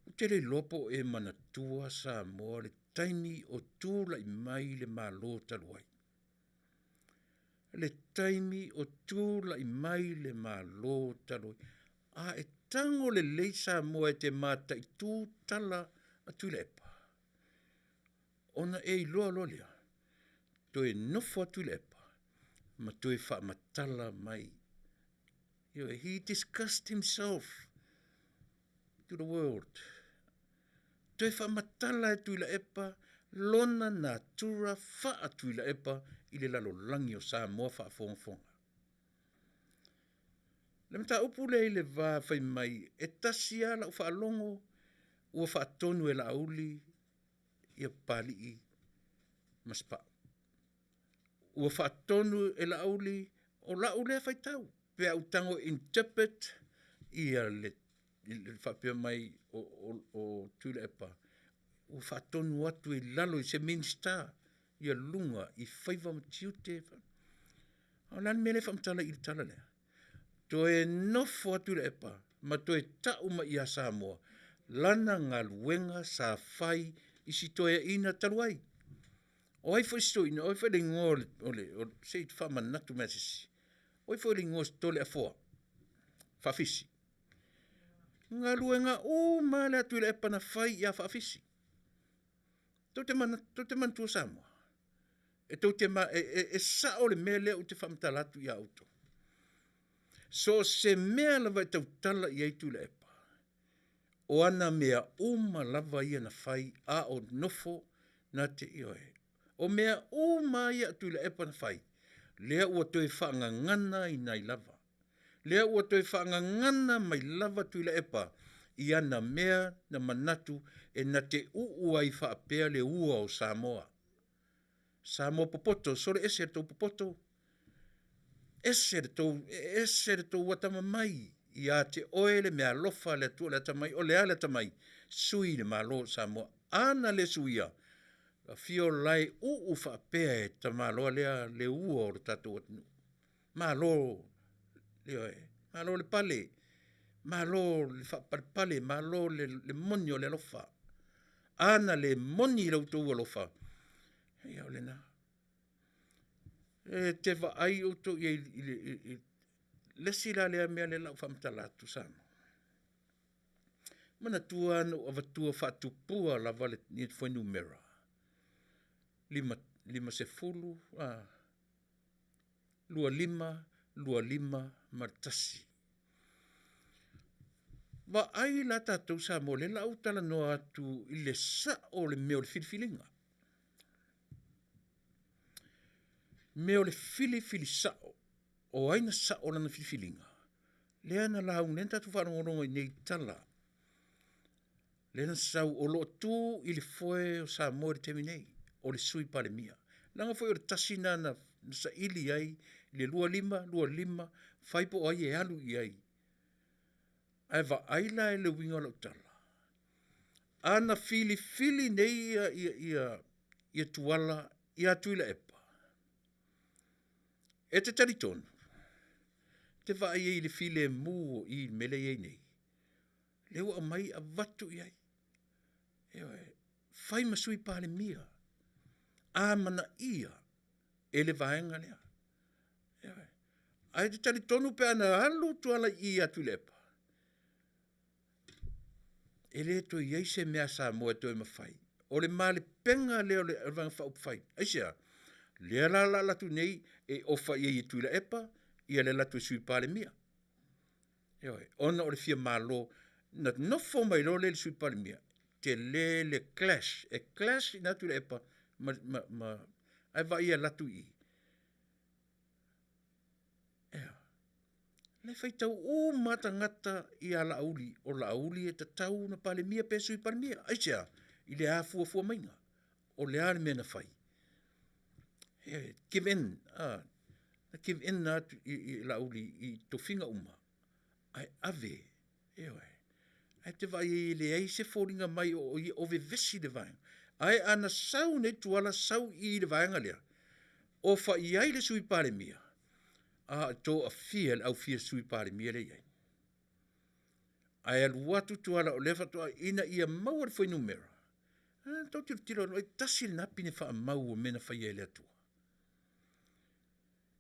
Ou te le iloa po o e manatua Samoa le taimi o tulai mai le Malo talu ai. Le taimi o tulai mai le Malo talu ai, a e tago lelei Samoa e te mataitu tala a Tuilaepa, ona e iloa loa lea, toe nofo lava Tuilaepa ma toe faamatala mai. Ioe, he discussed himself to the world. Toe faamatala e Tuilaepa lona natura faa-Tuilaepa i le lalolagi o Samoa faafogafoga. Le mataupu lea i le va fai mai e tasi lava lau faalogo ua faatonu e Laauli ia Papalii ma Sapau. Ua faatonu e Laauli, o lau lea faitau pe a ou tago e interpret ia le faapea mai o, o, o Tuilaepa ua faatonu atu i lalo i se Minisita ia luga i faiva ma tiute. A o le a le mea lea e faamatala i i le tala lea? Toe nofo atu Tuilaepa ma toe tau mai ia Samoa lana galuega sa fai i si toeaina talu ai. O ai foi si toeaina? O ai foi le igoa o le, o le, o le se i faamanatu mai se isi. O ai foi le igoa o si Toleafoa? Faafisi. Galuega uma lava lea a Tuilaepa na fai ia Faafisi. Tou te manatu, tou te manatua Samoa? E tou te ma, e, e, e sao le mea lea ou te faamatala atu ia outou. So o se mea lava e tautala i ai Tuilaepa, o ana mea uma lava ia na fai a o nofo na te, ioe, o mea uma ia a Tuilaepa na fai, lea ua toe faagagana ai lava. Lea ua toe faagagana mai lava Tuilaepa i ana mea na manatu e na te uu ai faapea le ua o Samoa. Samoa popoto, sole ese le tou popoto, ese le tou, ese le tou atamamai. Ia te oe le meaalofa a le Atua o le atamai, o le a le atamai? Sui le Malo o Samoa. A na le suia, afio lae uu faapea e tamaloa lea le ua o le tatou atunuu. Malo, ioe, malo le pale, malo le faapalepale, malo le moni o le alofa. A na le moni lo outou alofa, ia o lena. E te vaai outou i ai i le isi la lea mea lea o le a ou faamatala atu Samoa, manatua na ou avatua faatupua lava le fuainumera 50, 25, 25 ma le 1. Vaai la tatou Samoa o lea o le a ou talanoa atu i le sao o le mea o le filifiliga. Mea o le filifili sao, o ai na sao lana filifiliga? Lea na lauga, lea na tatou faalogologo i nei i tala, lea na sau o lo o tu i le foe o Samoa i le taimi nei, o le Sui Palemia. Leaga foi o le tasi lena na saili ai le 25, 25, fai po o ai e alu i ai. Ae vaai la i le uiga o lau tala, a na filifili nei Tuala ia Tuilaepa, e te talitonu, e te vaai i ai i le filemu o i i le mea lea e i ai nei, lea ua aumai avatu i ai, ioe, fai ma Sui Palemia, amanaia e le vaega lea. Ioe. Ae e te talitonu pe ana alu Tuala i i ia Tuilaepa, e le toe i ai se mea a Samoa e toe mafai. O le malepega lea o le Vaega Faaupufai. Aisea? Lea la o le a alu atu nei e ofa i ai e Tuilaepa le alu atu e Sui Palemia. Ioe, ona o le fia malo. Na nofo mai loa lea i le Sui Palemia, tele le clash, e clash i ina Tuilaepa ae vaai e alu atu i i, ioe. O la e faitau uma lava tagata ia Laauli, o Laauli e tatau ona Palemia pe Sui Palemia. Aisea? I le afuafua maiga, o le a le mea na fai? E give in, na give in atu Laauli i tofiga uma ae ave, ioe. Ae e te vaai i ai e leai se foliga mai o vevesi le vaega. Ae ana sau nei Tuala sau i i le vaega lea, ofa i ai le Sui Palemia, a e toafia le au fia Sui Palemia lea e i ai. Ae alu atu Tuala o lea faatoa, ina ia maua le fuainumera, a tou tilotilo e tasi lena pine faamau o mea na faia e le Atua.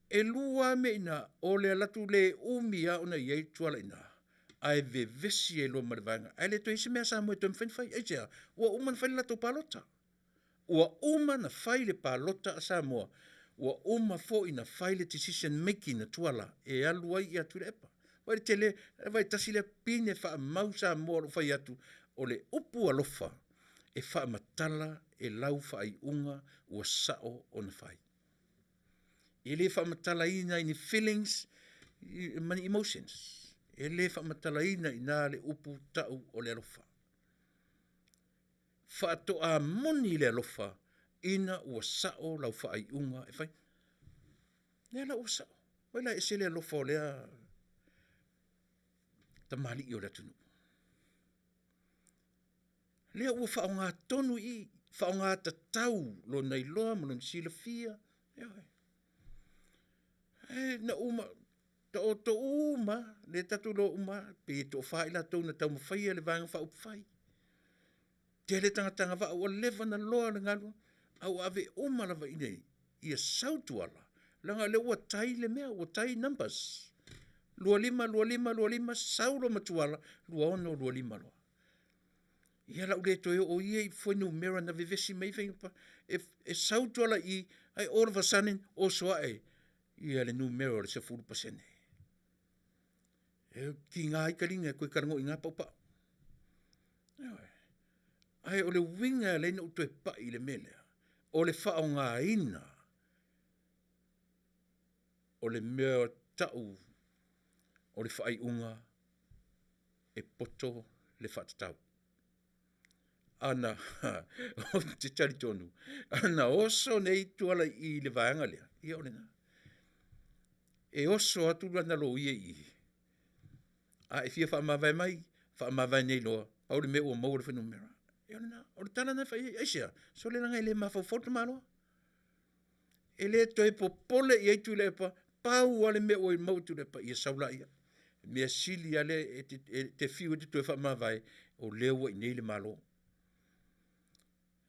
E lua lava mea i ina, o le alu atu le umi lava ona i ai Tuala i ina, ae vevesi ai loa ma le vaega, ae le toe i ai se mea a Samoa e toe mafai ona fai. Aisea? Ua uma ona fai le latou palota. Ua uma ona fai le palota a Samoa, ua uma foi ona fai le decision making a Tuala e alu ai ia Tuilaepa. Vaai i le tele, vaai tasi lea pine faamau Samoa o lo o fai atu, o le upu alofa e faamatala e lau faaiuga ua sao ona fai. E le faamatalaina i ni feelings ma ni emotions. E le faamatalaina i ina le upu tau o le alofa. Faatoa moni le alofa ina ua sao lau faaiuga e fai. Lea la ua sao. Vaai la e ese le alofa o lea tamalii o le atunuu. Lea ua faaaoga tonu i i, faaaoga tatau lona iloa ma lona silafia. Ioe. Ae na uma, taoto uma lava, lea tatou te iloa uma lava, pei e toafa i latou na taumafaia le Vaega Faaupufai. Tele tagata agavaa ua leva ona loa le galuega, ae ua ave uma lava i inei ia sau Tuala, leaga o lea ua tai le mea, ua tai numbers. 25, 25, 25, sau loa ma Tuala, 26, 25 loa. Ia o le a ou le toe oo ia i fuainumera na vevesi mai ai faiga e sau Tuala i i, ae all of a sudden oso ae ia le numera o le 10%. E tiga ai taliga e toe talanoa i na paupau. Ioe. Ae o le uiga e ala ai ona ou toe pai i le mea lea, o le faaaogaina o le mea tau o le faaiuga e poto le faatatau. Ana, ou te talitonu, ana oso nei Tuala i i i le vaega lea, ia o lena. E oso atu lana loia i i. A e fia faamavae mai, faamavae nei loa, pau le mea ua maua le fuainumera. Ia o lena, o le tala lena e fai i ai. Aisea? Sole leaga e le mafaufau le tamaloa. E le toe popole i ai Tuilaepa, pau lava le mea ua maua e Tuilaepa, ia sau laia. Mea sili lava lea e te, e te fiu e te toe faamavae, o lea ua i inei le Malo.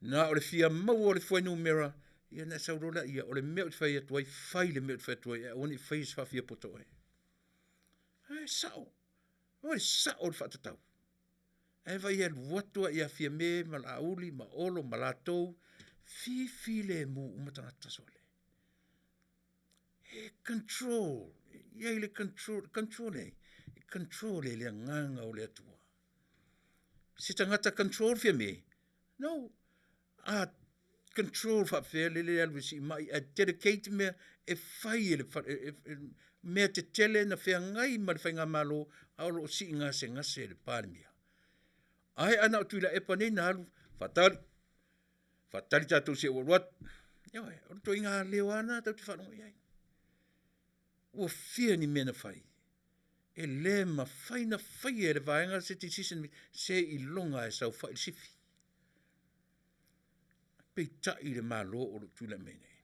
Na o le fia maua o le fuainumera, ia ona e sau loa lea, o le mea ou te fai atu ai, fai le mea ou te fai atu ai, ae aua ne i faia se faafiapoto oe. Ae sao, o le sao o le faatatau. Ae vaai e alu atu lava ia Fiame ma Laauli ma Olo ma latou, fifilemu uma tagata sole. E control, e i ai le control, control e ai? E control e le Agaga o le Atua. Se tagata control Fiame? No. A control faapefea lele e alu e siimai ae dedicate mea e fai e le mea tetele na feagai ma le faigamalo a o lo o sii gasegase e le Palemia. Ae a na o Tuilaepa nei na alu, faatali, faatali tatou se i ou alu atu. Ioe, o le ituaiga leo lava lena tatou te faalogo i ai. Ua fia ni mea na fai, e le mafai ona faia e le vaega se decision seiloga e saofai le sifi. Peitai le Malo o lo o tulai mai nei,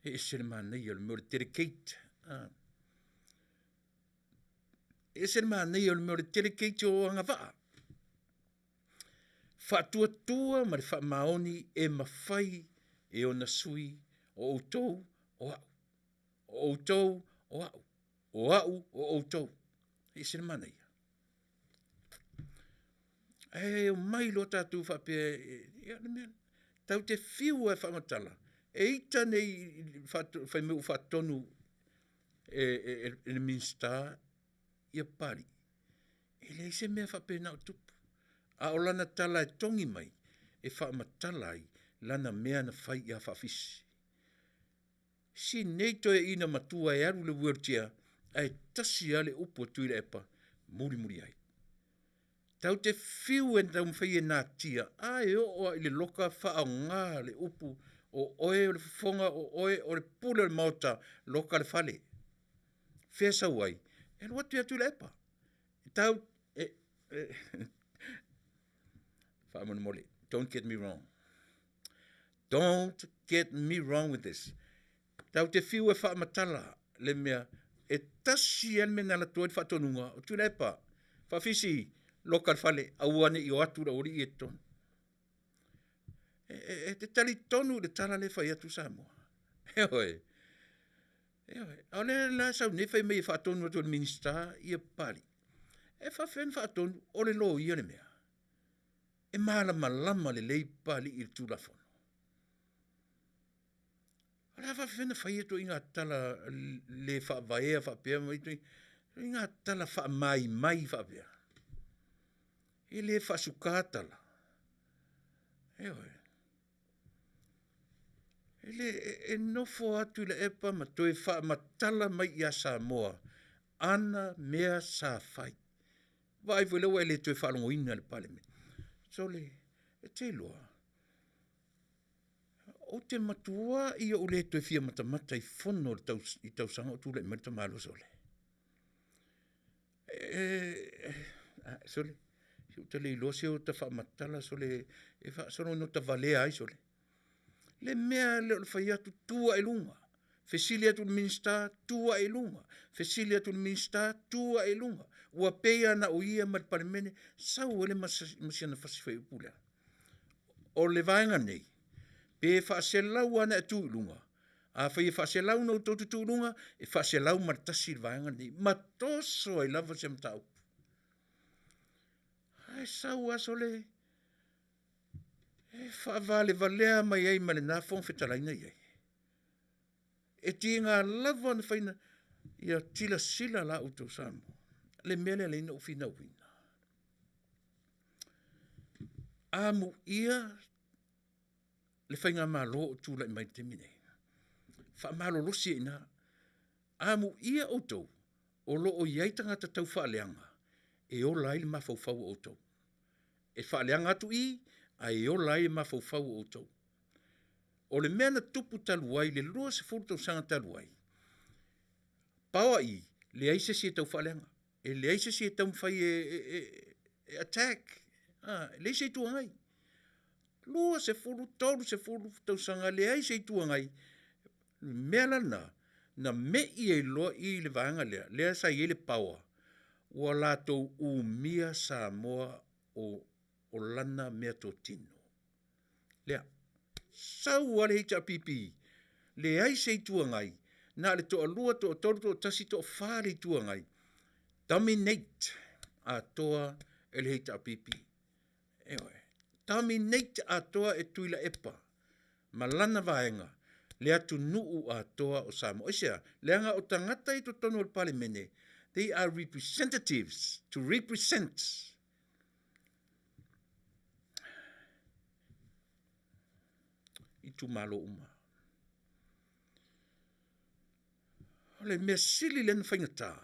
e ese le manaia o le mea o le dedicate. E ese le manaia o le mea o le dedicate o agavaa. Faatuatua ma le faamaoni e mafai e ona sui o outou o au, o outou o au, o au o outou. E ese le manaia. Ae omai loa tatou faapea, ia le mea lea, tatou te fiu lava e faamatala, e ita nei fai mai ua faatonu e le Minisita ia Papalii, e leai se mea faapena o tupu. A o lana tala e togi mai, e faamatala ai lana mea na fai ia Faafisi. Si nei toeaina matua e alu i le wheelchair, ae tasi lava le upu a Tuilaepa, mulimuli ai. Tatou te fiu e taumafai e natia, a e oo lava i le loka faaaoga le upu, o oe o le fofoga, o oe o le pule o le maota, loka le fale. Fea e sau ai? E alu atu ia Tuilaepa. Tau, e, e, faamolemole, don't get me wrong. Don't get me wrong with this. Tatou te fiu e faamatala le mea, e tasi lava le mea na alu atu ai le faatonuga, o Tuilaepa, Faafisi, loka le fale, aua ne i o atu le aualii ia i totonu. E, e, e te talitonu i le tala lea e fai atu Samoa. Ioe. Ioe. A o lea la e sau nei fai mai e faatonu atu e le Minisita ia Papalii. E faapefea ona faatonu, o le loia le mea. E malamalama lelei Papalii i le Tulafono. O le a faapefea ona fai ituaiga tala le faavaea faapea ma ituaiga tala faamaimai faapea? E le faasuka tala. Ioe. E le, e nofo lava Tuilaepa ma toe faamatala mai ia Samoa ana mea sa fai. Vaai foi lea ua e le toe faalogoina e le Palemene. Sole, e te iloa, ou te matuai ou le toe fia matamata i fono i tausaga o tulai mai le tamaloa Sole. E, Sole, se ua ta le iloa se o ta faamatala Sole e faasolo ina ota valea ai Sole. Le mea lea o le fai atu, tu ae i luga, fesili atu i le Minisita, tu ae i luga, fesili atu i le Minisita, tu ae i luga. Ua pei lava na o ia ma le Palemene, sau ai le ma si ana fasi fuaiupu lea. O le vaega nei, pe faaselau lava ona e tu i luga, afai e faaselau ona outou tutu i luga, e faaselau ma le tasi le vaega lenei, ma toso ai lava se mataupu. Ae sau lava sole, e faavalevalea mai ai ma lena Fofoga Fetalai na i ai. E tiga lava ona fai, ia silasila la outou Samoa, le mea lea e ala ai ona ou finauina. Amuia le faigamalo o tulai mai i le taimi lenei, faamalolosi ai i ina. Amuia outou o lo o i ai tagata taufaaleaga e ola ai le mafaufau o outou. E faaleaga atu i, ae ola ai le mafaufau o outou. O le mea na tupu talu ai le 20 tausaga talu ai, paoa i, leai se isi e taufaaleaga. E leai se isi e taumafai e, e, e, e attack. Ah, e leai se Itu Agai. 20, 30 tausaga leai se Itu Agai. Mea la lena, na me'i ai loa i le vaega lea, lea sa i ai le power, ua latou umia Samoa o, o lana meatotino. Lea, sau lava le HRPP, leai se Itu Agai, na o le toalua, toatolu, toatasi, toafa le Itu Agai, dominate atoa e le HRPP. Ioe. Dominate atoa e Tuilaepa ma lana vaega le atunuu atoa o Samoa. Aisea? Leaga o tagata i totonu o le Palemene, they are representatives to represent itumalo uma. O le mea sili lea na faigata,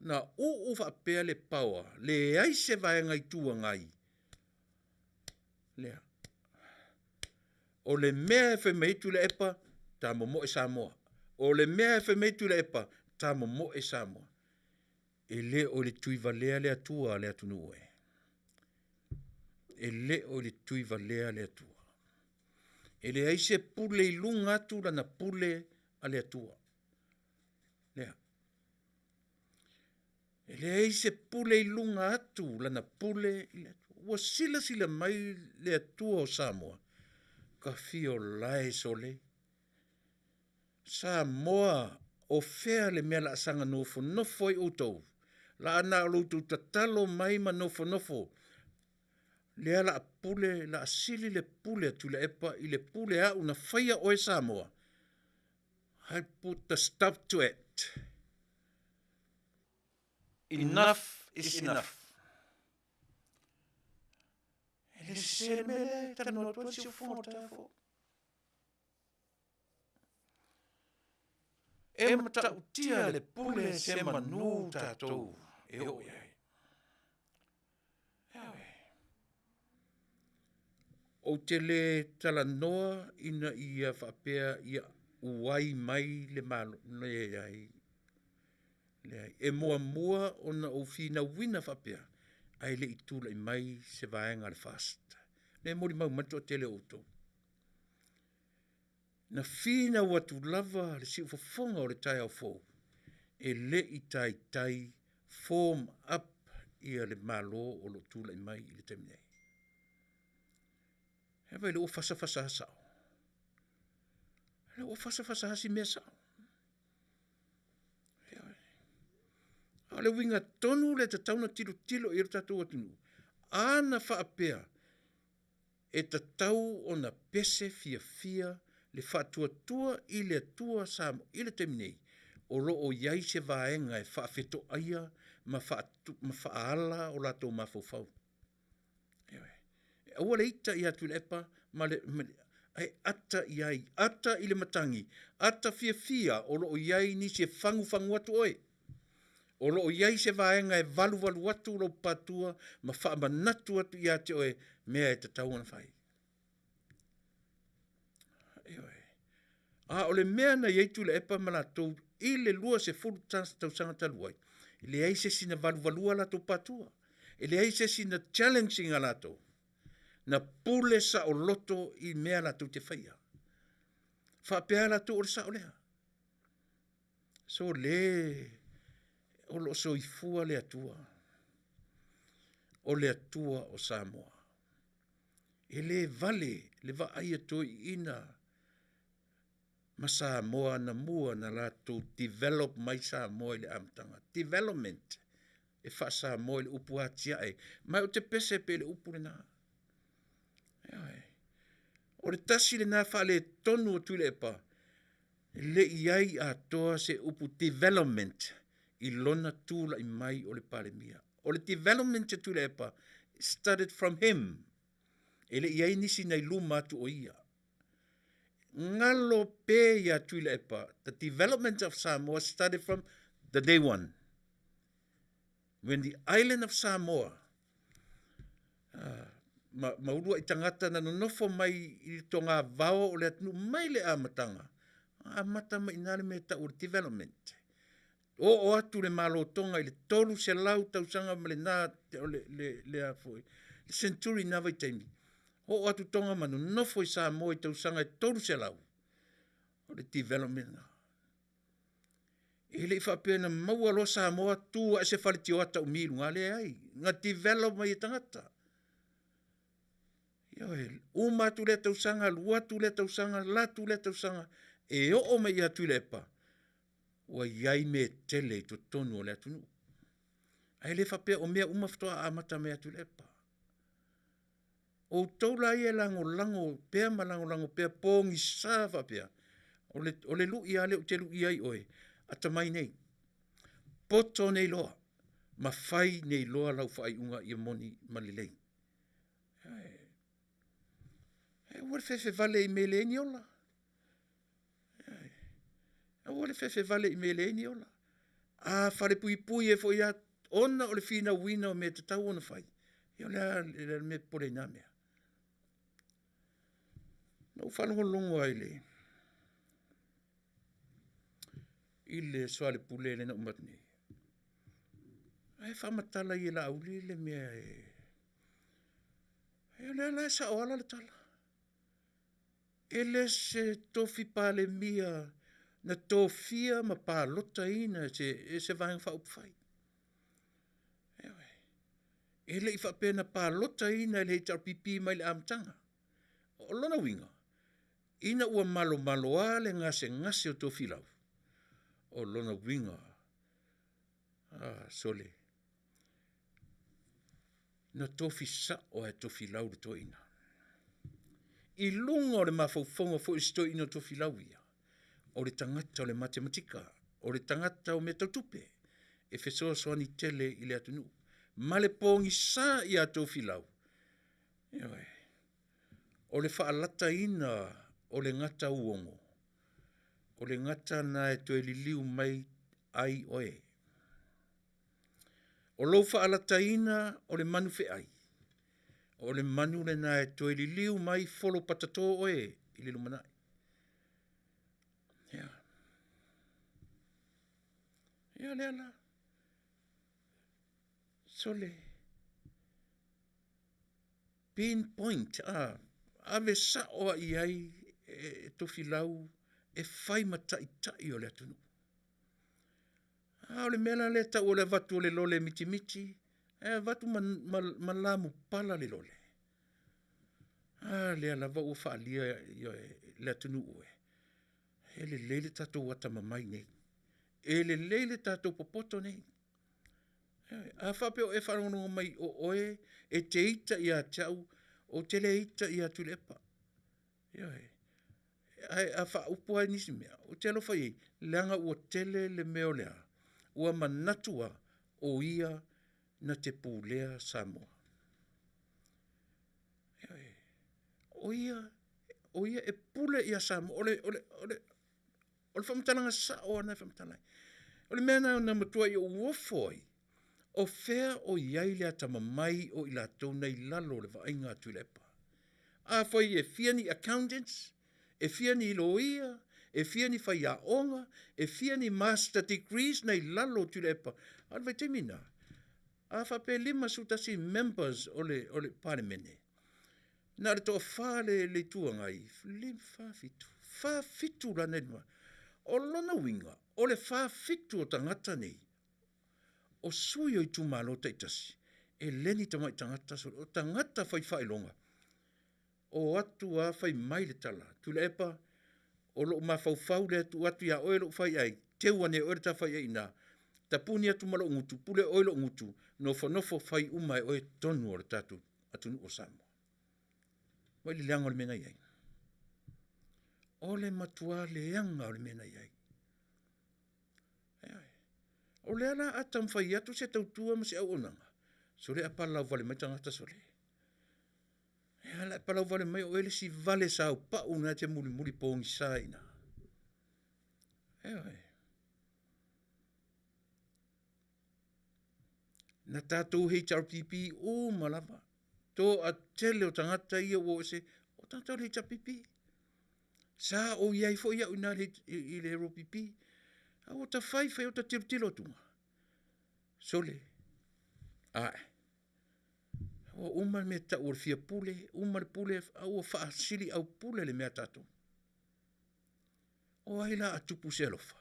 na uu faapea le power, leai se vaega Itu Agai lea. O le mea e fai mai ai Tuilaepa, ta momoe Samoa. O le mea e fai mai ai Tuilaepa, ta momoe Samoa. E le o le tuivalea le Atua a le atunuu e. E le o le tuivalea le Atua. E leai se pule i luga atu lana pule a le Atua. Lea. E leai se pule i luga atu lana pule i le Atua. Ua silasila mai le Atua o Samoa, ka fia ola e sole. Samoa, o fea le mea o le a saga nofonofo ai outou? La na o lo outou tatalo mai ma nofonofo, lea o le a pule, o le a sili le pule a Tuilaepa i le pule a au na faia oe Samoa. I put the stop to it. Enough is enough. E le sese le mea lea e talanoa atu ai si ufofoga o le taeao fou. E matautia le pule se manu tatou e oo i ai. Ou te le talanoa ina ia faapea ia uai mai le Malo, leai, leai. E muamua ona ou finauina faapea, ae le i tulai mai se vaega a le FAST. Lea e molimau mai le toatele o outou. Na finau atu lava le siufofoga o le taeao fou, e le i taitai form up ia le Malo o lo o tulai mai i le taimi nei. E vaai o lea ua fasa fasa lava sao. O lea ua fasa fasa lava si mea sao. A o le uiga tonu lea e tatau ona tilotilo i ai lo tatou atunuu, a na faapea e tatau ona pese fiafia le faatuatua i le Atua Samoa i le taimi nei, o lo o i ai se vaega e faafetoaia ma faaala o latou mafaufau. Ioe. Aua le ita ia Tuilaepa ma le, ae ata i ai, ata i le matagi, ata fiafia o lo o i ai nisi e fagufagu atu oe. O lo o i ai se vaega e valuvalu atu lou patua ma faamanatu atu ia te oe mea e tatau ona fai. Ioe. A o le mea na i ai Tuilaepa ma latou i le 20 tausaga talu ai, e leai se isi na valuvalua latou patua. E leai se isi na challenge ina latou. Na pule saoloto i mea latou te faia. Faapea latou o le sao lea. So le o lo o soifua le Atua. O le Atua o Samoa. E le vale le vaai a toeaiina ma Samoa anamua na latou develop mai Samoa i le amataga. Development e faa-Samoa i le upu atiae. Ma ou te pese pea i le upu lena. Ioe. O le tasi lena faaletonu o Tuilaepa, e le i ai atoa se upu development i lona tulai mai o le Palemia. O le development a Tuilaepa started from him. E le i ai nisi na i luma atu o ia. Galo pe ia Tuilaepa, the development of Samoa started from the day one. When the island of Samoa, ma, ma uluai tagata na nonofo mai i le togavao o le atunuu mai le amataga, amata mai i ina le mea e tau o le development. Oo atu le Malo Tonga i le 300 tausaga ma lena o le, le, le a foi, le century i na vaitaimi, oo atu Tonga ma nonofo i Samoa i tausaga e 300, o le development lena. E le i faapea na maua loa Samoa tu ae se fale tioata umi i luga, leai, na develop mai e tagata. Ioe, uma atu lea tausaga, alu atu lea tausaga, alu atu lea tausaga, e oo mai ia Tuilaepa, ua i ai mea e tele i totonu o le atunuu. Ae le faapea o mea uma faatoa amata mai ia Tuilaepa. O outou la ia e lagolago pea ma lagolago pea pogisa faapea, o le, o le lui lava lea ou te luia ai oe, atamai nei, poto nei loa, ma fai nei loa lau faaiuga ia moni ma lelei. Aua le fefe vale i mea e leai ni ola. Aua le fefe vale i mea e leai ni ola. A falepuipui ai foi lava ona o le finauina o mea e tatau ona fai, ia o le a le mea e popole ai i na mea? Na ou faalogologo lava i le i le soalepule lea na uma atu nei, ae faamatala e Laauli le mea e. O lea la e saoala le tala. E le se tofi Palemia na tofia ma palotaina e se Vaega Faaupufai. E le i faapea na palotaina e le HRPP mai le amataga. O lona uiga, ina ua malomaloa le gasegase o Tofilau, o lona uiga, a sole, na tofi sao lava e Tofilau le toeaina. I luga o le mafaufauga foi o si toeaina o Tofilau ia, o le tagata o le matematika, o le tagata o mea tau tupe, e fesoasoani tele i le atunuu. Ma le pogisa ia Tofilau, ioe, o le faalataina o le gata uogo, o le gata lena e toe liliu mai ai oe. O lou faalataina o le manufeai, o le manu lena e toe liliu mai folopatato oe i le lumanai. Ia, ia lea la. Sole, pinpoint, a, ave sao lava i ai e Tofilau e fai ma taitai o le atunuu. A o le mea la lea e tau o le avatu o le lole e mitimiti, ae avatu ma, ma, ma lamupala le lole. A lea lava ua faalia le atunuu e, e lelei le tatou atamamai nei, e lelei le tatou popoto nei. A faapea o e faalogologo mai o oe e te ita ia te au, ou te le ita ia Tuilaepa. Ioe. Ae a faaupu lava nisi mea, ou te alofa i ai, leaga ua tele le mea o le a? Ua manatu lava o ia na te pulea Samoa. Ioe. O ia, o ia e pule ia Samoa. O le, o le, o le, o le faamatalaga sao lava lena e faamatala ai. O le mea lena na matuai ou ofo ai, o fea o i ai le atamamai o i latou nei i lalo o le vaaiga a Tuilaepa? Afai e fia ni accountants, e fia ni loia, e fia ni faiaoga, e fia ni master degrees na i lalo o Tuilaepa, a o le vaitaimi lena, a faapea e 51 members o le, o le Palemene, na o le toafa le, le Itu Agai, 5, 4, 7, 47 la nei. O lona uiga, o le 47 o tagata nei, o sui o itumalo taitasi, e le ni tamai tagata, o tagata fai faailoga, o atu lava fai mai le tala, Tuilaepa, o lou mafaufau lea e tuu atu ia oe lou faiai, teu ane e oe le ta faiai i ina, tapuni atu ma lou gutu, pule oe i lou gutu, nofonofo fai uma e oe tonu o le tatou atunuu o Samoa. Vaai le leaga o le mea na i ai. O le matua leaga o le mea na i ai. O lea la a taumafai atu se tautua ma se auaunaga, sole a palalau vale mai tagata sole. E a la e palau vale mai o oe le isi vale saopau na e te mulimuli pogisa ai i ina. Ioe. Na tatou HRPP uma lava, toatele o tagata ia ua o ese, o tagata o le HRPP. Sa ou i ai foi au i ina i le HRPP. A ua ta fai fai o ta tilotilo atuga. Sole, ae, ua uma le mea tau o le fia pule, uma le pule, a ua faasili au pule le mea a tatou. O ai la a tupu se alofa?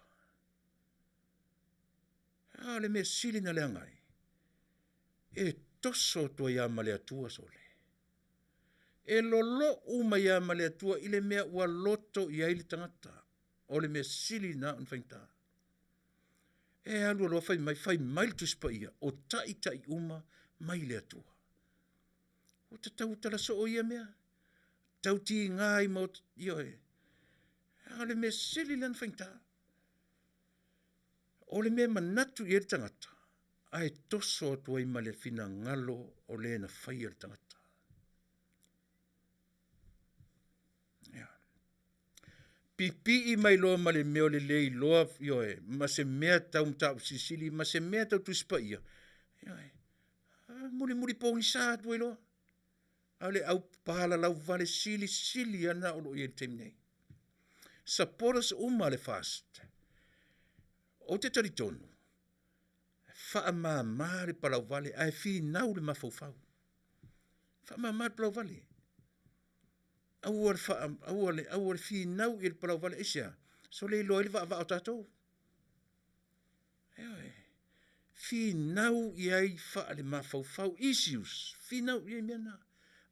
A o le mea sili na leaga ai, e toso atu ai lava ma le Atua sole. E lolou mai lava ma le Atua i le mea ua loto i ai le tagata. O le mea sili lena ona faigata. E alu alu lava fai mai, fai mai le Tusi Paia, o taitai uma mai le Atua. Ua tatau ona tala soo ia mea, tau tiga ai ma, ioe. A o le mea sili lea ona faigata. O le mea e manatu i ai le tagata, ae toso atu ai ma le finagalo o le na faia le tagata. Ia. Pipii mai loa ma le mea o le le iloa, ioe, ma se mea tau mataupu silisili, ma se mea tau Tusi Paia, ioe, mulimuli pogisa atu ai loa. A o le au palalau vale silisili lava lena o lo o i ai i le taimi nei. Supporters uma a le FAST, ou te talitonu, faamama le palauvale ae finau le mafaufau. Faamama le palauvale. Aua le, faa, aua le, aua le finau i le palauvale. Aisea? Sole iloa ai le vaavaa o tatou. Ioe. Finau i ai faalemafaufau issues, finau i ai mea na.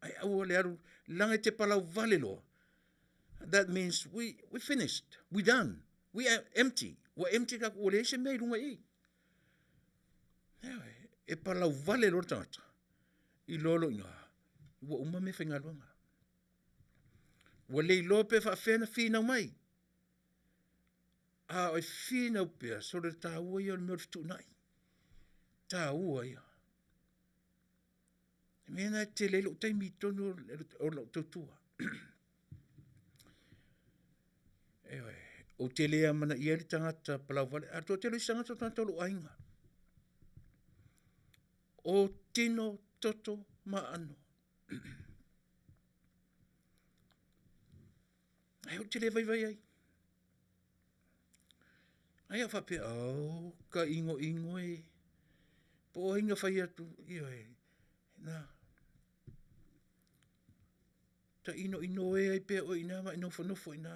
Ae aua le alu, leaga e te palauvale loa, that means we, we finished, we done, we are empty. Ua empty tatou, ua leai se mea i luga i i. Ioe. E palauvale loa le tagata, iloa loa i ina, ua uma meafaigaluega. Ua le iloa pe faapefea ona finau mai. A o e finau pea, sole le taua ia o le mea o le fetuunai. Taua ia. O le mea lena e tele ai lou taimi i totonu o lau tautua. Ioe. Ou te le amanaia ai le tagata palauvale, ae o le toatele o isi tagata o tagata o lou aiga. O tino, toto ma aano. Ae ou te le vaivai ai. Ai au faapea, oh, ka inoino e, po o ai na fai atu, ioe, na. Ta inoino e ai pea oe i ina ma e nofonofo i ina.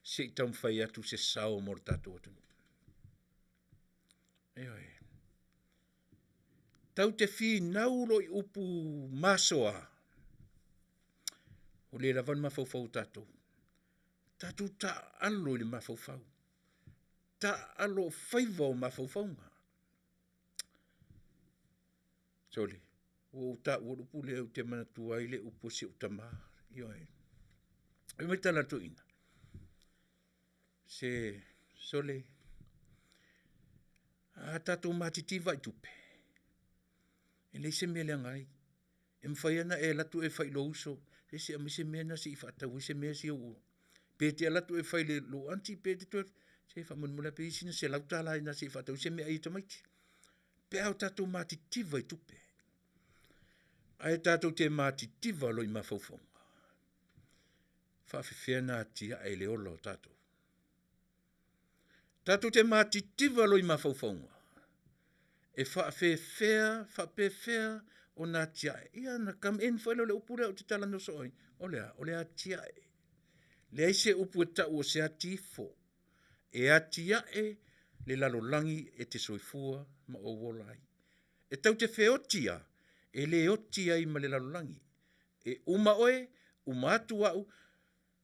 Se i taumafai atu se sao mo le tatou atunuu. Ioe. Tau te finau loa i upu masoa, ua le lava le mafaufau o tatou. Tatou taaalo i le mafaufau. Taaalo o faiva o mafaufauga. Sole, ua ou taua le upu lea ou te manatua ai le upu a si ou tama. Ioe. Fai mai le tala a le toeaina, se sole, a tatou matitiva i tupe, e leai se mea e leaga ai. E mafai lava ona e alu atu e fai i lou uso, se se aumai se mea lena se i faatau ai se mea sia ua… Pe te alu atu e fai i lou aunty pe te toe, se faamolemole lava pe i ai sina $100 i ina se i faatau ai se meaai a tamaiti. Pe a o tatou matitiva i tupe, ae tatou te matitiva loa i mafaufauga, faafefea ona atiae le ola o tatou? Tatou te matitiva loa i mafaufauga, e faafefea, faapefea ona atiae? Ia ona come in foi lea o le upu lea ou te talanoa soo ai, o le a? O le atiae. Leai se upu e tau o se atiifo, e atiae le lalolagi e te soifua ma ou ola ai. E tau te feoti lava, e le oti ai ma le lalolagi. E uma oe, uma atu au,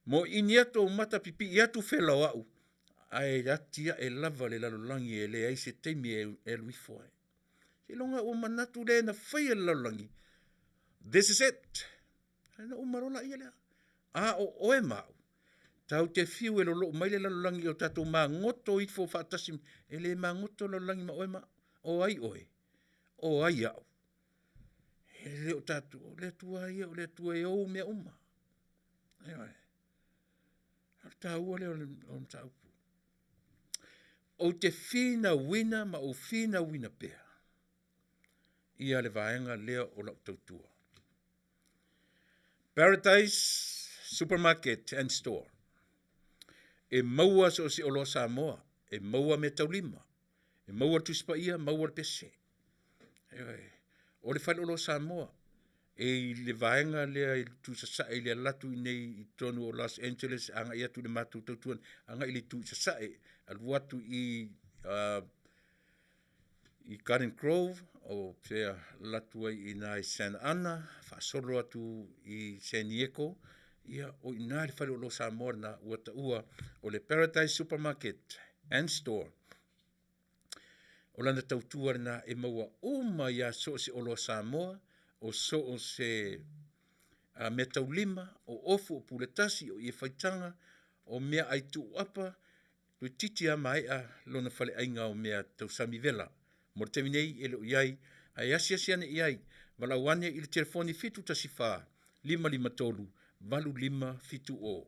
Moiini atu ou mata pipii atu fela o au, ae atiae lava le lalolagi e leai se taimi e alu ifo ai. Seiloga ua manatu le na faia le lalolagi, this is it. Ona uma loa laia lea. A o oe ma au, tatou te fiu e lolou mai le lalolagi o tatou magoto ifo faatasi, e le magoto le lalolagi ma oe ma au. O ai oe? O ai au? E le o tatou, o le Atua ia, o le Atua e ou mea uma. Ioe. O le taua lea o le mataupu. Ou te finauina ma ou finauina pea ia le vaega lea o lau tautua. Paradise Supermarket and Store. E maua so o se oloa Samoa, e maua meataulima, e maua le Tusi Paia, maua le pese. Ioe. O le faleoloa Samoa, e i le vaega lea i le itu sasae i le alu atu i inei i totonu o Los Angeles agai atu i le matou tautua agai i le itu i sasae, alu atu i i Garden Grove o fea, alu atu ai i ina i Santa Ana, faasolo atu i San Diego, ia o i ina le faleoloa Samoa lena ua taua o le Paradise Supermarket and Store. O lana tautua lena e maua uma ai lava so o se oloa Samoa, o so o se meataulima, o ofu, o puletasi, o ie faitaga, o meaai tuuapa, toeitiiti lava maea lona faleaiga o mea tausami vela. Mo le taimi nei e le o i ai, ae asiasi ane i ai, valaau ane i le telefoni 714 553 8570.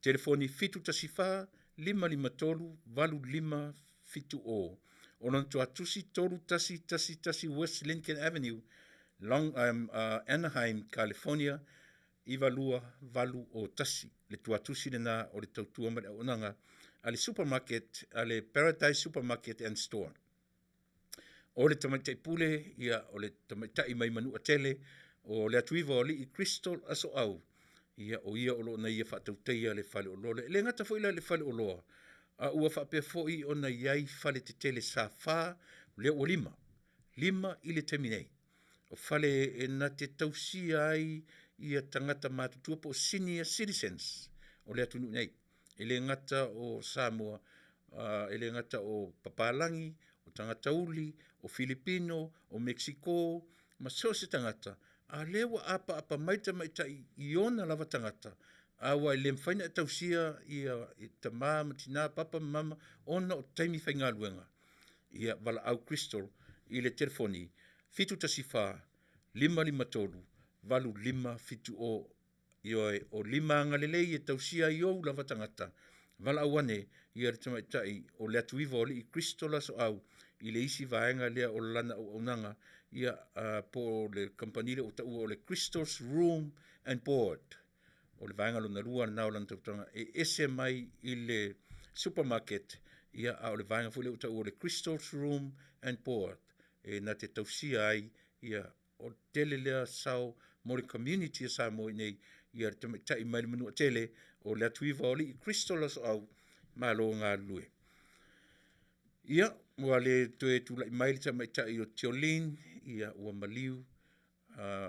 Telefoni 714 553 8570. O lona tuatusi 3111 West Lincoln Avenue, Long, Anaheim, California 92801. Le tuatusi lena o le tautua ma le auaunaga a le supermarket, a le Paradise Supermarket and Store. O le tamaitai pule, ia, o le tamaitai mai Manuatele, o le Atuiva o Alii Crystal Asoau, ia, o ia o lo o na ia faatautaia le faleoloa lea. E le gata foi la i le faleoloa, a ua faapea foi ona i ai fale tetele sa fa, lea ua lima, lima i le taimi nei. O fale e na te tausia ai ia tagata matutua po o senior citizens o le atunuu nei. E le gata o Samoa, e le gata o papalagi, o tagata uli, o Filipino, o Mexico, ma so o se tagata, a o lea ua apaapa mai le tamaitai i ona lava tagata, aua e le mafai ona e tausia ia tama ma tina, papa ma mama ona o taimi faigaluega. Ia valaau Crystal i le telefoni 714 553 8570. Ioe, o lima agalelei e tausia ai ou lava tagata. Valaau ane ia le tamaitai o le Atuiva o Alii Kristo Lasoau i le isi vaega lea o lana auaunaga, ia, po o le kamupani lea ua taua o le Crystal's Room and Board. O le vaega lona lua lena o lana tautoga e ese mai i le supermarket, ia, a o le vaega foi lea ua taua o le Crystal's Room and Board e na te tausia ai ia O le tele lea sao mo le community a Samoa i inei, ia le tamaitai mai le Manuatele o le Atuiva o Alii Crystal Asoau, malo galulue. Ia, ua le toe tulai mai le tamaitai o Tiolin, ia ua maliu,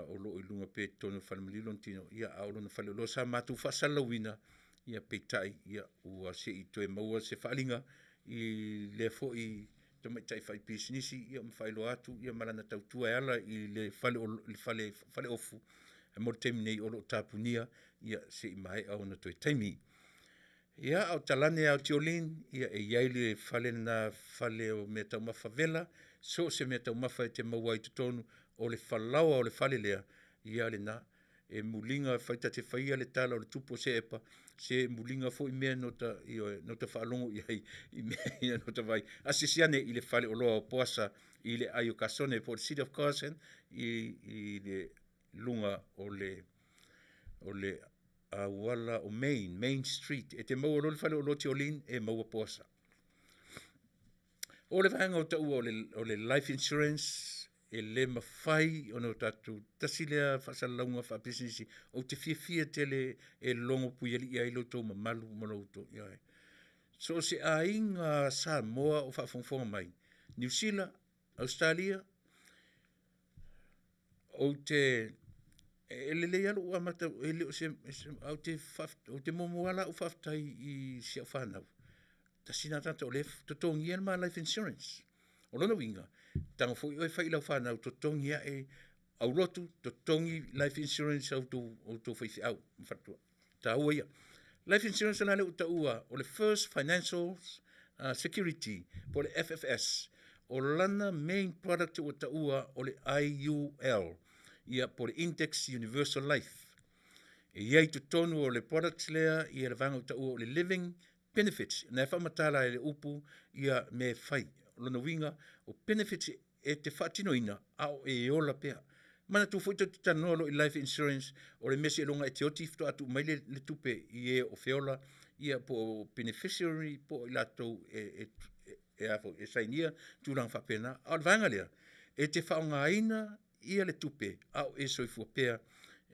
o lo o i luga pea i totonu o le falemaliu lona tino, ia a o lona faleoloa sa matou faasalalauina, ia peitai, ia ua se i toe maua se faaaliga i lea foi tamaitai faipisinisi ia ma faailoa atu ia ma lana tautua e ala i le fale o le fale faleofu mo le taimi nei o lo o tapunia ia se i maea ona toe taimi. Ia, a o talane lava o Tiolin, ia e i ai le fale lena fale o meataumafa vela, so o se meataumafa e te maua ai i totonu o le falaoa o le fale lea, ia lena. E muliga fai ta te faia le tala o le tupu o Seepa, se muliga foi mea no ta, ioe, no ta faalogo i ai i mea ia no ta vaai. Asiasi ane i le faleoloa o Poasa i le aai o Kasone po o le City of Carson i, i le luga o le, o le auala o Main, Main Street. E te maua loa le faleoloa Tiolin, e maua Poasa. O le vaega o taua o le, o le life insurance, e le mafai ona o tatou tasi lea faasalalauga faapisinisi ou te fiafia tele e logo puialii ai lo outou mamalu ma lo outou ioe. So o se aiga Samoa o faafogafoga mai, Niu Sila, Ausetalia, ou te e lelei lava lou amata e le o se ae ou te ou te muamua lava la ou faafetai i si au fanau. Tasi lena tagata o lea e totogia le ma life insurance. O lona uiga, tago foi oe fai i lau fanau totogi ae aulotu, totogi life insurance a outou, outou faifeau ma faletua. Taua ia. Life insurance la lea ua taua o le First Financial Security po o le FFS. O lana main product ua taua o le IUL, ia po o le Index Universal Life. E i ai i totonu o le products lea ia le vaega ua taua o le Living Benefits, na e faamatala e le upu ia mea e fai. O lona uiga, o benefits e te faatinoina a o e ola pea. Manatua foi tou te talanoa loa i life insurance, o le mea seiloga e te oti faatoa tuu mai le, le tupe i e o feola ia po o beneficiary po o i latou e e a foi e sainia tulaga faapena. A o le vaega lea, e te faaaogaina ia le tupe a o e soifua pea,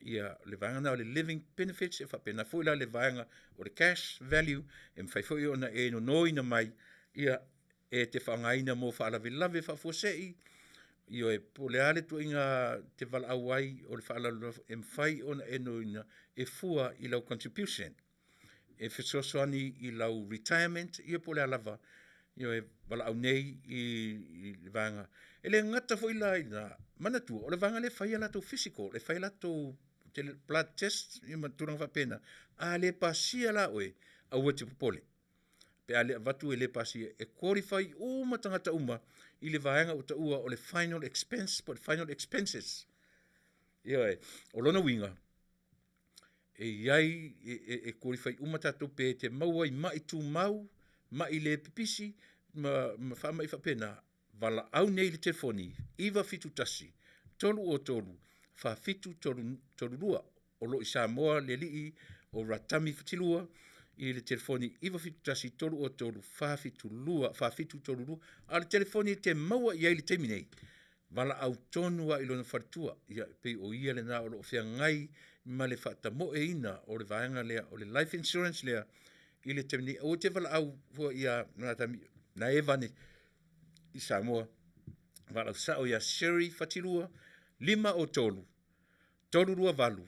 ia le vaega lena o le living benefits, e faapena foi la le vaega o le cash value, e mafai foi ona e nonoina mai e te faaaogaina mo faalavelave faafuasei, ioe, po o le a le ituaiga e te valaau ai o le faalavelave e mafai ona e nonoina e fua i lau contribution e fesoasoani i lau retirement, ia po o le a lava. Ioe, valaau nei i le vaega. E le gata foi la i ina, manatua o le vaega lea e fai a latou physical, e fai a latou blood test ma tulaga faapena. A le pasia la oe, aua e te popole, pe a le avatu e le pasia, e qualify uma tagata uma i le vaega ua taua o le final expense po o le final expenses. Ioe, o lona uiga, e i ai, e qualify uma tatou pe te maua i mai tumau, mai le pipisi ma faamai faapena, valaau nei i le telefoni 971 303 4732. O lo o i Samoa le alii o Ratami Fatilua i le telefoni 971 303 472 4732. A o le telefoni e te maua i ai i le taimi nei, valaau tonu lava i lona faletua, ia e pei o ia lena o lo o feagai ma le faatamoeina o le vaega lea o le life insurance lea i le taimi nei. Aua e te valaau fua ia Ratami, na e Vane i Samoa, valaau sao ia Sherry Fatilua 503 328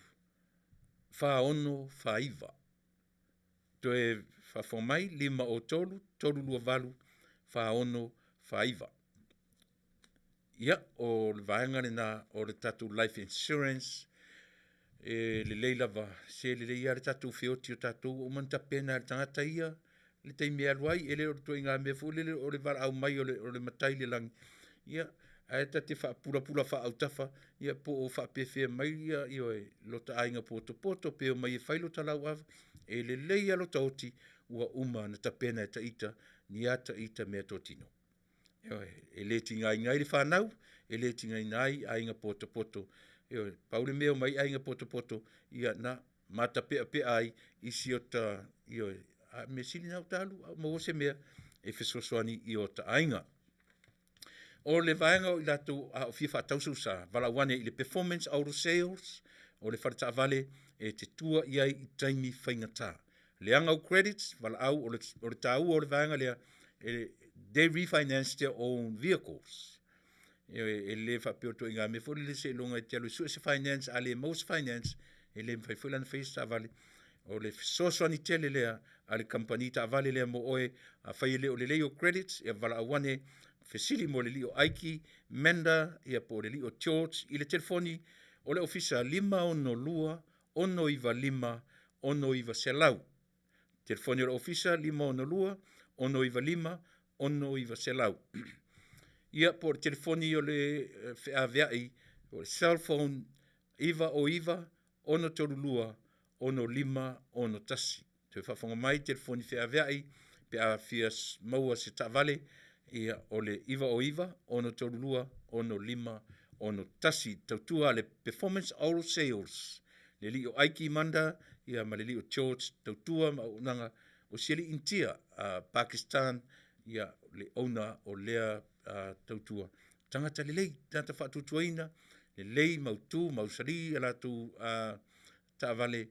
4649. Toe faafofoga mai, 503 328 4649. Ia, o le vaega lena o le tatou life insurance, e lelei lava, se lelei lava le tatou feoti o tatou ua uma ona tapena e le tagata ia le taimi e alu ai, e le o le ituaiga mea foi lele o le valaau mai o le matai i le lagi, ia, ae ta te faapulapula faaautafa, ia po o faapefea mai ia, ioe, lo ta aiga potopoto pe omai e fai lo ta lauava. E lelei lava lo ta oti ua uma ona tapena e ita ni a ta ita meatotino. Ioe, e le tigaina ai le fanau, e le tigaina ai aiga potopoto. Ioe, pau le mea e omai ai aiga potopoto, ia na matapeapea ai i si ota, ioe, a o le mea sili lena ua ta alu a ua maua se mea e fesoasoani i o ta aiga. O le vaega o i latou a o fia faatau sou sa, valaau ane i le Performance Auto Sales, o le faletaavale e te tua i ai i taimi faigata. Leaga ou credits, valaau, o le taua o le vaega lea, they refinance their own vehicles. E le faapea o ituaiga mea foi lele seiloga e te alu e sue se finance, a le maua se finance, e le mafai foi la ona faia se taavale. O le fesoasoani tele lea a le kamupani taavale lea mo oe, afai e le o lelei ou credits, ia valaau ane, fesili mo le alii o Aiki Menda ia po o le alii o George i le telefoni o le ofisa 562 695 6900. Telefoni o le ofisa 562 695 6900. Ia po o le telefoni o le feaveai, o le cell phone 909 632 6561. Toe faafofoga mai, telefoni feaveai pe a fia maua se taavale, ia o le 909 632 6561. Tautua a le Performance Auto Sales, le alii o Aiki Manda ia ma le alii o George, tautua ma auaunaga o si alii Initia a Pakistan ia le owner o lea tautua. Tagata lelei, tagata faatuatuaina, lelei, mautu, mausali a latou taavale.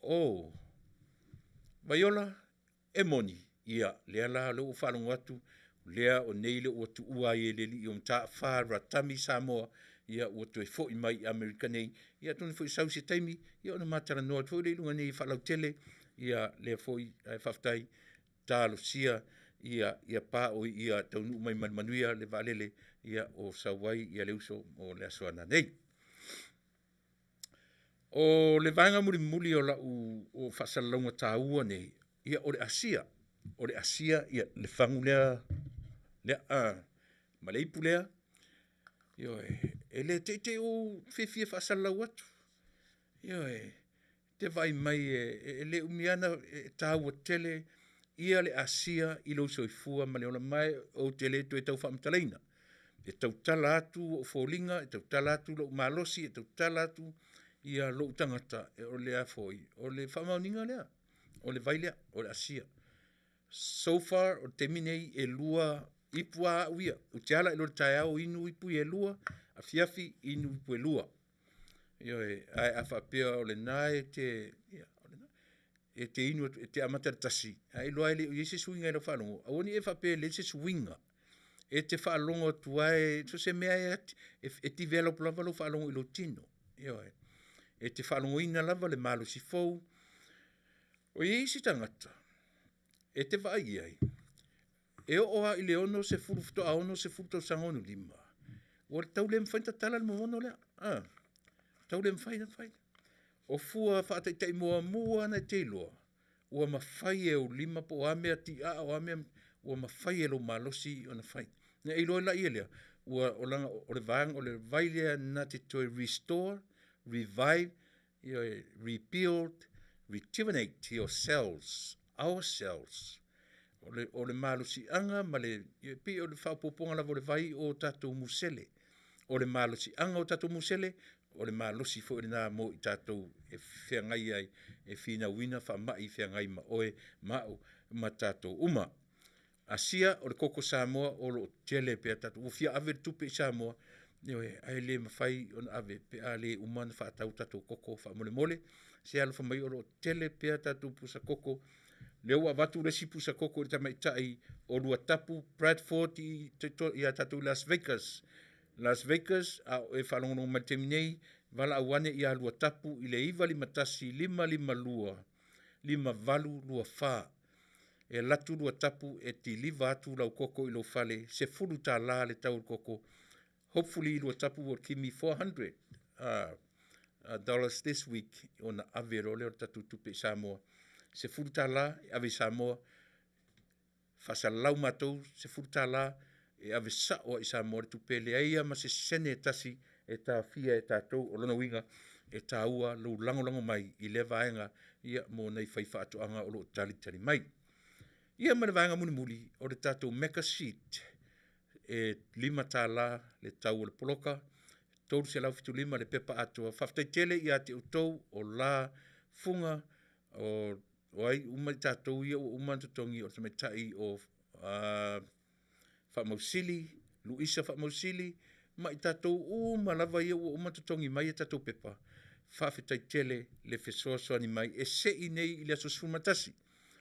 Oh, Vaiola, e moni, ia, lea la lea ua ou faalogo atu, lea o nei lea ua tuua ai e le alii o Mataafa Ratami Samoa, ia ua toe foi mai i Amerika nei. Ia atonu foi e sau se taimi, ia ona ma talanoa atu foi lea i luga nei faalautele, ia lea foi, ae faafetai, talosia ia ia pa oi ia taunuu mai ma le manuia le vaalele ia o sau ai ia le uso mo le aso a nanei. O le vaega mulimuli o lau faasalalauga taua nei, ia o le asia. O le asia ia le fagu lea, lea ma le ipu lea, ioe, e le te i te i ua ou fiafia e faasalalau atu. Ioe, te vaai mai e le umi lava ona e taua tele ia le asia i lou soifua ma le ola ma e ou te le toe tau faamatalaina. E tautala atu ou foliga, e tautala atu lou malosi, e tautala atu ia lou tagata, o le a foi, o le faamaoniga lea. O le vai lea, o le asia. So far, o le taimi nei, e 2 ipu a au ia. Ou te ala i loa i le taeao inu ipu ia e 2, afiafi inu ipu e 2. Ioe, ae a faapea o lena e te, ia, o lena, e te inu atu, e te amata i le 1, ae iloa lava e le o i ai se suiga i lau faalogo, aua ne i e faapea e leai se suiga. E te faalogo atu lava so o se mea lava e develop lava lou faalogo i lou tino. Ioe. E te faalogoina lava le malosi fou. O i ai isi tagata e te vaai i ai, e oo lava i le 60 faatoa 60 tausaga 65, ua tau le mafai ona tatala le momono lea. Tau le mafai ona fai. O fua faataitai muamua lava na e te iloa, ua mafai e ou lima po o a mea tiaa o a mea, ua mafai e lou malosi ona fai. Ona e iloa ai lea, ua o le vaega o le vai lea na te toe restore, revive, ioe, rebuild, rejuvenate your cells, our cells. O le malosiaga ma le, e pei o le faaopoopoga lava o le vai o tatou musele. O le malosiaga o tatou musele, o le malosi foi lena mo i tatou e feagai ai, e finauina faamai feagai ma oe ma au ma tatou uma. Asia, o le koko Samoa o lo o tele pea tatou, ua fia ave le tupe i Samoa, ioe, ae le mafai ona ave pe a le uma ona faatau tatou koko faamolemole. Se alofa mai o lo o tele pea tatou pusa koko. Lea ua avatu le isi pusa koko i le tamaitai o Luatapu Bradford ia tatou i Las Vegas. Las Vegas, a o e faalogologo mai i le taimi nei, valaau ane ia Luatapu i le 951 552 5824. E alu atu Luatapu e kiliva atu lau koko i lou fale, $10 le tau o le koko. Hopefully Luatapu will give me $400 this week ona ave loa lea o le tatou tupe i Samoa. $10 e ave i Samoa, faasalalau matou $10 e ave sao lava i Samoa le tupe, e leai lava ma se sene e tasi e taofia e tatou. O lona uiga, e taua lou lagolago mai i lea vaega mo nai faifaatoaga o lo o talitali mai. Ia ma le vaega mulimuli, o le tatou Mega Seed, e $5 le tau o le poloka, $375 le pepa atoa. Faafetai tele ia te outou o la Fuga, o ai uma i tatou ia ua uma ona totogi, o le tamaitai o Faamausili, Luisa Faamausili ma i tatou uma lava ia ua uma ona totogi mai a tatou pepa, faafetai tele le fesoasoani mai. E sei nei i le aso 11,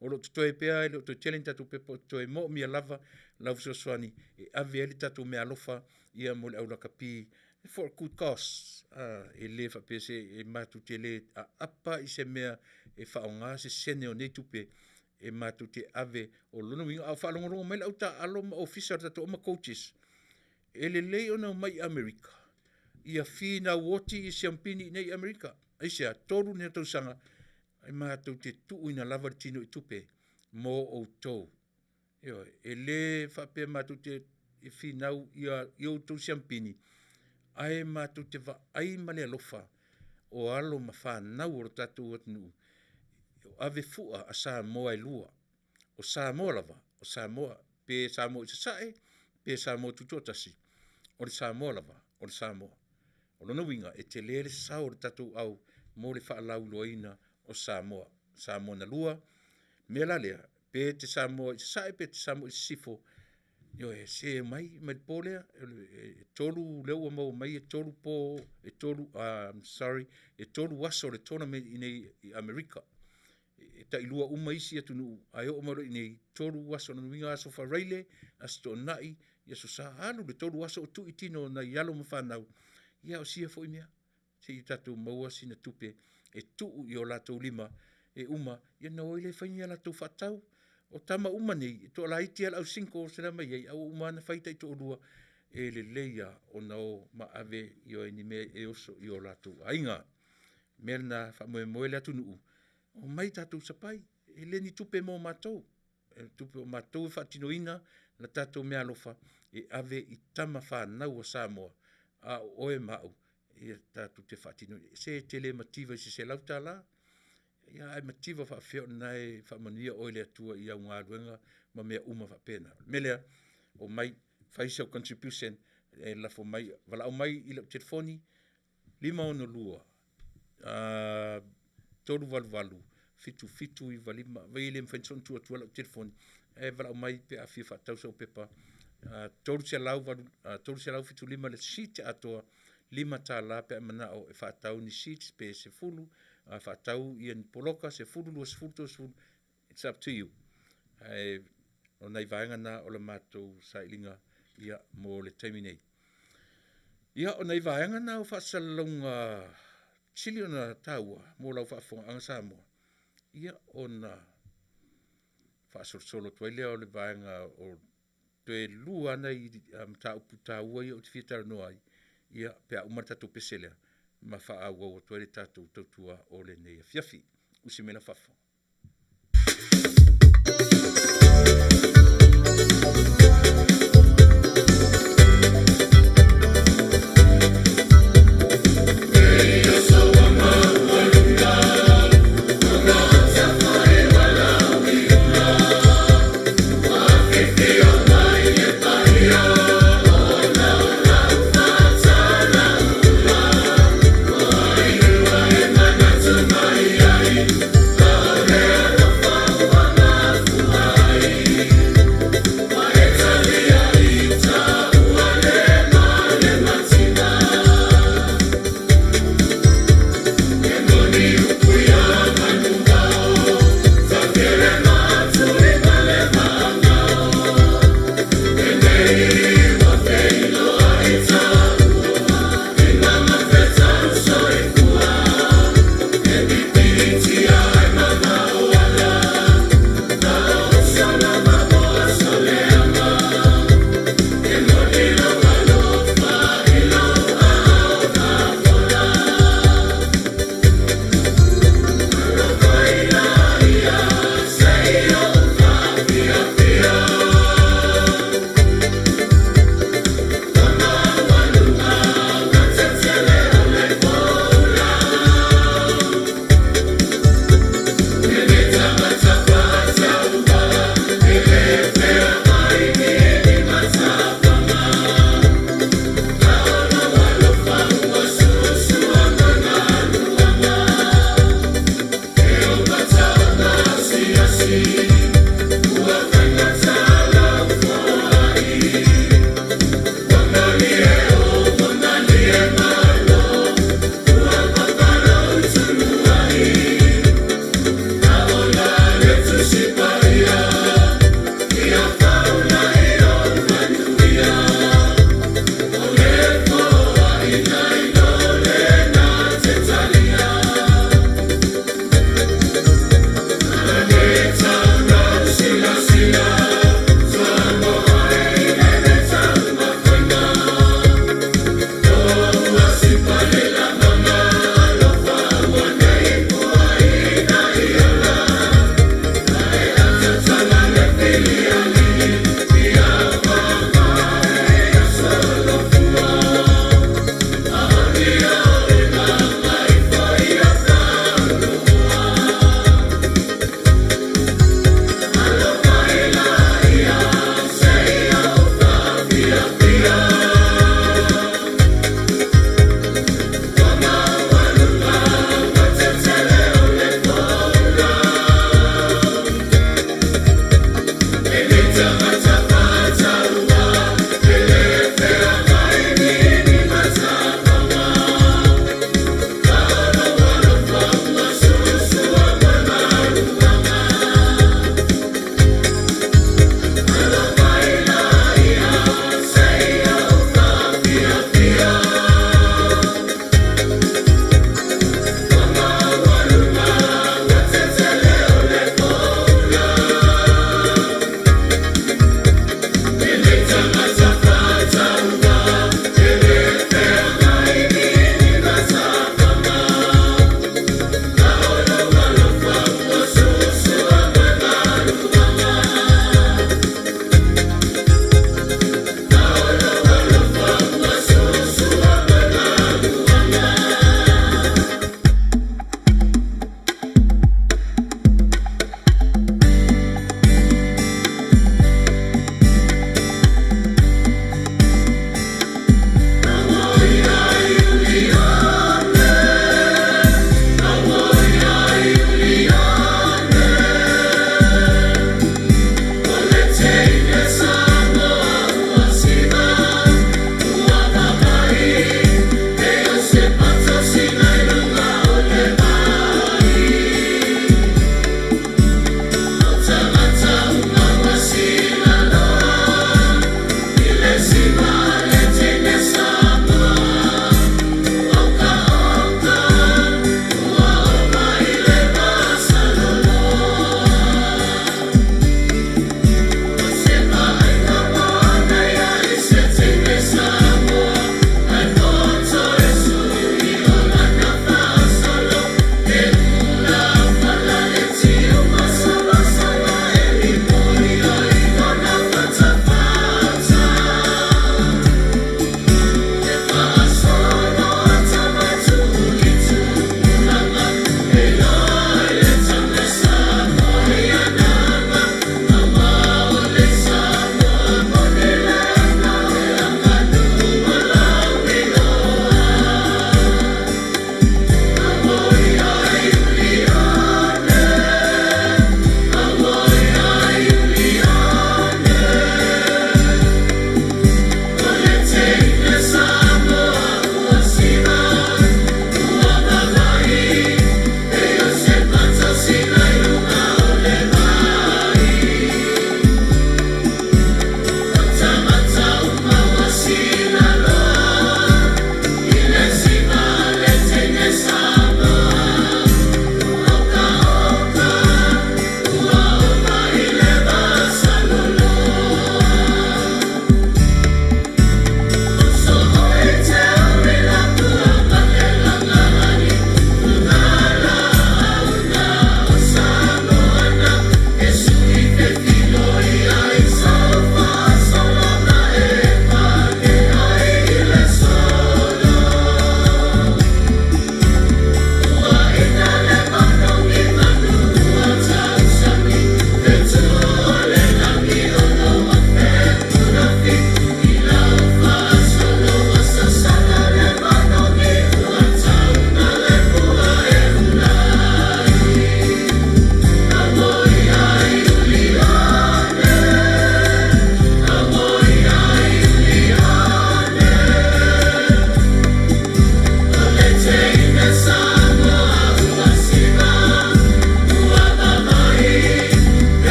o lo o totoe pea, e le o toe tele ni tatou pepa o totoe, e moomia lava lau fesoasoani e ave ai le tatou meaalofa mo le aulakapi for a good cause. E le faapea se e matou te le aapa i se mea e faaaoga se sene o nei tupe e matou te ave. O lona uiga, a o faalogologo mai le au taaalo ma ofisa o le tatou ma coaches, e lelei ona omai i Amerika ia finau oti i siampini i nei i Amerika. Aisea? 3 nea tausaga e matou te tuuina lava le tino i tupe mo outou. Ioe, e le faapea matou te finau i outou siampini, ae matou te vaai ma le alofa o alo ma fanau o le tatou atunuu, o ave fua a Samoa e lua. O Samoa lava, o Samoa, pe Samoa i Sasae, pe Samoa Tutoatasi, o le Samoa lava, o le Samoa. O lona uiga, e tele le sao o le tatou au mo le faalauiloaina o Samoa. Samoa na lua, mea la lea, pe te Samoa i Sasae, pe te Samoa i Sisifo, ioe, se omai mai le po lea, e 3 lea ua maua mai e 3 po, e 3, sorry, e 3 aso le tournament i nei i Amerika. E tailua uma isi atunuu, ae oo mai loa i nei, 3 aso, lona uiga aso Faraile, aso Toonai, aso Sa, alu le 3 aso o tuu i tino o nai alo ma fanau, ia o sia foi mea, se i tatou maua sina tupe e tuu i o latou lima e uma, ia ona o ai lea e fai ni a latou faatau. O tama uma nei, e toalaiti lava le au singles la e omai ai, ae ua uma lava ona fai taitoalua, e lelei lava ona o ma ave ni mea e oso i o latou aiga. O le mea lena, faamoemoe le atunuu, omai tatou sapai, e le ni tupe mo matou, o tupe o matou e faatinoina le tatou meaalofa e ave i tama fanau a Samoa, a o oe ma au, ia tatou te faatinoina. Se e te le mativa i se $100, ae mativa faapefea o lena e faamanuia oe e le Atua i au galuega ma mea uma faapena. O le mea lea, omai fai sau contribution e lafo mai, valaau mai i lau telefoni 562 388 7 7 9 5. Vai e le mafai ona tuu atu lau telefoni, ae valaau mai pe a fia faatau sau pepa. 375 le sheet atoa, $5 pe a e manao e faatau ni sheets pe 10, a faatau ia ni poloka 10, 20, 30, it's up to you. Ae o nai vaega na o le matou sailiga ia mo le taimi nei. Ia, o nai vaega na o faasalalauga sili ona taua mo lau faafofogaaga Samoa, ia ona faasolosolo atu ai lea o le vaega o toe lua lava nai mataupu taua ia ou te fia talanoa ai, ia pe a uma le tatou pese lea, ma faaauau atu ai le tatou tautua o lenei afiafi. Usi mai la fafo.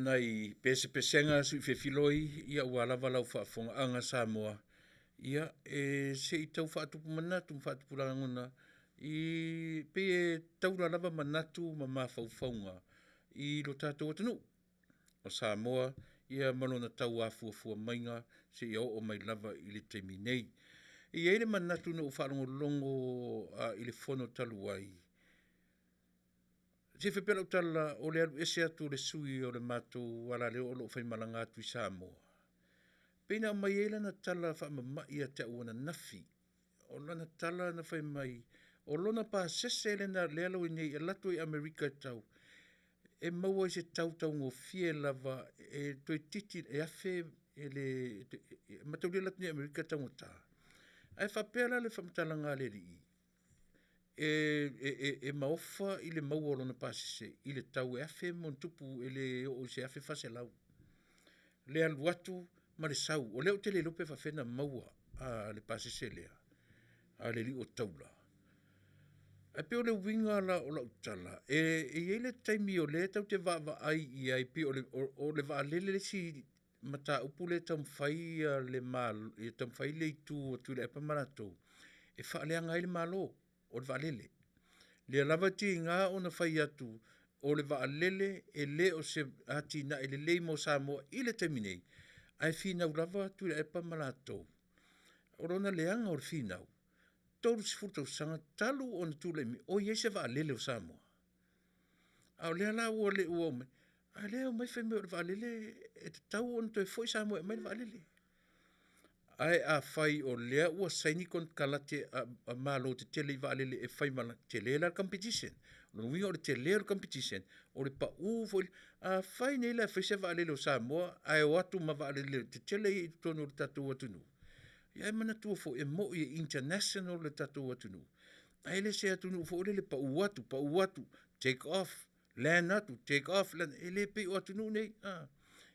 nai pesepesega sui fefiloi ia ua lava lau faafofogaaga Samoa ia e se i tau faatupu manatu ma faatupu lagona i pei e taula lava manatu ma mafaufauga i lo tatou atunuu o Samoa ia ma lona tauafuafua maiga seia oo mai lava i le taimi nei. E i ai le manatu na ou faalogologo i le fono talu ai, se i faapea lau tala o le alu ese atu o le sui o le matou alaleo o lo o faimalaga atu i Samoa, pei na aumai ai lana tala faamamai ia te au ananafi. O lana tala na fai mai, o lona pasese lena lea e ua i ai nei e alu atu ai i Amerika e tau, e maua i se tau taugofie lava e toeitiiti e $1,000 e mataulia le alu atu nei i Amerika e taugata. Ae faapea la le faamatalaga a le alii, e maofa i le maua o lona pasese i le tau e $1,000+ e le oo i se $1,400 le alu atu ma le sau. O lea ou te le iloa pe faapefea ona maua le pasese lea a le alii o Taula. Ae pei o le uiga la o lau tala, e i ai le taimi o lea tatou te vaavaai i ai pei o le vaalele le isi mataupu lea e taumafai le Malo, e taumafai le itu o Tuilaepa ma latou e faaleaga ai le Malo, o le vaalele. O lea lava e tiga ona fai atu o le vaalele e le o se atinae lelei mo Samoa i le taimi nei, ae finau lava Tuilaepa ma latou, o lona leaga o le finau, 30 tausaga talu ona tulai mai o i ai se vaalele o Samoa? A o lea la ua omai, a o lea e omai fai mai o le vaalele e tatau ona toe foi Samoa e aumai le vaalele. Ae afai o lea ua saini konekarate a Malo tetele i vaalele e faimalaga, tele la le competition. O lona uiga o le tele o le competition, o le pau foi. Afai nei la e fai se vaalele o Samoa ae o atu ma vaalele tetele ia i totonu o le tatou atunuu, ia ae manatua foi e moi e international le tatou atunuu, ae le se atunuu foi lele e pau atu, pau atu, take off, land atu, take off, land, e le pei o atunuu nei, a.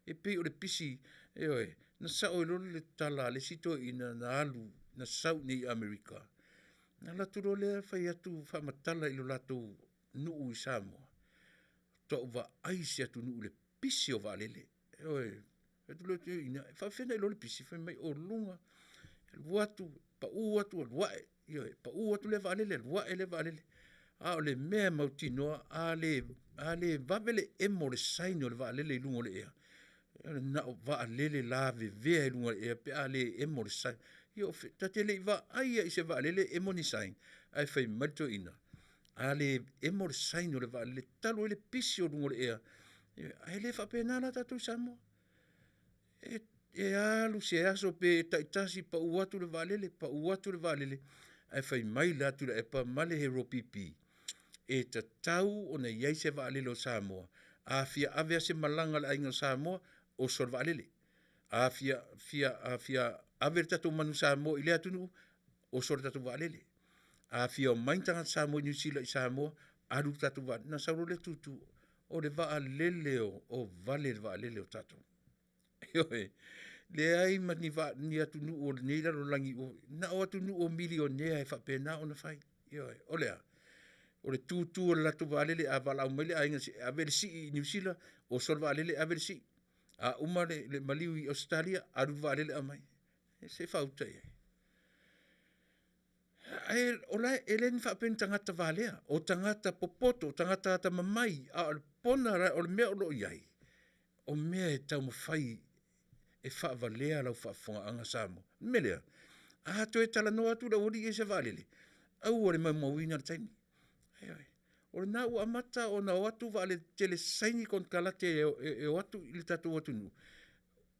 E pei o le pisi, ioe, na sao ai loa le tala a le isi toeaina na alu, na sau i inei i Amerika, ona alu atu loa lea fai atu faamatala i lo latou nuu i Samoa, faatoa ou vaai i se atunuu i le pisi o vaalele. Ioe, fai atu lea o le toeaina, e faapefea ona e iloa le pisi? Fai mai o luga, alu atu, pau atu alu ae, ioe, pau atu lea vaalele alu ae lea vaalele. A o le mea e mautinoa, a le vave le emo o le sign o le vaalele i luga o le ea, na o vaalele lavevea i luga o le ea pe a le emo le sign. Ia ta te le i vaai lava i se vaalele e emo ni sign, ae fai mai le toeaina, a le emo le sign o le vaalele talu ai le pisi o luga o le ea, ae le faapena la tatou i Samoa. E alu se aso pe taitasi pau atu le vaalele, pau atu le vaalele, ae fai mai la Tuilaepa ma le HRPP, e tatau ona i ai se vaalele o Samoa. A fia ave lava se malaga a le aiga Samoa, oso i le vaalele. A fia ave le tatou manu Samoa i lea atunuu, oso i le tatou vaalele. A fia omai ni tagata Samoa i Niu Sila i Samoa, alu i le tatou vaalele. Ona sau loa lea tutu, o le vaalele o vale le vaalele o tatou. Ioe, leai ma ni atunuu o lenei lalolagi, na o atunuu o milionea e faapena ona fai. Ioe, o le a? O le tutu o le latou vaalele, a valaau mai le aiga e ave le sii i Niu Sila, oso le vaalele ave le sii. A uma le maliu i Ausetalia, alu le vaalele aumai. Se i faauta i ai. Ae o la e le faapea ni tagata valea, o tagata popoto, o tagata atamamai, a o le pona, o le mea o lo o i ai, o mea e taumafai e faavalea lau faafofogaaga Samoa. O le mea lea, a toe talanoa atu le aualii ia i se vaalele, aua le maumauina le taimi. Ioe. O lena ua amata ona o atu vaalele tetele saini konekarate e o atu i le tatou atunuu,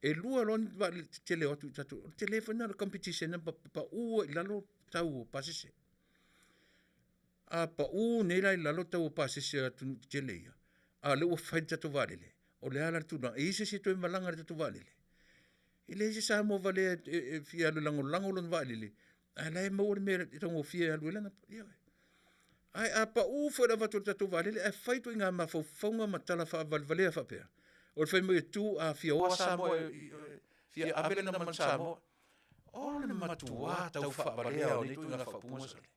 e lua loa ni vaalele tetele e o atu i le tatou, o le tele foi lena o le competition e pau ai i lalo tau o pasese. A pau nei la i lalo tau o pasese a atunuu tetele ia, a o lea ua fai le tatou vaalele, o le a la le tulaga? E i ai se isi e toe malaga i le tatou vaalele? E leai se Samoa valea e fia alu e lagolago lona vaalele, a o la e maua le mea e taugofie e alu ai lana, ioe. Ae a pau foi i le avatu o le tatou vaalele ae fai ituaiga mafaufauga ma tala faavalevalea faapea, o le fai mai e tu a fia o Samoa e fia ave lana manu Samoa, o le matua tau faavalea o nei ituaiga faaupuga sole.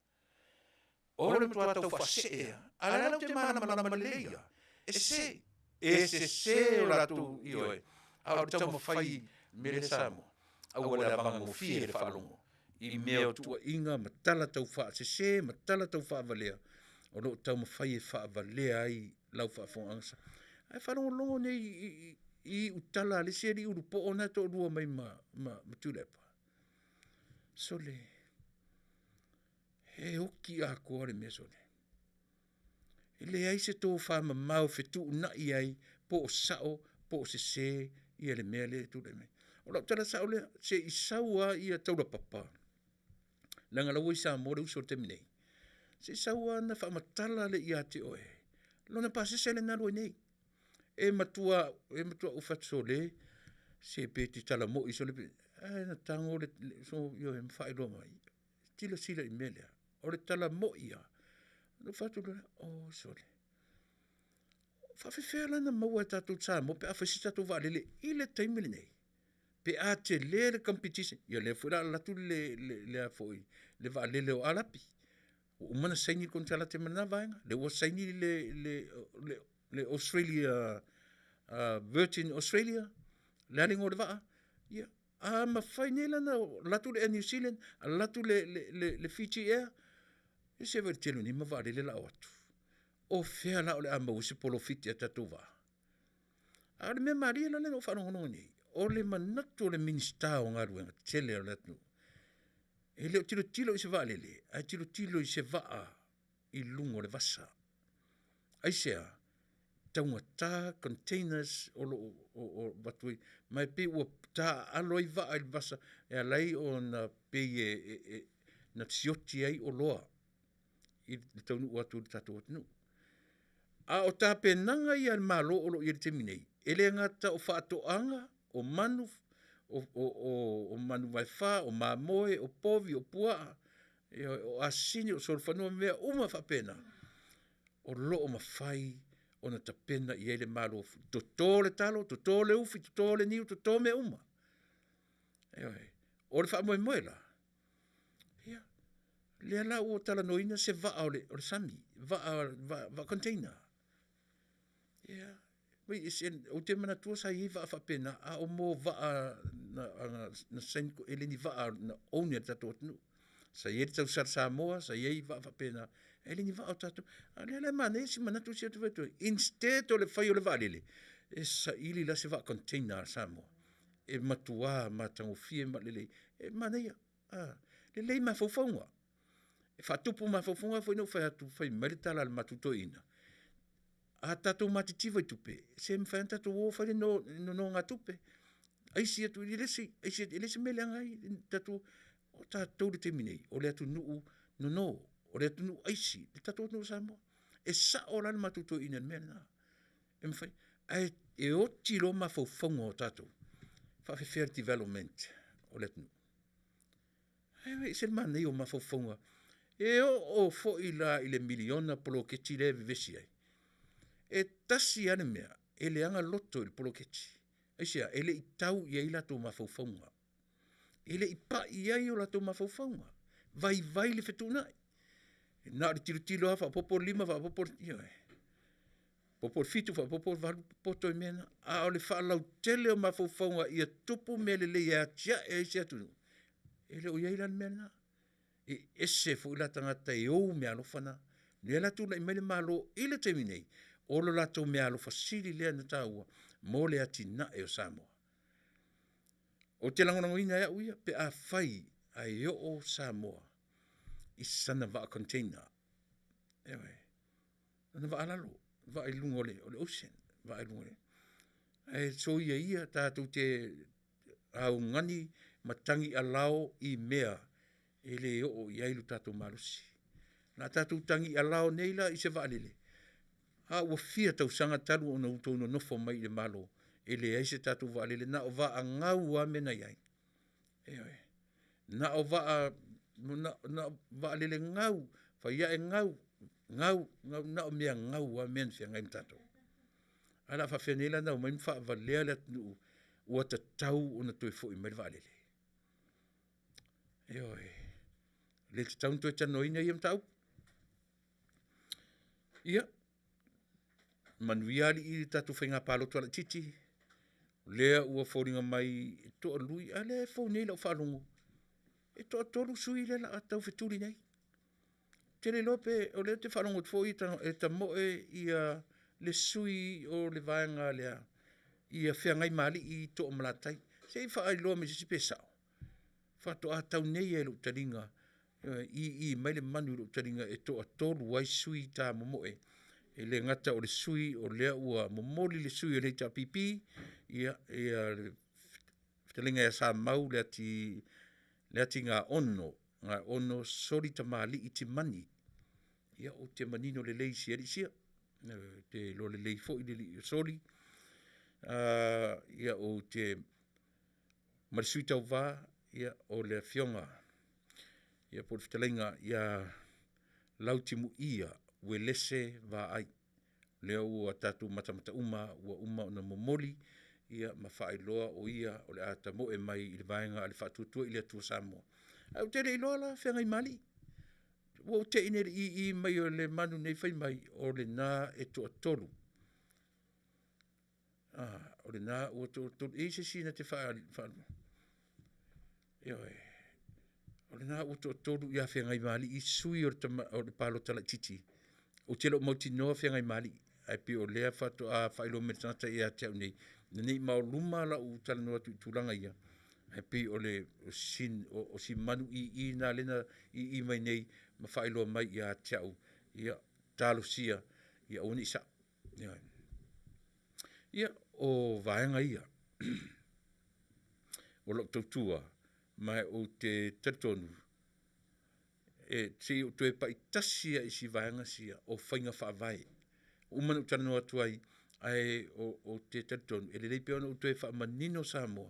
O le matua tau faasee lava, a o lea la ou te malamalama lelei lava, e sese. E sese o latou ioe, a o le taumafai mea lea Samoa, aua le avagagofie le faalogo i mea o tuuaiga ma tala tau faasese ma tala tau faavalea o lo o taumafai e faavalea ai lau faafofogaaga. Ae faalogologo nei i i tala a le isi alii ulupoo na e toalua mai ma Tuilaepa, sole, e oti atoa le mea sole. E leai se tofamamao e fetuunai ai po o sao po o sese ia le mea lea e tulai mai. O lau tala sao lea, se i sau lava Taulapapa, leaga o la ua i Samoa le uso i le taimi nei, se i sau lava ona faamatala lea ia te oe lona pasese lea na alu ai nei. E matua ou fai atu, sole, se pe e te tala moi sole, ae na tago le ioe ma faailoa mai, silasila i le mea lea, o le tala moi lava. Ona ou fai atu lea, oi sole, e faapefea la ona maua e tatou Samoa pe a fai se tatou vaalele i le taimi lenei? Pe a tele le competition, ia o lea foi o le a alu atu le vaalele o Arapi, ua uma ona saini le konekarate ma lena vaega, lea ua saini le Australia Virgin Australia, o le a le igoa o le vaa? Ia, a mafai nei la ona alu atu le Air New Zealand, alu atu le Fiji Air, ia se i vaai i le tele o nei mau vaalele o le a o atu. O fea la o le a maua ai se polofiti a le tatou vaa? A o le mea malie la lea na ou faalogologo nei, o le manatu o le Minisita o Galuega Tetele a le atunuu, e le o tilotilo i se vaalele, ae tilotilo i se vaa i luga o le vasa. Aisea? Taugata containers o lo o avatu ai, ma e pei ua taaalo ai vaa i le vasa e ala ai ona pei e na sioki ai oloa i le taunuu atu i le tatou atunuu. A o tapenaga ia a le Malo o lo o i ai i le taimi nei, e le gata o faatoaga, o manu, o manuvaefa, o mamoe, o povi, o puaa, ioe, o asini, o solofanua ma mea uma faapena, o lo o mafai ona tapena i ai le Malo, toto le talo, toto le ufi, toto le niu, toto mea uma. Ioe. O le faamoemoe la, ia, lea la ua talanoaina se vaa o le sami, vaa container. Ia, ou te manatua sa i ai vaa faapena, a o mea o vaa na saini e le ni vaa na own e le tatou atunuu. Sa i ai le tausala Samoa, sa i ai vaa faapena, ae le ni vaa o tatou. A o lea la e manaia si manatu sia ou te fai atu ai, instead o le fai o le vaalele, e saili la se vaa container a Samoa e matua matagofie ma lelei, e manaia, lelei mafaufauga. E faatupu mafaufauga. A foi na ou fai atu fai mai le tala a le matou toeaina, a tatou matitiva i tupe, se mafai lava ona tatou o fai le nonogatupe, aisi atu i le isi, aisi atu, e leai se mea e leaga ai le tatou… O tatou i le taimi nei, o le atunuu nono, o le atunuu aisi le tatou atunuu o Samoa. E sao la le matou toeaina i le mea lena, e mafai, ae oti loa mafaufauga o tatou, e faapefea le development o le atunuu? E ese le manaia o mafaufauga. E oo foi la i le miliona poloketi lea e vevesi ai, e tasi lava le mea, e leaga loto i le poloketi. Aisea? E le i tau i ai o latou mafaufauga, e le i pai i ai o latou mafaufauga, vaivai le fetuunai. Na o le tilotilo lava faaopoopo le 5, faaopoopo le, ioe, faaopoopo le 7, faaopoopo le 8, poto i mea na. A o le faalautele o mafaufauga ia tupu mea lelei e atiae ai se atunuu, e le o i ai la le mea lena. E ese foi la tagata e ou meaalofa na. O lea la e tulai mai le Malo i le taimi nei, o le latou meaalofa sili lea ona taua mo le atinae o Samoa. Ou te lagolagoina e au ia pe afai ae oo Samoa i sana vaa container, ioe, lona vaa lalo, vaa i luga o le ocean, vaa i luga o le… Ae soia ia tatou te augani ma tagialao i mea e le oo i ai lo tatou malosi. O le a tatou tagialao nei la i se vaalele, a ua fia tausaga talu ona outou nonofo mai i le Malo e leai se tatou vaalele, na o vaa gau lava mea na i ai. Ioe. Na o vaalele gau, fai ae gau, gau, gau, na o mea gau lava mea na feagai ma tatou. Ae o le a faapefea nei la ona omai ma faavalea le atunuu ua tatau ona toe foi mai le vaalele? Ioe. E le tatau ona toe talanoaina ia mataupu. Ia. Manuia alii le tatou faiga palota laitiiti, o lea ua foliga mai e toalua, a o lea e fou nei lau faalogo e toatolu sui usufono lea o le a taufetuli nei. Ou te le iloa pe, o lea ou te faalogo atu foi e tamoe le sui usufono o le vaega lea ia Feagaimaalii Toomalatai. Se i faailoa mai e se isi pe sao? Faatoa tau nei lava i lou taliga, ioe, ii mai le manu i lou taliga e toatolu ai sui usufono ta momoe, e le gata o le sui usufono o lea ua momoli le sui usufono o le HRPP, le fetalaiga ia Samau Leatigaono Soli Tamalii Timani. Ia ou te manino lelei i si alii sia, ou te iloa lelei foi le alii o Soli. Ia ma le sui tauva o le Afioga po o le fetalaiga ia Lautimuia Uelese Vaai. O lea ua tatou matamata uma lava ua uma ona momoli ma faailoa o ia o le a tamoe mai i le Vaega a le Faatuatua i le Atua Samoa. Ae ou te le iloa la Feagaimaalii, ua ou te'i nei i le ii mai o le manu nei fai mai o lena e toatolu. O lena ua toatolu, e i ai se isi na te ioe, o lena ua toatolu ia Feagaimaalii sui o le palota laitiiti. Ou te le o mautinoa Feagaimaalii, ae pei o lea faatoa faailoa mai e le tagata ia te au nei, ina ne i maoluma lau talanoa atu i tulaga ia, ae pei o si manu ii lena lea na ii mai nei ma faailoa mai ia te au, ia talosia ia aua ne i sao. Ioe. Ia, o vaega ia o lau tautua, ma ou te talitonu se i ou toe pai tasi lava i si vaega sia o faiga faavae. Ua uma ona ou talanoa atu ai, ae ou te talitonu e lelei pea ona ou toe faamanino Samoa,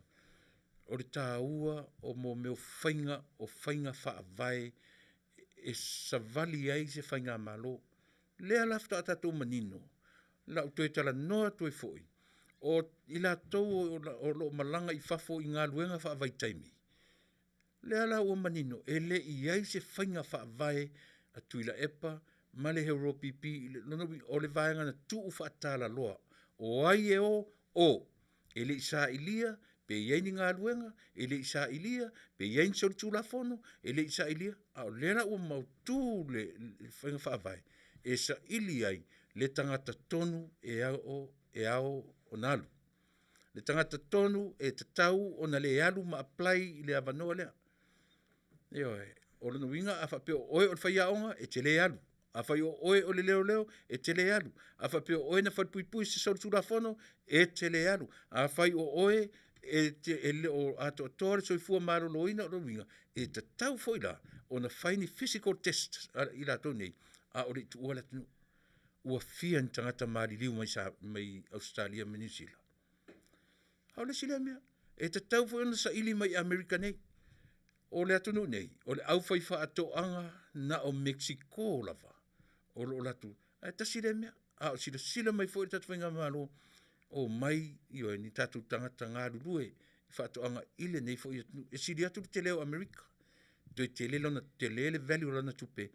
o le taua o mea o faiga faavae e savali ai se faigamalo. O lea la faatoa tatou manino, o le a ou toe talanoa atu ai foi, o i latou o lo o malaga i fafo i galuega faavaitaimi, lea la ua manino, e le i i ai se faiga faavae a Tuilaepa ma le HRPP, lona uiga, o le vaega na tuufaatalaloa. O ai e o, o. E le i sailia pe i ai ni galuega, e le i sailia pe i ai ni solitulafono, e le i sailia, a o lea la ua mautu le faiga faavae e saili ai le tagata tonu e ao ona alu. Le tagata tonu e tatau ona le alu ma apply i le avanoa lea. Ioe. O lona uiga a faapea o oe o le faiaoga, e te le alu. Afai o oe o le leoleo, e te le alu. A faapea o oe na falepuipui i se solitulafono, e te le alu. Afai o oe e le o atoatoa le soifua maloloina, o lona uiga, e tatau foi la ona fai ni physical test a i latou nei a o le i tuua le atunuu. Ua fia ni tagata maliliu mai Ausetalia ma Niu Sila? A o le isi lea mea, e tatau foi ona saili mai i Amerika nei. O le atunuu nei, o le aufaifaatoaga na o Mekisiko lava o lo o latou, ae tasi lea mea, a o silasila mai foi le tatou faigamalo, omai, ioe, ni tatou tagata galulue i faatoaga i lenei foi atunuu. E sili atu le tele o Amerika, toe tele lona tele le value o lana tupe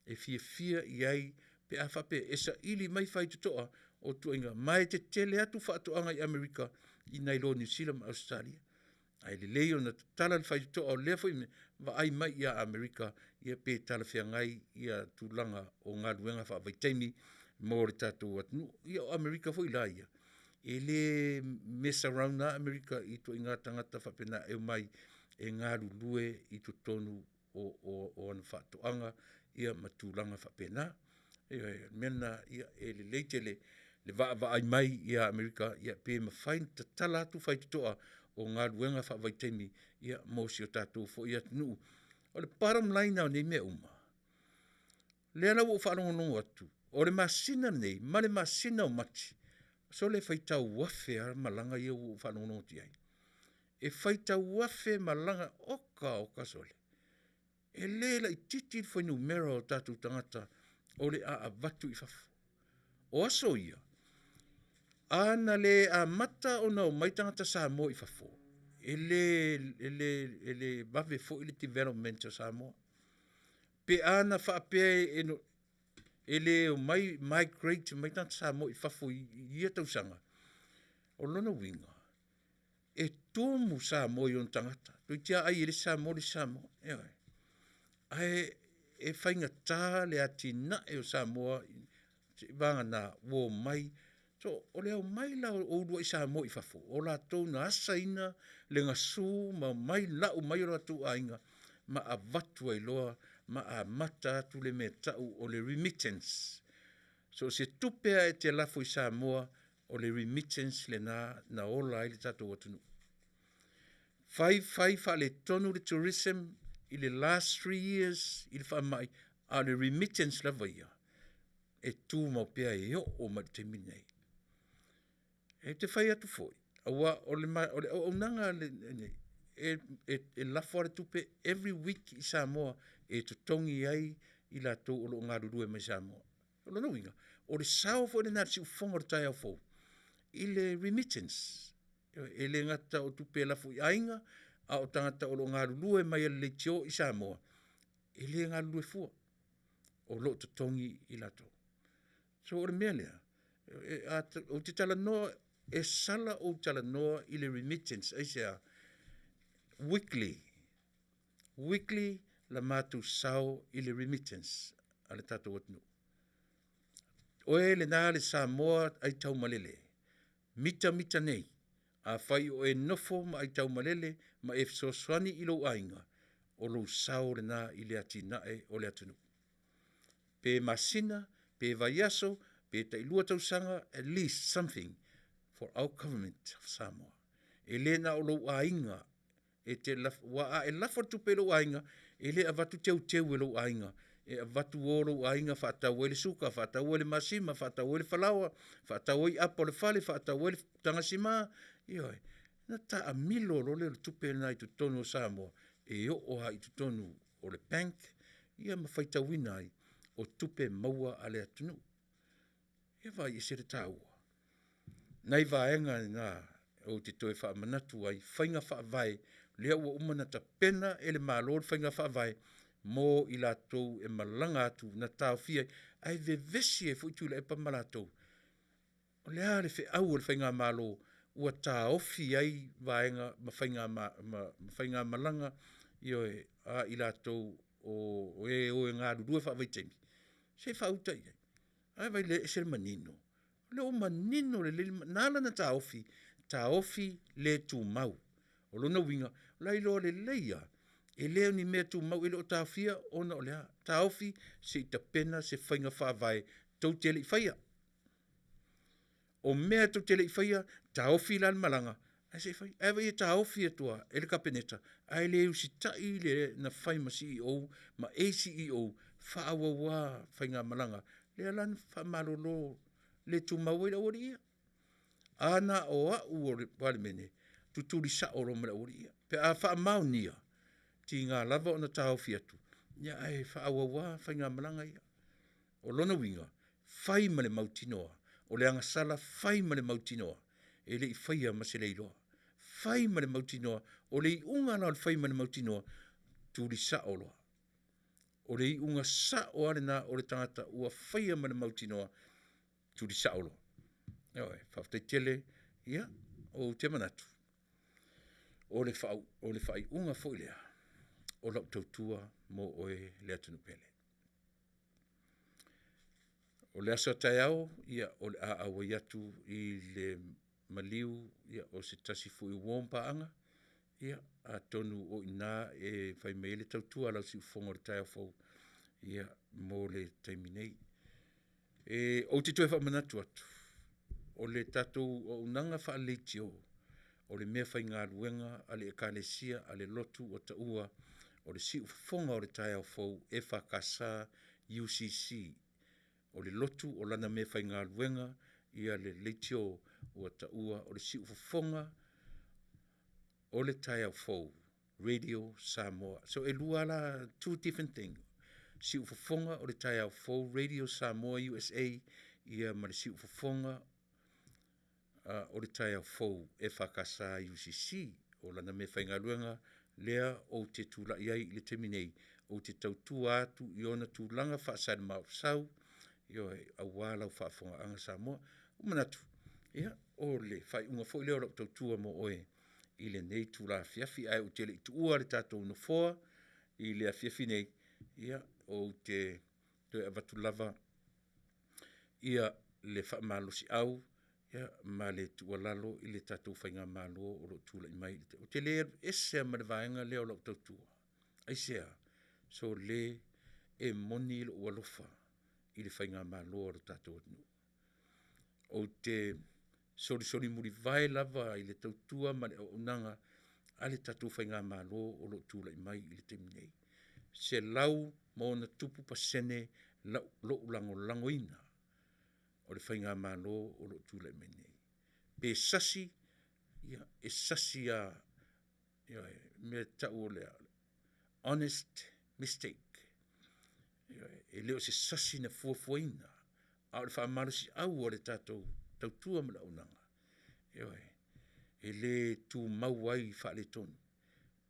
e fiafia i ai pe a faapea e saili mai faitotoa o ituaiga, ma e tetele atu faatoaga i Amerika nai lo Niu Sila ma Ausetalia. Ae lelei ona tatala le faitotoa o lea foi mea, vaai mai ia Amerika pe talafeagai tulaga o galuega faavaitaimi mo le tatou atunuu. Ia o Amerika foi la ia, e le mess around lava Amerika i ituaiga tagata faapena e omai e galulue i totonu o ana faatoaga ma tulaga faapena. Ioe, o le mea lena e lelei tele le vaavaai mai ia Amerika pe mafai ona tatala atu faitotoa o galuega faavaitaimi mo si o tatou foi atunuu. O le bottom line lena o nei mea uma, lea la ua ou faalogologo atu, o le masina lenei ma le masina o Mati, sole e faitau afe lava malaga ia ua ou faalogologo atu i ai. E faitau afe malaga, oka oka sole, e le laitiiti le fuainumera o tatou tagata o le a avatu i fafo. O aso ia, a na le amata ona omai tagata Samoa i fafo, e le vave foi le development o Samoa. Pe ana faapea E le omai migrate mai tagata Samoa i fafo i ia tausaga. O lona uiga, e tumu Samoa i ona tagata. Toeitiiti lava ai e le isi Samoa le isi Samoa. Ioe. Ae e faigata le atinae o Samoa vagana ua omai. So, o le omai la o uluai Samoa i fafo, o latou na asaina le gasu ma omai lau mai o latou aiga ma avatu ai loa ma amata atu le mea e tau o le remittance. So o se tupe lava e te lafo i Samoa, o le remittance lena na ola ai le tatou atunuu. Fai fai faaletonu le tourism i le last 3 years i le faamai, a o le remittance lava ia e tumau pea e oo mai i le taimi lenei. E te fai atu foi, aua o le auaunaga e lafo lava le tupe every week i Samoa e totogi ai i latou o lo o galulue mai Samoa. O lona uiga, o le sao foi lena i le siufofoga o le taeao fou i le remittance. E le gata o tupe e lafo i aiga, a o tagata o lo o galulue mai e le leitio i Samoa, e le galulue fua, o lo o totogi i latou. So o le mea lea, ou te talanoa, e sala ou talanoa i le remittance. Aisea? Weekly, weekly la matou sao i le remittance a le tatou atunuu. Oe lena le Samoa aitaumalele, mitamita nei, afai o e nofo ma aitaumalele ma e fesoasoani i lou aiga, o lou sao lena i le atinae o le atunuu. Pe masina, pe vaiaso, pe tailua tausaga, at least something for our government of Samoa. E le na o lou aiga e te lafo, aua a e lafo le tupe i lou aiga, e le avatu teuteu e lou aiga, e avatu o lou aiga faatau ai le suka, faatau ai le masima, faatau ai le falaoa, faatau ai apa o le fale, faatau ai le tagasima, ioe. Ona taamilo loa lea o le tupe lena i totonu o Samoa e oo lava i totonu o le bank ia ma faitauina ai o tupe maua a le atunuu. Ia vaai e ese le taua. Nai vaega na ou te toe faamanatu ai faiga faavae lea ua uma ona tapena e le Malo le faiga faavae mo i latou e malaga atu na taofia ai, ae vevesi ai foi Tuilaepa ma latou. O le a le feau a le faigamalo ua taofi ai vaega ma faigamalaga, ioe, a i latou o e o e galulue faavaitaimi? Se i faauta i ai. Ae vaai lea e ese le manino? O lea ua manino lelei, na ala ona taofi, taofi le tumau. O lona uiga, o la e iloa lelei lava, e le o ni mea tumau, e le o taofia ona o le a? Taofi se i tapena se faiga faavae tou te le i faia. O mea tou te le i faia, taofi la le malaga ae se i fai. Ae vaai e taofi atu lava e le Kapeneta ae le usitai le na fai ma CEO ma ACEO, faaauau lava faigamalaga. Lea la na faamalolo le tumau ai le aualii ia. A na o au o le Palemene, tutuli sao loa ma le aualii ia pe a faamaonia, e tiga lava ona taofi atu, ae faaauau lava faigamalaga ia. O lona uiga, fai ma le mautinoa, o le agasala fai ma le mautinoa, e le i faia ma se leiloa. Fai ma le mautinoa, o le iuga la o le fai ma le mautinoa, tuli sao loa. O le iuga sao lava lena o le tagata ua faia ma le mautinoa, tuli sao loa. Ioe, faafetai tele, ia ou te manatu, o le faaiuga foi lea o lau tautua mo oe le atunuu pele. O le aso a taeao, ia o le a auai atu i le maliu o se tasi foi o uo ma paaga, ia atonu o i ina e fai mai ai le tautua a lau siufofoga i le taeao fou mo le taimi nei. Ou te toe faamanatu atu, o le tatou auaunaga faaleitio, o le meafaigaluega a le Ekalesia a le Lotu ua taua o le Siufofoga o le Taeao Fou EFKS UCC. O le lotu o lana meafaigaluega ia le leitio ua taua o le Siufofoga o le Taeao Fou Radio Samoa. So e lua la, two different thing. Siufofoga o le Taeao Fou Radio Samoa USA ia ma le Siufofoga o le Taeao Fou EFKS UCC. O lana meafaigaluega lea ou te tulai ai i le taimi nei, ou te tautua atu i ona tulaga faasalimausau. Ioe, aua lau faafofogaaga Samoa. Ua manatu, ia, o le faaiuga foi lea o lau tautua mo oe i lenei itula afiafi, ae ou te le i tuua le tatou Nofoa i le afiafi nei, ia, ou te toe avatu lava ia le faamalosiau ma le tuualalo i le tatou Faigamalo o lo o tulai mai. Ou te le alu ese lava ma le vaega lea o lau tautua. Aisea? Sole, e moni lou alofa i le Faigamalo a lo tatou atunuu. Ou te solisoli mulivae lava i le tautua ma le auaunaga a le tatou Faigamalo o lo o tulai mai i le taimi nei. 100+% lou lagolagoina o le Faigamalo o lo o tulai mai nei. Pe sasi, ia e sasi lava, ioe, o le mea e tau o le honest mistake. Ioe, e le o se sasi na fuafuaina, a o le faamalosiau o le tatou tautua ma le auaunaga, ioe, e le tumau ai faaletonu.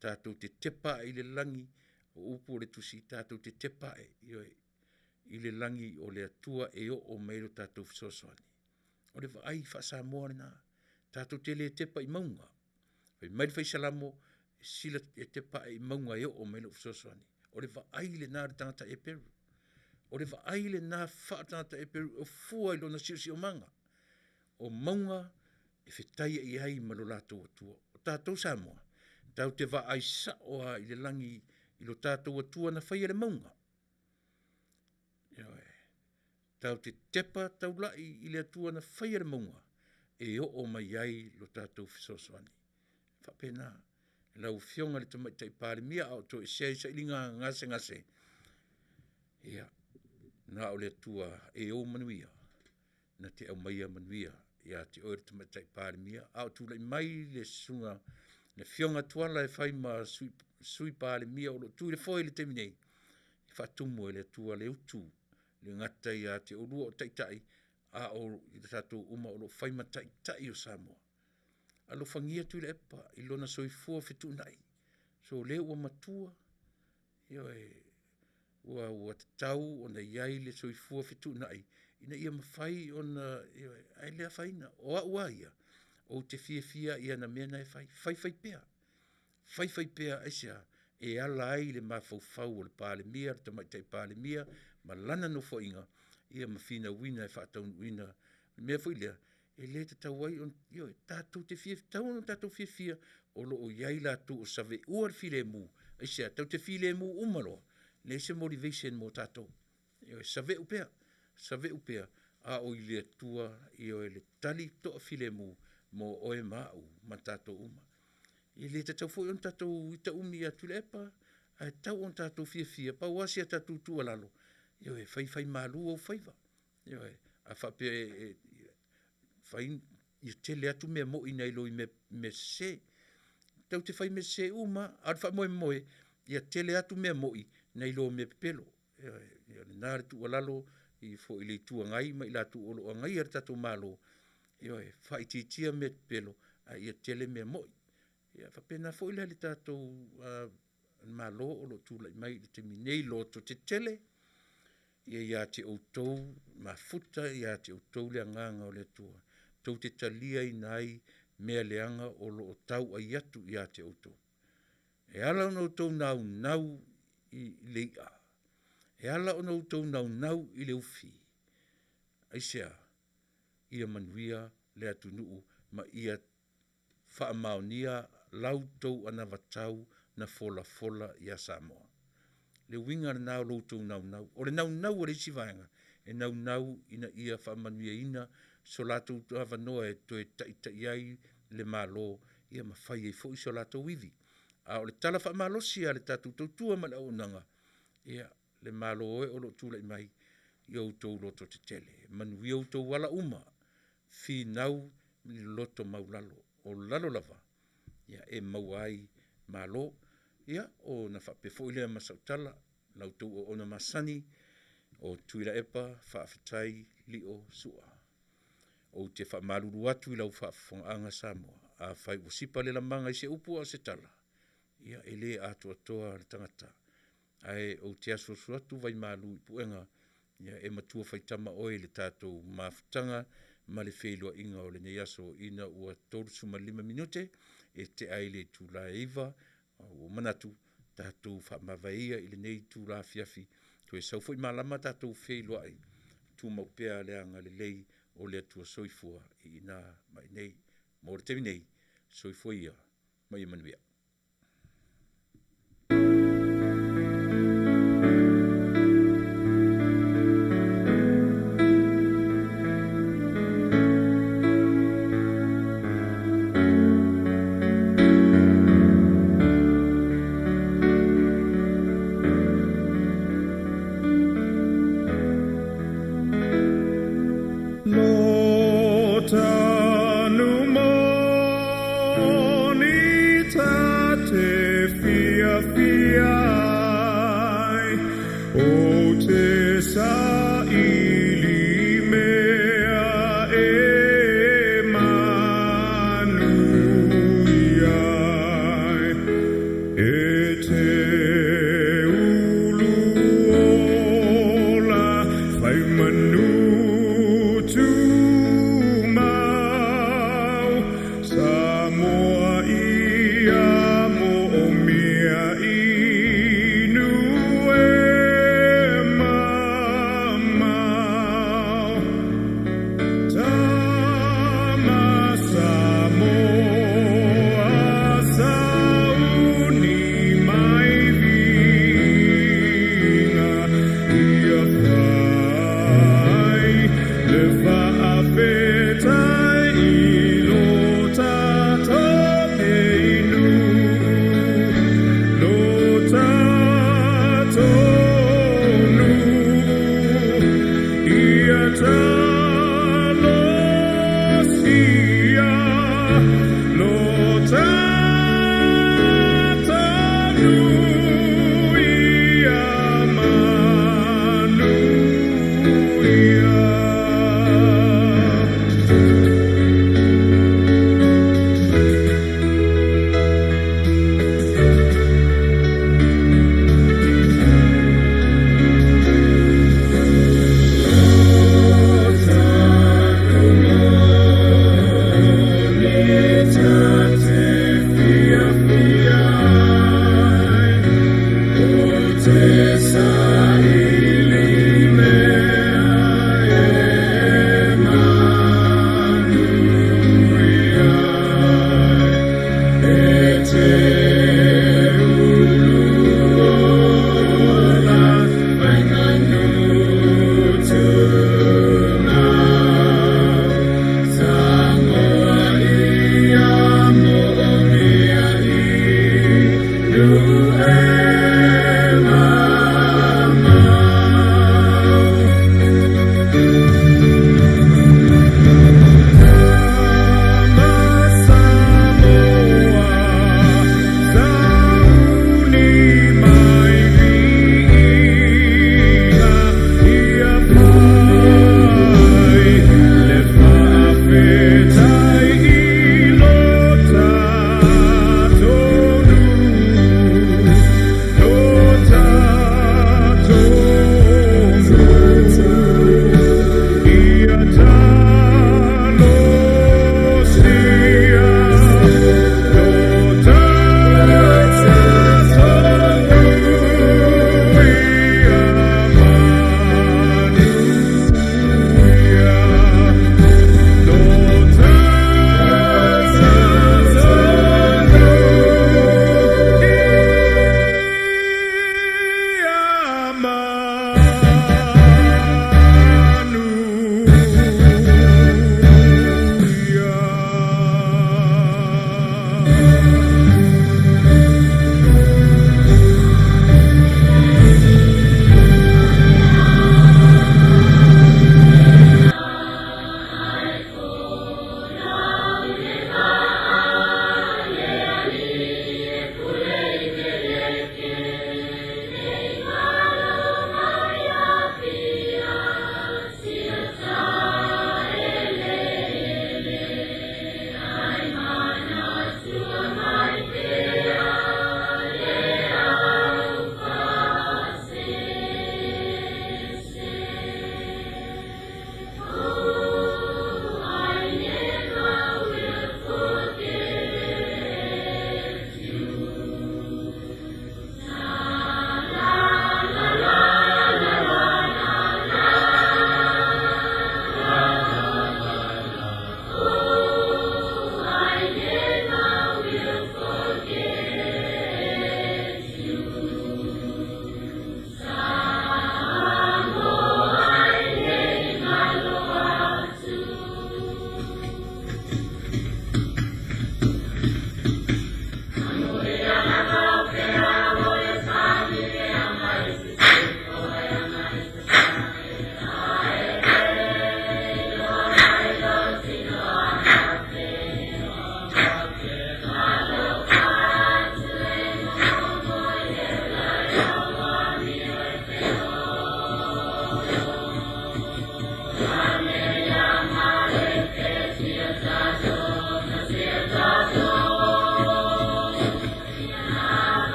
Tatou te tepa ae i le lagi, o upu o le Tusi, tatou te tepa ae, ioe, i le lagi o le Atua e oo mai ai lo tatou fesoasoani. O le vaai faa-Samoa lena, tatou te le tepa i mauga. Fai mai le Fai Salamo, e tepa ae i mauga e oo mai ai lou fesoasoani. O le vaai lena a le tagata Eperu. O le vaai lena faaletagata Eperu e fua i lona siosiomaga. O mauga e fetaiai ai ma lo latou Atua. O tatou Samoa, tatou te vaai sao lava i le lagi i lo tatou Atua na faia le mauga. Ioe. Tatou te tepa taulai i le Atua na faia le mauga e oo mai ai lo tatou fesoasoani. E faapena. Lau Afioga i le Tamaitai Palemia a o toesea i sailiga gasegase, ia, na o le Atua e ou manuia na te aumaia manuia ia te oe le Tamaitai Palemia, a o tulai mai le susuga le Afioga Tuala e fai ma Sui Palemia o lo o tu i le foe i le taimi nei, ia faatumu e le Atua le utu, e le gata ia te oulua o Taitai, a o i tatou uma o lo o fai ma Taitai o Samoa. Alofagia Tuilaepa i lona soifua fetuunai, sole ua matua, ioe, ua tatau ona i ai le soifua fetuunai ina ia mafai ona, ioe, ae le afaina. O au lava ia, ou te fiafia i ana mea na e fai, fai faipea, fai fai pea. Aisea? E ala ai le mafaufau o le Palemia, le Tamaitai Palemia ma lana Nofoaiga ma finauina e faataunuuina le mea foi lea e le tatau ai ona, ioe, tatou te fiafia, e tatau ona tatou fiafia o lo o i ai latou o saveua le filemu. Aisea? Tatou te filemu uma loa, leai se motivation mo tatou. Ioe, saveu pea, saveu pea, a o i le Atua, ioe, le tali toafilemu mo oe ma au ma tatou uma. E le tatau foi ona tatou ita umi ia Tuilaepa, ae tatau ona tatou fiafia, pau lava si a tatou tuualalo, ioe, faifaimalu ou faiva. Ioe, a faapea e fai ia tele atu mea moi nai lo i mea sese. Tatou te fai mea sese uma lava, a o le faamoemoe, ia tele atu mea moi nai lo mea pepelo. Ioe, o lena le tuualalo i foi i le Itu Agai ma i latou o lo o agaia le tatou Malo, ioe, faaitiitia mea pepelo a ia tele mea moi. Ia faapena foi la i le tatou Malo o lo o tulai mai i le taimi nei, lototetele, ia ia te outou mafuta ia te outou le agaga o le Atua, tou te taliaina ai mea leaga o lo o tauai atu ia te outou. E ala ona outou naunau i le i'a, e ala ona outou naunau i le ufi, aisea? Ia manuia le atunuu ma ia faamaonia la outou anavatau na folafola ia Samoa. O le uiga lena o lo outou naunau. O le naunau o le isi vaega, e naunau ina ia faamanuiaina so latou avanoa e toe taitai ai le Malo ma fai ai foi so latou ivi. A o le tala faamalosi a le tatou tautua ma le auaunaga, ia, le Malo e o lo o tulai mai, ia outou lototetele, manuia outou ala uma, finau i le loto maualalo, o lalo lava e maua ai malo. Ia, ona faapea foi lea ma sau tala, la outou auauna masani o Tuilaepa Faafetai Lio Sua. Ou te faamalulu atu i lau faafofogaaga Samoa, afai ua sipa le lamaga i se upu a o se tala, ia e le atoatoa le tagata, ae ou te asuasu atu vaimalu i puega. Ia e matua faitama oe i le tatou mafutaga ma le feiloaiga o lenei aso ina ua 35 minute e tea ai le itula e 9:00. Ua ou manatu, tatou faamavae ia i lenei itula afiafi, toe sau foi malama tatou feiloai, tumau pea le agalelei o le Atua Soifua i ina ma i inei. Mo le taimi nei, soifua ia ma ia manuia.